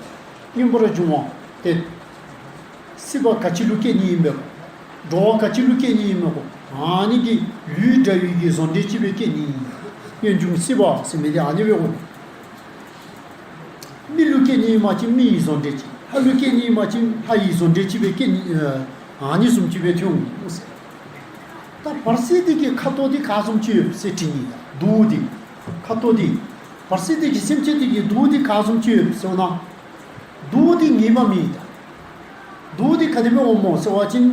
སྔོན་པོར་འབྱུང་བ་དེ། སྲིད་པ་ག་ཅི་ལུ་སྐྱེ་ནི་ཡིན་པའི་གོ། འགྲོ་བ་ག་ཅི་ལུ་སྐྱེ་ནི་ཡིན་པའི་གོ། ཨ་ནི་གི་ལུས་འདྲ་བའི་གི་བཟོ་འདྲེ་ཅིག་སྦེ་སྐྱེ་ནི་ཡིན། སྔོན་བྱུང་སྲིད་པ་ཟེར་མི་དེ་ཨ་ནི་སྦེ་གོ། མི་ལུ་སྐྱེ་ནི་ཡིན་པ་ཅིན་མི་ཡི་བཟོ་འདྲེ་ཅིག་ལྷ་ལུ་སྐྱེ་ནི་ཡིན་པ་ཅིན་ལྷ་ཡི་བཟོ་འདྲེ་ཅིག་སྦེ་སྐྱེ་ནི། ཨ་ནི་བཟུམ་ཅིག་སྦེ་ཐོན་འོང་ཟེར། ད་བར་སྲིད་དེ་གི་ཁ་དོག་དེ་ག་བཟུམ་ཅིག་ཡོད་ཟེར་དྲི་ནི་ད་གདུགས་དེ། ཁ་དོག་དེ། བར་སྲིད་དེ་གི་སེམས་ཅན་དེ་གི་གདུགས་དེ་ག་བཟུམ་ཅིག་ཡོད་ཟེར་ན། གདུགས་དེ་ངེས་པ་མེད་ད། གདུགས་དེ་ག་དེ་སྦེ་འོང་མོ་ཟེར་བ་ཅིན།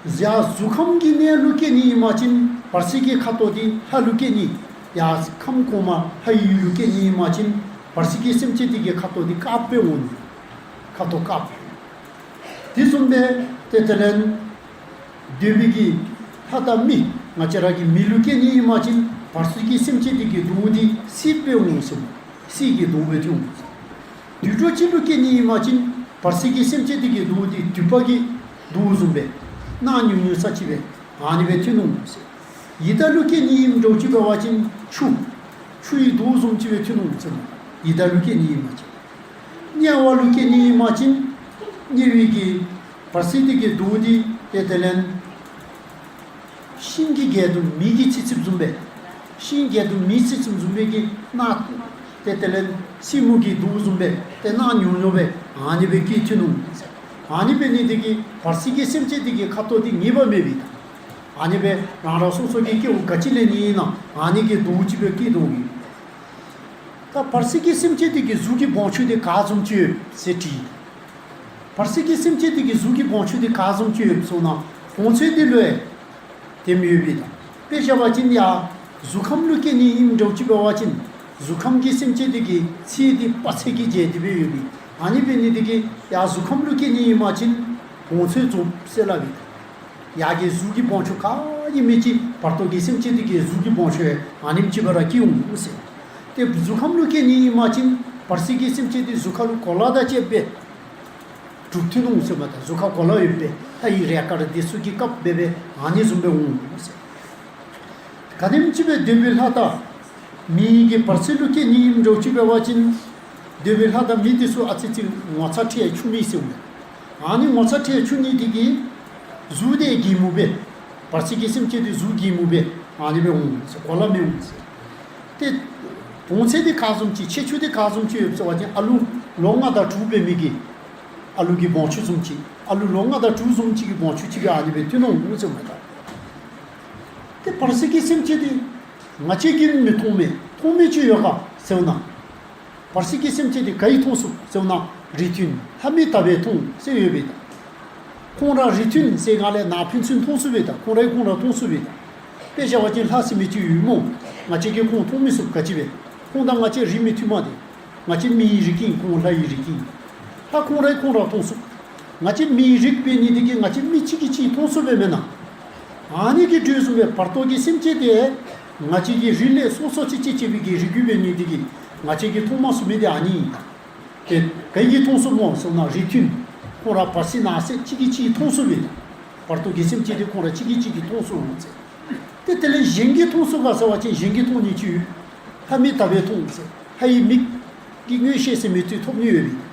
ཡ་གཟུགས་ཁམས་ཀྱི་གནས་ལུ་སྐྱེ་ནི་ཡིན་པ་ཅིན་བར་སྲིད་ཀྱི་ཁ་དོག་དེ་ལྷ་ལུ་སྐྱེ་ནི། ཡ་ཁམས་གོང་མ་ལྷ་ཡི་ཡུལ་ལུ་སྐྱེ་ནི་ཡིན་པ་ཅིན་བར་སྲིད་ཀྱི་སེམས་ཅན་དེ་གི་ཁ་དོག་དེ་དཀརཔོ་སྦེ་འོང་ནི། ཁ་དོག་དཀརཔོ། དེ་བཟུམ་སྦེ་ཏེ་དེ་ལས་འདོད་པའི་གི་ལྷ་དང་མི་ང་བཅས་ར་གི་མི་ལུ་སྐྱེ་ནི་ཡིན་པ་ཅིན་བར་སྲིད་ཀྱི་སེམས་ཅན་དེ་གི་གདུགས་དེ་སྲིད་སྦེ་འོང་ཟེར་མོ། སྲིད་ཀྱི་གདུགས་སྦེ་ཐོན་འོང་ཟེར། དུད་འགྲོ་ཅིག་ལུ་སྐྱེ་ནི་ཡིན་པ་ཅིན་བར་སྲིད་ཀྱི་སེམས་ཅན་དེ་གི་གདུགས་དེ་དུད་པ་གི་གདུགས་བཟུམ་སྦེ་གནག་ཉུང་ཉུང་ས་ཅིག་སྦེ་ཨ་ནི་སྦེ་ཐོན་འོང་ཟེར། ཡི་དྭགས་ལུ་སྐྱེ་ནི་ཡིན་འགྲོ་ཅིག་འབད་བ་ཅིན་ཆུ། ཆུ་ཡི་གདུགས་བཟུམ་ཅིག་སྦེ་ཐོན་འོང་ཟེར་མོ། ཡི་དྭགས་ལུ་སྐྱེ་ནི་ཡིན་པ་ཅིན། དམྱལ་བ་ལུ་སྐྱེ་ནི་ཡིན་པ་ཅིན་དམྱལ་བའི་གི་བར་སྲིད་དེ་གི་གདུགས་དེ་ཏེ་དེ་ལས་ཤིང་གི་རྒྱན་དུ་མེ་གི་ཚིག་ཚིག་བཟུམ་སྦེ། ཤིང་རྒྱན་དུ་མེ་ཚིག་ཚིག་བཟུམ་སྦེ་གི་གནག་ཏེ་དེ་ལས་སྲིན་མོ་གི་གདུགས་བཟུམ་སྦེ་ཏེ་གནག་ཉུང་ཉུང་སྦེ་ཨ་ནི་སྦེ་སྐྱེ་ཐོན་འོང་། ཨ་ནི་སྦེ་ནི་དེ་གི་བར་སྲིད་ཀྱི་སེམས་ཅན་དེ་གི་ཁ་དོག་དེ་ངེས་པ་མེད་པའི་ད། ཨ་ནི་སྦེ་རང་རང་སོ་སོ་གི་སྐྱེ་བོ་ག་ཅི་ལེན་ནི་ཡིན་ན་ཨ་ནི་གི་གདུགས་ཅིག་སྦེ་སྐྱེ་དོ་གི། ད་བར་སྲིད་ཀྱི་སེམས་ཅན་དེ་གི་གཟུགས་ཀྱི་བང་ཆུ་དེ་ག་བཟུམ་ཅིག་ཡོད་ཟེར་དྲིས། བར་སྲིད་ཀྱི་སེམས་ཅན་དེ་གི་གཟུགས་ཀྱི་བང་ཆུ་དེ་ག་བཟུམ་ཅིག་ཡོད་ཟེར་ན་བོངས་ཚོད་དེ་ལུ་ཡང་དེམ་ཡོད་པས་ད། དཔེ་བཞག་པ་ཅིན་ཡ་གཟུགས་ཁམས་ལུ་སྐྱེ་ནི་ཨིནམ་འདྲཝ་ཅིག་འབད་བ་ཅིན་གཟུགས་ཁམས་ཀྱི་སེམས་ཅན་དེ་གི་ཚིགས་དེ་དཔག་ཚད་ཀྱིས་འཇལ་ཏེ་སྦེ་ཡོད་པས། ཨ་ནི་འབད་ནི་དེ་གིས་ཡ་གཟུགས་ཁམས་ལུ་སྐྱེ་ནི་ཨིན་པ་ཅིན་བོངས་ཚོད་རྫོགསཔ་ཟེར་སླབ་པས། ཡ་གི་གཟུགས་ཀྱི་བང་ཆུ་ག་ཨིན་མི་ཅིག་བར་དོ་གི་སེམས་ཅན་དེ་གི་གཟུགས་ཀྱི་བང་ཆུ་ཡང་ཨ་ནེམ་ཅིག་སྦེ་ར་སྐྱེ་འོང་ཟེར། ཏེ་གཟུགས་ཁམས་ལུ་སྐྱེ་ནི་ཨིན་པ་ཅིན་བར་སྲིད་ཀྱི་སེམས་ཅན་དེ་གཟུགས་ཁ་ལུ་གོ་ལ་དང་བཅསཔ་སྦེ་གྲུབ་ཐོན་འོང་ཟེར་མས། ད་གཟུགས་ཁར་གོ་ལ་ཡོདཔ་སྦེ་ལྷ་ཡི་རས་དཀར་དེ་ཚུ་གིས་བཀབ་སྦེ་སྦེ་ཨ་ནི་བཟུམ་སྦེ་འོང་ཟེར། ག་དེམ་ཅིག་སྦེ་འདོད་པའི་ལྷ་དང་མི་གི་བར་སྲིད་ལུ་སྐྱེ་ནི་ཨིནམ་འདྲཝ་ཅིག་འབད་བ་ཅིན་འདོད་པའི་ལྷ་དང་མི་དེ་ཚུ་ཨ་ཙི་ཅིག་ངོ་ཚ་ཁྲེལ་ཆུང་མི་ཟེར་འོང་། ཨ་ནི་ངོ་ཚ་ཁྲེལ་ཆུང་ནི་དེ་གིས་གཟུགས་དེ་སྒྱིད་མོ་སྦེ། བར་སྲིད་ཀྱི་སེམས་ཅན་དེ་གཟུགས་སྒྱིད་མོ་སྦེ་ཨ་ནི་སྦེ་འོང་ཟེར། གོ་ལ་མི་འོང་ཟེར། ཏེ་བོངས་ཚད་དེ་ག་བཟུམ་ཅིག་ཁྱད་ཆོས་དེ་ག་བཟུམ་ཅིག་ཡོད་ཟེར་བ་ཅིན་ཨ་ལུ་ལོ་ལྔ་དང་དྲུག་འབད་མི་གི་ཨ་ལུ་གི་བང་ཆུ་བཟུམ་ཅིག་ཨ་ལུ་ལོ་ལྔ་དང་དྲུག་བཟུམ་ཅིག་གི་བང་ཆུ་ཅིག་སྦེ་ཨ་ནི་སྦེ་ཐོན་འོང་ཟེར་མས་ད། ཏེ་བར་སྲིད་ཀྱི་སེམས་ཅན་དེ་ང་བཅས་ཀྱིས་མི་མཐོང་མི་མཐོང་མི་ཅིག་ཡོད་ག་ཟེར་ན། བར་སྲིད་ཀྱི་སེམས་ཅན་དེ་ག་གིས་མཐོང་ཚུགས་ཟེར་ན་རིགས་མཐུན་ལྷ་མི་དག་པས་མཐོང་ཟེར་ཡོད་པས་ད། ཁོང་ར་རིགས་མཐུན་ཟེར་ག་ལས་ནཱ་ཕན་ཚུན་མཐོང་ཚུགས་པས་ད། ཁོང་རའི་ཁོང་ར་མཐོང་ཚུགས་པས་ད། དཔེ་བཞག་པ་ཅིན་ལྷ་ཟེར་མི་ཅིག་ཡོད་མོ། ང་བཅས་ཀྱིས་ཁོང་མཐོང་མི་ཚུགས་ག་ཅི་སྦེ། ཁོང་དང་ང་བཅས་རིགས་མི་མཐུན་མས་ཏེ། ང་བཅས་མི་ཡི་རིགས་ཨིན། ཁོང་ལྷ་ཡི་རིགས་ཨིན། ལྷ་ཁོང་རའི་ཁོང་ར་མཐོང་ཚུགས། ང་བཅས་མི་ཡི་རིགས་འབད་ནི་དེ་གིས་ང་བཅས་མི་གཅིག་གིས་གཅིག་མཐོང་ཚུགས་པས་མེན་ན། ཨ་ནི་གི་དོ་བཟུམ་སྦེ་བར་དོ་གི་སེམས་ཅན་དེ་ང་བཅས་ཀྱི་རིགས་ལས་སོ་སོ་ཅིག་ཅིག་ཅིག་སྦེ་གི་རིགས་རྒྱུད་འབད་ནི་དེ་གིས་ང་བཅས་ཀྱིས་མཐོང་མ་ཚུགས་མི་དེ་ཨ་ནི་ཨིན། ཏེ་ག་གིས་མཐོང་ཚུགས་མོ་ཟེར་ན་རིགས་མཐུན། ཁོང་ར་བར་སྲིད་ནང་གསེས་གཅིག་གིས་གཅིག་མཐོང་ཚུགས་པས། བར་དོ་གི་སེམས་ཅན་དེ་ཁོང་ར་གཅིག་གིས་གཅིག་གིས་མཐོང་ཚུགས་འོང་ཟེར། ཏེ་དེ་ལས་གཞན་གྱིས་མཐོང་ཚུགས་ག་ཟེར་བ་ཅིན་གཞན་གྱིས་མཐོང་ནི་ཅིག་ཡོད། ལྷ་མི་དག་པས་མཐོང་ཟེར། ལྷ་ཡི་མིག་གི་མངོན་ཤེས་ཟེར་མི་དེ་ཐོབ་ནི་ཡོད་པས།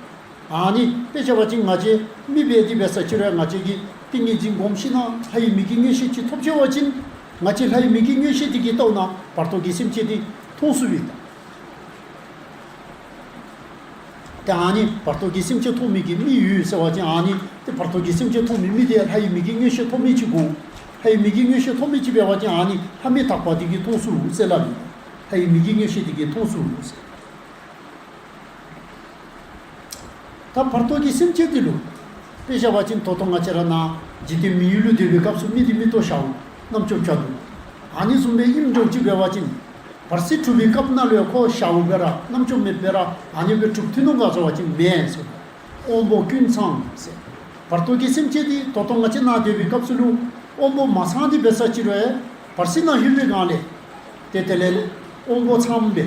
ཨ་ནི་དཔེ་བཞག་པ་ཅིན་ང་བཅས་མི་འབད་དེ་འབད་ས་ཅིག་ར་ང་བཅས་ཀྱིས་ཏིང་ངེ་འཛིན་སྒོམ་ཞིན་ན་ལྷ་ཡི་མིག་གི་མངོན་ཤེས་ཅིག་ཐོབ་ཆི་བ་ཅིན། ང་བཅས་ལྷ་ཡི་མིག་གིས་མངོན་ཤེས་དེ་གིས་རྟོགས་ན་བར་དོ་གི་སེམས་ཅན་དེ་མཐོང་སུ་ཡོད་དམ། དེ་ཨ་ནི་བར་དོ་གི་སེམས་ཅན་མཐོང་མི་གི་མིག་ཡོད་ཟེར་བ་ཅིན་ཨ་ནི་དེ་བར་དོ་གི་སེམས་ཅན་མཐོང་མི་མི་དེ་ལྷ་ཡི་མིག་གིས་མངོན་ཤེས་ཐོབ་མི་ཅིག་དགོས། ལྷ་ཡི་མིག་གིས་མངོན་ཤེས་ཐོབ་མི་ཅིག་འབད་བ་ཅིན་ཨ་ནི་ལྷ་མི་དག་པ་དེ་གིས་མཐོང་སུ་ཟེར་ལབ་ཡོད། ལྷ་ཡི་མིག་གིས་མངོན་ཤེས་དེ་གིས་མཐོང་སུ་ཟེར། ད་བར་དོ་གི་སེམས་ཅན་དེ་ལུ། དཔེ་བཞག་པ་ཅིན་ད་ལྟོ་ང་བཅས་ར་ནཱ་འཇིག་རྟེན་མི་ཡུལ་ལུ་སྡོད་པའི་སྐབས་སུ་མི་དེ་མིག་ཏོ་ཞརཝ་རྣམ་ཅོ་བྱ་འདུག། ཨ་ནི་བཟུམ་སྦེ་ཨིནམ་འདྲཝ་ཅིག་འབད་བ་ཅིན། བར་སྲིད་གྲུབ་པའི་སྐབས་ནང་ལུ་ཡང་ཁོ་ཞརཝ་སྦེ་ར་རྣམ་ཅོ་མེདཔ་སྦེ་ར་ཨ་ནི་སྦེ་གྲུབ་ཐུབ་ནུག་ག་ཟེར་བ་ཅིན་མེན་ཟེར། དབང་པོ་ཀུན་ཚང་ཟེར། བར་དོ་གི་སེམས་ཅན་དེ་ད་ལྟོ་ང་བཅས་ནཱ་སྡོད་པའི་སྐབས་སུ་ལུ་དབང་པོ་མ་ཚང་སྟེ་འབད་ས་ཅིག་རུང་བར་སྲིད་ནང་ལྷོད་པའི་སྒང་ལས། དེ་དེ་ལས་དབང་པོ་ཚངམ་སྦེ།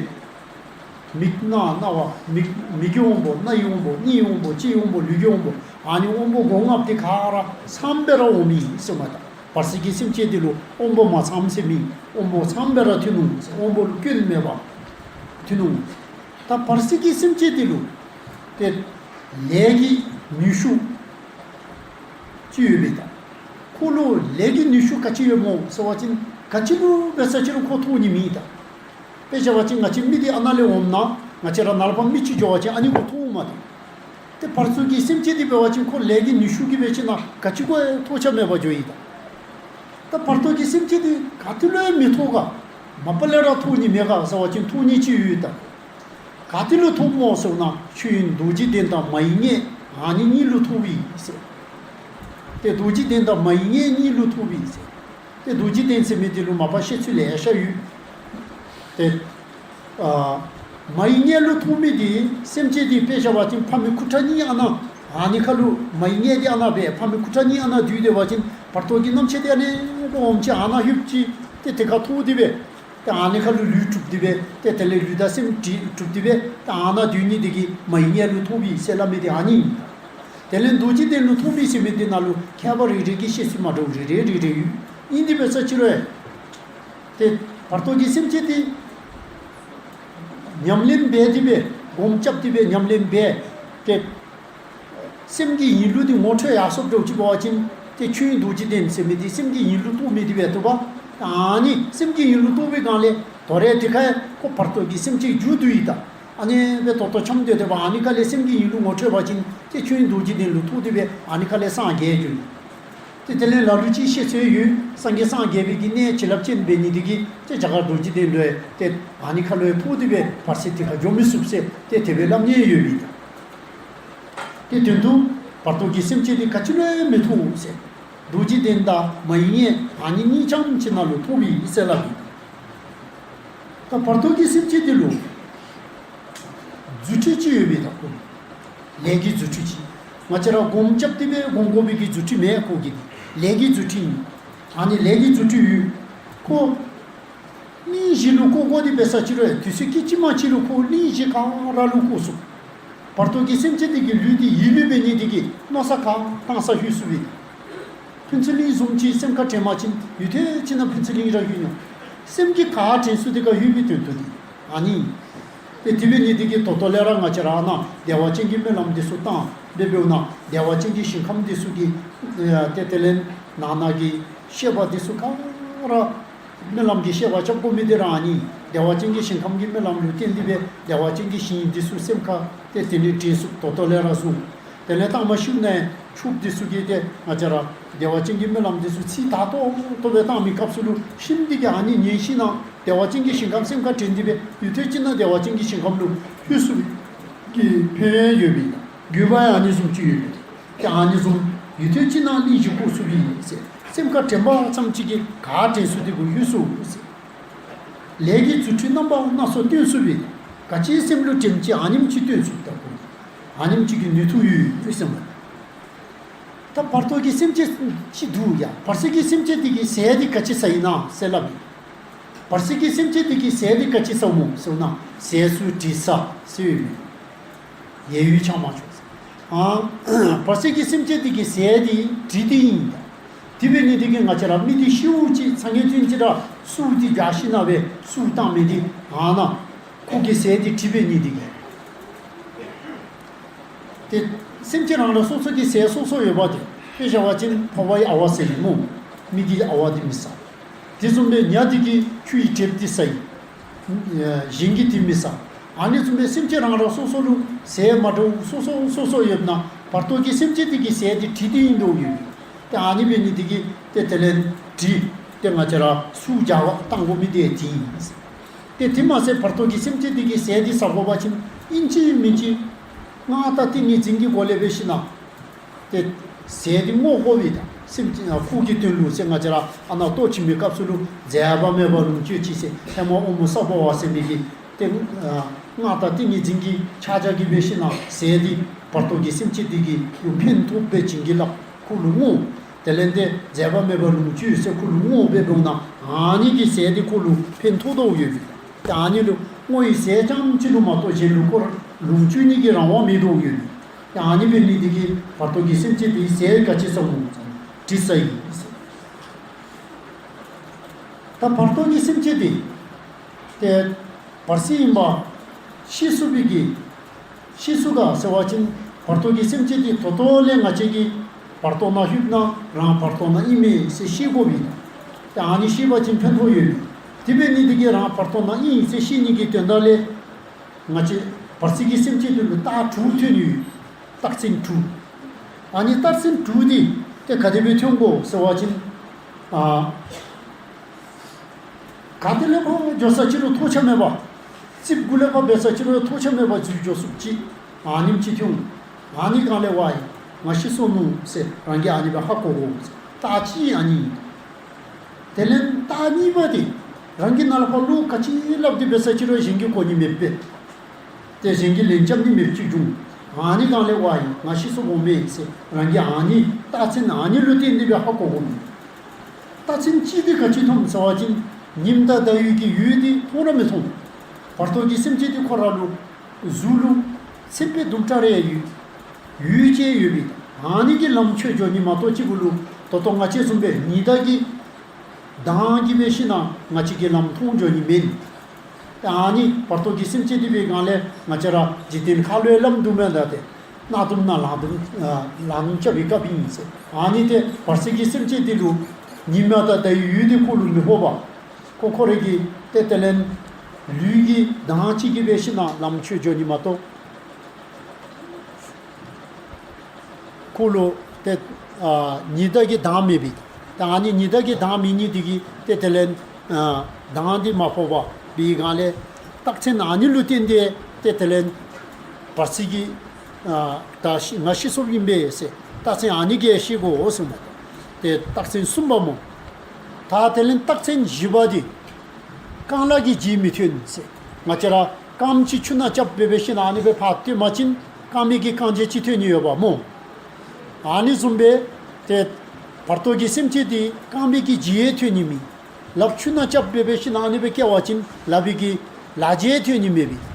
མིག་རྣ་རྣ་བ་མིག་མིག་གི་དབང་པོ་རྣ་ཡི་དབང་པོ་སྣའི་དབང་པོ་ལྕེའི་དབང་པོ་ལུས་ཀྱི་དབང་པོ་ཨ་ནི་དབང་པོ་སྒོ་ལྔ་པོ་དེ་ག་ར་ཚངམ་སྦེ་ར་འོང་མི་ཨིན་ཟེར་མས་ད། བར་སྲིད་ཀྱི་སེམས་ཅན་དེ་ལུ་དབང་པོ་མ་ཚངམ་ཟེར་མི་དབང་པོ་ཚངམ་སྦེ་ར་ཐོན་ནུག་ཟེར། དབང་པོ་ལུ་སྐྱོན་མེད་པ་ཐོན་ནུག། ད་བར་སྲིད་ཀྱི་སེམས་ཅན་དེ་ལུ་དེ་ལས་ཀྱི་ནུས་ཤུགས་ཅིག་ཡོད་པས་ད། ཁོ་ལུ་ལས་ཀྱི་ནུས་ཤུགས་ག་ཅི་ཡོད་སྨོ་ཟེར་བ་ཅིན་ག་ཅི་ལུ་འབད་ས་ཅིག་རུང་ཁོ་ཐོགས་ནི་མེད་ད། དཔེ་བཞག་པ་ཅིན་ང་བཅས་མི་དེ་ཨ་ནཱ་ལས་འོངམ་ན་ང་བཅས་ར་ནཱ་ལས་ཕར་མི་ཅིག་འགྱོ་བ་ཅིན་ཨ་ནི་ཁོ་ཐོགས་འོང་མས་ཏེ། དེ་བར་སྲིད་ཀྱི་སེམས་ཅན་དེ་འབད་བ་ཅིན་ཁོ་ལས་ཀྱི་ནུས་ཤུགས་ཀྱིས་འབད་ཞིན་ན་ག་ཅི་གུ་ཡང་ཐོགས་ཆ་མེད་པར་འགྱོཝ་ཨིན་ད། ད་བར་དོ་གི་སེམས་ཅན་དེ་ག་ཏེ་ལུ་ཡང་མི་ཐོགས་ག། མ་པ་ལས་ར་ཐོགས་ནི་མེད་ག་ཟེར་བ་ཅིན་ཐོགས་ནི་ཅིག་ཡོད་ད། ག་ཏེ་ལུ་ཐོགས་སྨོ་ཟེར་ན་ཆོས་དབྱིངས་རྡོ་རྗེ་གདན་དང་མ་ཡི་མངལ་ཨ་ནི་གཉིས་ལུ་ཐོགས་ཨིན་ཟེར། དེ་རྡོ་རྗེ་གདན་དང་མ་ཡི་མངལ་གཉིས་ལུ་ཐོགས་ཨིན་ཟེར། དེ་རྡོ་རྗེ་གདན་ཟེར་མི་དེ་ལུ་མ་པ་བཤད་ཚུལ་ལེ་ཤ་ཡོད། དེ་ཨ་མ་ཡི་མངལ་ལུ་ཐོགས་མི་དེ་སེམས་ཅན་དེ་དཔེ་བཞག་པ་ཅིན་ཕ་མའི་སྐུ་ཕྲེང་གཉིས་ཨ་ནཱ་ཨ་ནི་ཁ་ལུ་མ་ཡི་མངལ་དེ་ཨ་ནཱ་སྦེ་ཕ་མའི་སྐུ་ཕྲེང་གཉིས་ཨ་ནཱ་འདུས་སྡོད་པ་ཅིན་བར་དོ་གི་རྣམ་ཤེས་དེ་ཨ་ནི་སྦེ་འོངམ་ཅིག་ཨ་ནཱ་ལྷོདཔ་ཅིག་དེ་དེ་ཁར་ཐོགས་ཏེ་སྦེ། ཏེ་ཨ་ནི་ཁ་ལུ་ལུས་གྲུབ་སྟེ་སྦེ་ཏེ་དེ་ལས་ལུས་དང་སེམས་གྲི་གྲུབ་སྟེ་སྦེ་ཏེ་ཨ་ནཱ་སྡོད་ནི་དེ་གིས་མ་ཡི་མངལ་ལུ་ཐོགས་པས་ཟེར་སླབ་མི་དེ་ཨ་ནི་ཨིན། དེ་ལས་རྡོ་རྗེ་གདན་ལུ་ཐོགས་པས་ཟེར་མི་དེ་ནང་ལུ་མཁས་པ་རེ་རེ་གིས་བཤད་ཚུལ་མ་འདྲཝ་རེ་རེ་རེ་རེ་ཡོད། ཨིན་དེ་འབད་ས་ཅིག་རུང་ཏེ་བར་དོ་གི་སེམས་ཅན་དེ་ཉམས་ལེན་འབད་དེ་སྦེ་སྒོམ་རྐྱབ་སྟེ་སྦེ་ཉམས་ལེན་འབད་ཏེ། སེམས་ཀྱི་ཡིན་ལུགས་དེ་ངོ་འཕྲོད་ཡར་སོངམ་འདྲཝ་ཅིག་འབད་བ་ཅིན་ཏེ་ཆོས་དབྱིངས་རྡོ་རྗེ་གདན་ཟེར་མི་དེ་སེམས་ཀྱི་ཡིན་ལུགས་རྟོགས་མི་དེ་སྦེ་ཐོབ་པ། ཨ་ནི་སེམས་ཀྱི་ཡིན་ལུགས་རྟོགས་པའི་སྒང་ལས་དོ་རུང་དེ་ཁར་ཁོ་བར་དོ་གི་སེམས་ཅན་མཇུག་བསྡུ་ཡི་ད། ཨ་ནི་སྦེ་ཏོག་ཏོ་འཁྱམས་སྡོད་སྡོདཔ་ཨ་ནི་ཁ་ལས་སེམས་ཀྱི་ཡིན་ལུགས་ངོ་འཕྲོད་པ་ཅིན་ཏེ་ཆོས་དབྱིངས་རྡོ་རྗེ་གདན་ལུ་ཐོགས་ཏེ་སྦེ་ཨ་ནི་ཁ་ལས་སངས་རྒྱས་འགྱོ་ཡི། ཏེ་དེ་ལས་ལ་ལུ་ཅིག་བཤད་སྲོལ་ཡོད། སངས་རྒྱས་སངས་རྒྱས་པའི་གི་གནས་བྱིན་རླབས་ཅན་འབད་ནི་དེ་གིས་ཏེ་རྒྱ་གར་རྡོ་རྗེ་གདན་ལུ་ཡང་ཏེ་ཨ་ནི་ཁ་ལུ་ཡང་ཐོགས་ཏེ་སྦེ་བར་སྲིད་དེ་ཁར་འགྱོ་མི་ཚུགས་ཟེར་ཏེ་དེ་སྦེ་སླབ་མཁན་ཡོད་པས། དེ་དོན་དུ་བར་དོ་གི་སེམས་ཅན་དེ་ག་ཅི་ལུ་ཡང་མི་ཐོགས་ཟེར། རྡོ་རྗེ་གདན་དང་མ་ཡི་མངལ་ཨ་ནི་གཉིས་ཙམ་ཅིག་ནང་ལུ་ཐོགས་པས་ཟེར་སླབ་ཡི། ད་བར་དོ་གི་སེམས་ཅན་དེ་ལུ་རྫུ་འཕྲུལ་ཅིག་ཡོད་པས་ད་ཁོ། ལས་ཀྱི་རྫུ་འཕྲུལ་ཅིག། ང་བཅས་ར་སྒོམ་རྐྱབ་སྟེ་སྦེ་སྒོམ་དགོ་པའི་གི་རྫུ་འཕྲུལ་མེན་ཁོ་གི། ལས་ཀྱི་རྫུ་འཕྲུལ་ཨིན། ཨ་ནི་ལས་ཀྱི་རྫུ་འཕྲུལ་ཡོད། ཁོ་གླིང་བཞི་ལུ་བསྐོར་བསྐོར་ཏེ་འབད་ས་ཅིག་རུང་དུས་ཚོད་སྐད་ཅིག་མ་གཅིག་ལུ་ཁོ་གླིང་བཞི་ག་ར་ལུ་བསྐོར་ཚུགས། བར་དོ་གི་སེམས་ཅན་དེ་གི་ལུས་དེ་ཡིད་ལུས་འབད་ནི་དེ་གིས་མནོ་ས་ག་བཏང་ས་ལྷོད་ཚུགས་པས། ཕུན་ཚོགས་གླིང་བཟུམ་ཅིག་སེམས་ཁར་དྲན་པ་ཅིན་ཡུན་ཐུང་ཅིག་ནང་ཕུན་ཚོགས་གླིང་ར་ལྷོད་ནུག། སེམས་ཀྱིས་ག་དྲན་ས་དེ་ཁར་ལྷོད་པའི་དོན་དུ་དེ་ཨ་ནི། ཏེ་དེ་འབད་ནི་དེ་གིས་ད་ལྟོ་ལས་ར་ང་བཅས་ར་ནཱ་བདེ་བ་ཅན་གྱི་སྨོན་ལམ་འདི་ཚུ་བཏང་སྦེ་འབདཝ་ད་བདེ་བ་ཅན་གྱི་ཞིང་ཁམས་འདི་ཚུ་གི་ཏེ་དེ་ལས་ནང་ན་གི་བཤད་པ་འདི་ཚུ་ག་ར་སྨོན་ལམ་གྱི་བཤད་པ་རྐྱབ་དགོ་མི་དེ་ར་ཨ་ནི་བདེ་བ་ཅན་གྱི་ཞིང་ཁམས་ཀྱི་སྨོན་ལམ་ལུ་བརྟེན་ཏེ་སྦེ་བདེ་བ་ཅན་གྱི་ཞིང་འདི་ཚུ་སེམས་ཁར་ཏེ་དེ་ནི་དྲན་ཚུགས། ད་ལྟོ་ལས་ར་བཟུང་། དེ་ལས་བཏང་མ་ཤུལ་ནས་ཕྱུགཔོ་འདི་ཚུ་གིས་ཏེ་ང་བཅས་ར་བདེ་བ་ཅན་གྱི་སྨོན་ལམ་འདི་ཚུ་ཚིག་དག་ཏོག་ཏོ་སྦེ་བཏང་མི་སྐབས་སུ་ལུ་ཤིན་ཏུ་གི་ཨ་ནི་ཉན་ཞིན་ན་བདེ་བ་ཅན་གྱི་ཞིང་ཁམས་སེམས་ཁར་དྲན་ཏེ་སྦེ་ཡུན་ཐུང་ཅིག་ནང་བདེ་བ་ཅན་གྱི་ཞིང་ཁམས་ལུ་ལྷོད་ཚུགས་པའི་གི་ཕན་ཡོན་ཡོད་པས། དགོས་པ་ཡང་ཨ་ནི་བཟུམ་ཅིག་ཡོད་པས། ཏེ་ཨ་ནི་བཟུམ་ཡུན་ཐུང་ཅིག་ནང་གླིང་བཞི་བསྐོར་ཚུགས་པས་ཟེར། སེམས་ཁར་དྲན་པ་ཙམ་ཅིག་གིས་ག་དྲན་ས་དེ་གུ་ལྷོད་ཚུགས་ཟེར། ལས་ཀྱི་རྫུ་འཕྲུལ་རྣམ་པ་སྣ་ཚོགས་སྟོན་ཚུགས་པས། ག་ཅི་སེམས་ལུ་དྲནམ་ཅིག་ཨ་ནེམ་ཅིག་སྟོན་ཚུགས་ད་ཁོ། ཨ་ནེམ་ཅིག་གི་ནུས་མཐུ་ཡོད་ཟེར་མས། ད་བར་དོ་གི་སེམས་ཅན་ཅིག་འདུག་ཡ། བར་སྲིད་ཀྱི་སེམས་ཅན་དེ་གི་ཟས་དེ་ག་ཅི་ཟ་ཡི་ན་ཟེར་སླབ་ཡི། བར་སྲིད་ཀྱི་སེམས་ཅན་དེ་གི་ཟས་དེ་ག་ཅི་ཟཝ་སྨོ་ཟེར་ན་ཟས་སུ་དྲི་ཟ་ཟེར་ཡོད་མས། ཡས་ཡུལ་ཆང་མ་ཆོག་ཟེར། ཨ་བར་སྲིད་ཀྱི་སེམས་ཅན་དེ་གི་ཟས་དེ་དྲི་དེ་ཨིན། དེ་འབད་ནི་དེ་གིས་ང་བཅས་ར་མི་དེ་ཤིཝ་ཅིག་ཚ་ངེས་ཅན་ཅིག་ར་སྲུ་དེ་རྒྱག་ཞིན་ན་སྦེ་སྲུ་བཏང་མི་དེ་ཨ་ནཱ་ཁོ་གི་ཟས་དེ་དྲི་འབད་ནི་དེ་གིས། ཏེ་སེམས་ཅན་རང་རང་སོ་སོ་གི་ཟས་སོ་སོ་ཡོད་པ་དེ། དཔེ་བཞག་པ་ཅིན་ཕོ་བའི་ཨ་ཝ་ཟེར་ཨིན་སྨོ། མི་དེ་ཨ་ཝ་དེ་མི་ཟ། དེ་བཟུམ་པའི་ཉ་དེ་གིས་ཆུ་ཡི་གྲིབ་དེ་ཟ་ཡི། གཞན་གྱིས་དེ་མི་ཟ། ཨ་ནི་བཟུམ་པའི་སེམས་ཅན་རང་རང་སོ་སོ་ལུ་ཟས་མ་འདྲཝ་སོ་སོ་སོ་སོ་ཡོད་ན་བར་དོ་གི་སེམས་ཅན་དེ་གི་ཟས་དེ་དྲི་དེ་ཨིན་དོ་ཡོད། ཏེ་ཨ་ནི་འབད་ནི་དེ་གིས་ཏེ་དེ་ལས་དྲི་ཏེ་ང་བཅས་ར་སུ་རྒྱག་པ་བཏང་དགོ་མི་དེ་དེ་ཨིན། ཏེ་དེ་མ་ཟད་བར་དོ་གི་སེམས་ཅན་དེ་གི་ཟས་དེ་ཟ་དགོ་པ་ཅིན་ཨིན་ཅི་མིན་ཅི་སྔགས་དང་ཏིང་ངེ་འཛིན་གྱི་སྒོ་ལས་འབད་ཞིན་ན་ཏེ་ཟས་དེ་བསྔོ་དགོ་པས་ད། སེམས་ཅན་ཁོ་གི་དོན་ལུ་ཟེར་ང་བཅས་ར་ཨ་ནཱ་ལྟོ་བྱིན་པའི་སྐབས་སུ་ལུ་མཛད་པ་མེད་པ་ལོངས་སྤྱོད་ཅིག་ཟེར་ཧེ་མ་ཨོཾ་སྭ་བྷཱ་ཝ་ཟེར་མི་གི་ཏེ་སྔགས་དང་ཏིང་ངེ་འཛིན་གྱི་ཕྱག་རྒྱ་གིས་འབད་ཞིན་ན་ཟས་དེ་བར་དོ་གི་སེམས་ཅན་དེ་གི་ལུ་ཕན་ཐོགས་པའི་བྱིན་གྱིས་བརླབས། ཁོ་ལུ་བསྔོ། དེ་ལས་ཏེ་མཛད་པ་མེད་པ་ལོངས་སྤྱོད་ཟེར་ཁོ་ལུ་བསྔོ་འབད་འོང་ན་ཨ་ནི་གི་ཟས་དེ་ཁོ་ལུ་ཕན་ཐོགས་དོ་ཡོད་པས། ཏེ་ཨ་ནི་ལུ་བསྔོ་བའི་ཟས་ཙམ་ཅིག་ལུ་མ་གཏོགས་གཞན་ལུ་ཁོ་ར་ལོངས་སྤྱོད་ནི་གི་རང་དབང་མེད་དོ་ཡོད་པས། ཏེ་ཨ་ནི་འབད་ནི་དེ་གིས་བར་དོ་གི་སེམས་ཅན་དེ་ཟས་ག་ཅི་ཟཝ་སྨོ་ཟེར་ན་དྲི་ཟ་ཡི་ཟེར། ད་བར་དོ་གི་སེམས་ཅན་དེ་ཏེ་བར་སྲིད་ཨིན་པ་ཤི་སོང་བའི་གི་ཤི་སོང་ག་ཟེར་བ་ཅིན་བར་དོ་གི་སེམས་ཅན་དེ་ད་ལྟོ་ལས་ང་བཅས་ཀྱིས་བར་དོ་ནང་ལྷོདཔ་ན་རང་བར་དོ་ནང་ཨིན་མས་ཟེར་ཤེས་དགོ་པས། ཏེ་ཨ་ནི་ཤེས་པ་ཅིན་ཕན་ཐོགས་ཡོད་མས། དེ་འབད་ནི་དེ་གིས་རང་བར་དོ་ནང་ཨིན་ཟེར་ཤེས་ནི་གི་དོན་དག་ལས་ང་བཅས་བར་སྲིད་ཀྱི་སེམས་ཅན་དེ་ལུ་རྟགས་དྲུག་ཐོན་ཡོད། རྟགས་མཚན་དྲུག་ཨ་ནི་རྟགས་མཚན་དྲུག་དེ་ཏེ་ག་དེ་སྦེ་ཐོན་དགོ་ཟེར་བ་ཅིན་ཨ་ག་ཏེ་ལས་ཕར་འགྱོ་ས་ཅིག་རུང་ཐོགས་ཆགས་མེད་པ། རྩིག་གུ་ལས་ཕར་འབད་ས་ཅིག་རུང་ཐོགས་ཆགས་མེད་པ་འཛུལ་འགྱོ་ཚུགསཔ་ཅིག་ཨ་ནེམ་ཅིག་ཐོན། ཨ་ནི་གང་ལས་ཝའི་ང་ཤི་སོང་ནུག་ཟེར་རང་གིས་ཨ་ནི་སྦེ་ཧ་གོ་དགོ་ཟེར། རྟགས་གཅིག་ཨ་ནི་ཨིན། དེ་ལས་རྟགས་གཉིས་པ་དེ་རང་གི་ནང་ལས་ཕར་བློ་ག་ཅི་སླབ་སྟེ་འབད་ས་ཅིག་རུང་གཞན་གྱིས་གོ་ནི་མེད་པས། ཏེ་གཞན་གྱིས་ལན་རྐྱབ་ནི་མེདཔ་ཅིག་འབྱུང་། ཨ་ནི་གང་ལས་ཝའི་ང་ཤི་སོངམ་མས་ཟེར་རང་གིས་ཨ་ནི་རྟགས་མཚན་ཨ་ནི་ལུ་བརྟེན་ཏེ་སྦེ་ཧ་གོ་དགོ་མས། རྟགས་མཚན་གཅིག་དེ་ག་ཅི་མཐོང་ཟེར་བ་ཅིན་ཉིམ་དང་ཟླ་འོད་ཀྱི་འོད་དེ་མཐོང་ར་མི་མཐོང་། བར་དོ་གི་སེམས་ཅན་དེ་ཁོ་ར་ལུ་གཟུགས་ལུ་ཚན་པའི་དུམ་གྲ་རེ་ཡོད། འོད་ཅན་ཡོད་པས། ཨ་ནི་གིས་ལམ་ཆོད་འགྱོ་ནི་མ་གཏོགས་གཅིག་པུ་ལུ་ད་ལྟོ་ང་བཅས་བཟུམ་སྦེ་ཉི་ཟླ་གི་མདངས་ཀྱིས་འབད་ཞིན་ན་ང་བཅས་ཀྱིས་ལམ་མཐོང་འགྱོ་ནི་མེན། ཨ་ནི་བར་དོ་གི་སེམས་ཅན་དེ་འབད་གང་ལས་ང་བཅས་ར་འཇིག་རྟེན་ཁ་ལོའི་ལམ་དུམ་མ་ད་ཏེ་གནག་དུམ་ནང་ལང་དུམ་ལང་དུམ་རྐྱབ་པའི་སྐབས་ཨིན་ཟེར། ཨ་ནི་ཏེ་བར་སྲིད་ཀྱི་སེམས་ཅན་དེ་ལུ་ཉི་མ་དང་ཟླ་འོད་དེ་ཁོ་ལུ་མི་ཕོག་པ། ཁོ་ཁོ་རའི་གི་ཏེ་དེ་ལས་ལུས་ཀྱི་མདངས་གཅིག་གིས་འབད་ཞིན་ན་ལམ་ཆོད་འགྱོ་ནི་མ་གཏོགས། ཁོ་ལུ་ཏེ་ཨ་ཉི་ཟླ་གི་མདངས་མེད་པས། ཏེ་ཨ་ནི་ཉི་ཟླ་གི་མདངས་མེད་ནི་དེ་གིས་ཏེ་དེ་ལས་ཨ་མདངས་དེ་མ་ཕོག་པ་འབད་གང་ལས་རྟགས་མཚན་ཨ་ནི་ལུ་བརྟེན་ཏེ་ཏེ་དེ་ལས་བར་སྲིད་ཀྱི་ཨ་ད་ཤི་ང་ཤི་སོངམ་ཨིན་པས་ཟེར་རྟགས་མཚན་ཨ་ནི་གིས་ཤེས་དགོ་ཟེར་མས། ཏེ་རྟགས་མཚན་གསུམ་པ་སྨོ། ད་དེ་ལས་རྟགས་མཚན་བཞི་པ་དེ་རྐང་ལག་གི་རྗེས་མི་ཐོན་ཟེར། ང་བཅས་ར་རྐངམ་ཅིག་ཆུ་ནང་རྐྱབ་སྦེ་འབད་ཞིན་ན་ཨ་ནི་སྦེ་ཕར་བཏོན་པ་ཅིན་རྐངམ་གི་རྐང་རྗེས་ཅིག་ཐོན་ནི་ཡོད་པ་སྨོ། ཨ་ནི་བཟུམ་སྦེ་ཏེ་བར་དོ་གི་སེམས་ཅན་དེ་རྐངམ་གི་རྗེས་ཐོན་ནི་མེད། ལགཔ་ཆུ་ནང་རྐྱབ་སྦེ་འབད་ཞིན་ན་ཨ་ནི་སྦེ་བཀལ་བ་ཅིན་ལགཔ་གི་ལག་རྗེས་ཐོན་ནི་མེད་པས།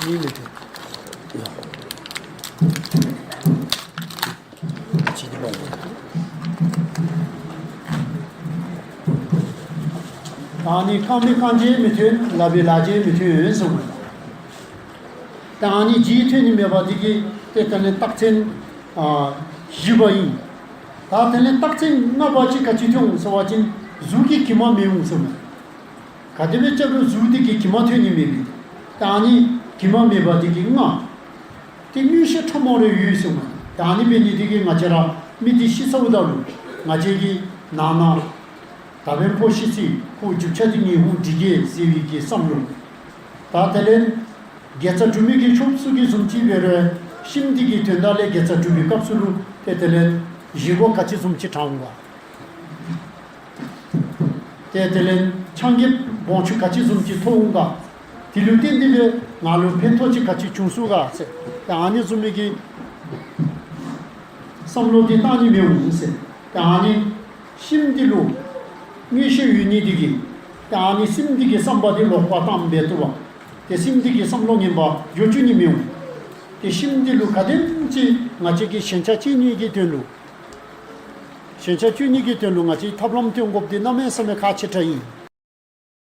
གཉིས་མི་ཐོན། ཡ། ཅི་ནི་མ་ཡོང་། ཨ་ནི་རྐང་མི་རྐང་རྗེས་མི་ཐོན། ལག་པའི་ལག་རྗེས་མི་ཐོན་གསུངས། ད་ཨ་ནི་རྗེས་ཐོན་ནི་མེད་པ་དེ་གིས་ཏེ་དེ་ལས་རྟགས་མཚན་ཨ་བཞི་པ་ཨིན། ད་དེ་ལས་རྟགས་མཚན་ལྔ་པ་ཅིག་ག་ཅི་ཐོན་འོང་ཟེར་བ་ཅིན་གཟུགས་ཀྱི་གྱིབ་མ་མི་འོང་ཟེར་མས། ག་དེ་སྦེ་རྐྱབ་རུང་གཟུགས་དེ་གི་གྱིབ་མ་ཐོན་ནི་མེད་པས། ད་ཨ་ནི་གྱིབ་མ་མེད་པ་དེ་གིས་ལྔ། ཏེ་མངོན་ཤེས་ཕྲ་མོ་རེ་ཡོད་ཟེར་མས། ད་ཨ་ནི་འབད་ནི་དེ་གིས་ང་བཅས་ར་མི་དེ་ཤི་ཚརཝ་ད་ལུ་ང་བཅས་ཀྱི་ནང་ན་ད་བན་པོ་ཤི་ཚེ་ཁོ་རྒྱུ་ཆ་དེ་ངེའི་ཧོང་འདི་གས་ཟེར་བའི་གི་བསམ་བློ། ད་དེ་ལས་དགེ་རྩ་སྒྲུབ་མི་གི་ཆོས་སུ་གི་བཟུམ་ཅིག་འབད་རུང་ཤི་མི་དེ་གི་དོན་དག་ལས་དགེ་རྩ་སྒྲུབ་པའི་སྐབས་སུ་ལུ་ཏེ་དེ་ལས་བཞེས་སྒོ་ག་ཅི་བཟུམ་ཅིག་དྲང་འོང་ག། ཏེ་དེ་ལས་ཕྱག་འགྱེད་སྦོམ་ཆུང་ག་ཅི་བཟུམ་ཅིག་ཐོབ་འོང་ག། དེ་ལུ་བརྟེན་ཏེ་སྦེ་ང་ལུ་ཕན་ཐོགས་ཅིག་ག་ཅི་བྱུང་ཚུགས་ག་ཟེར། ཏེ་ཨ་ནི་བཟུམ་མའི་གི་བསམ་བློ་དེ་བཏང་ནི་མི་འོང་ཟེར། ཏེ་ཨ་ནི་ཤི་མི་དེ་ལུ་མངོན་ཤེས་ཡོད་ནི་དེ་གིས་ཏེ་ཨ་ནི་ཤི་མི་དེ་གི་བསམ་པ་དེ་ལོག་པར་བཏང་མི་འབད་བཏུབ་པ། ཏེ་ཤི་མི་དེ་གི་བསམ་བློ་ངན་པ་འགྱོ་བཅུག་ནི་མི་འོང་། ཏེ་ཤི་མི་དེ་ལུ་ག་དེམ་ཅིག་ང་བཅས་ཀྱིས་ཞེན་ཆགས་བསྐྱེད་ནི་གི་དོན་ལུ། ཞེན་ཆགས་བསྐྱེད་ནི་གི་དོན་ལུ་ང་བཅས་ཐབས་ལམ་སྟོན་དགོཔ་དེ་གནམ་མེད་ས་མེད་ཁག་ཆེ་དྲགས་ཨིན།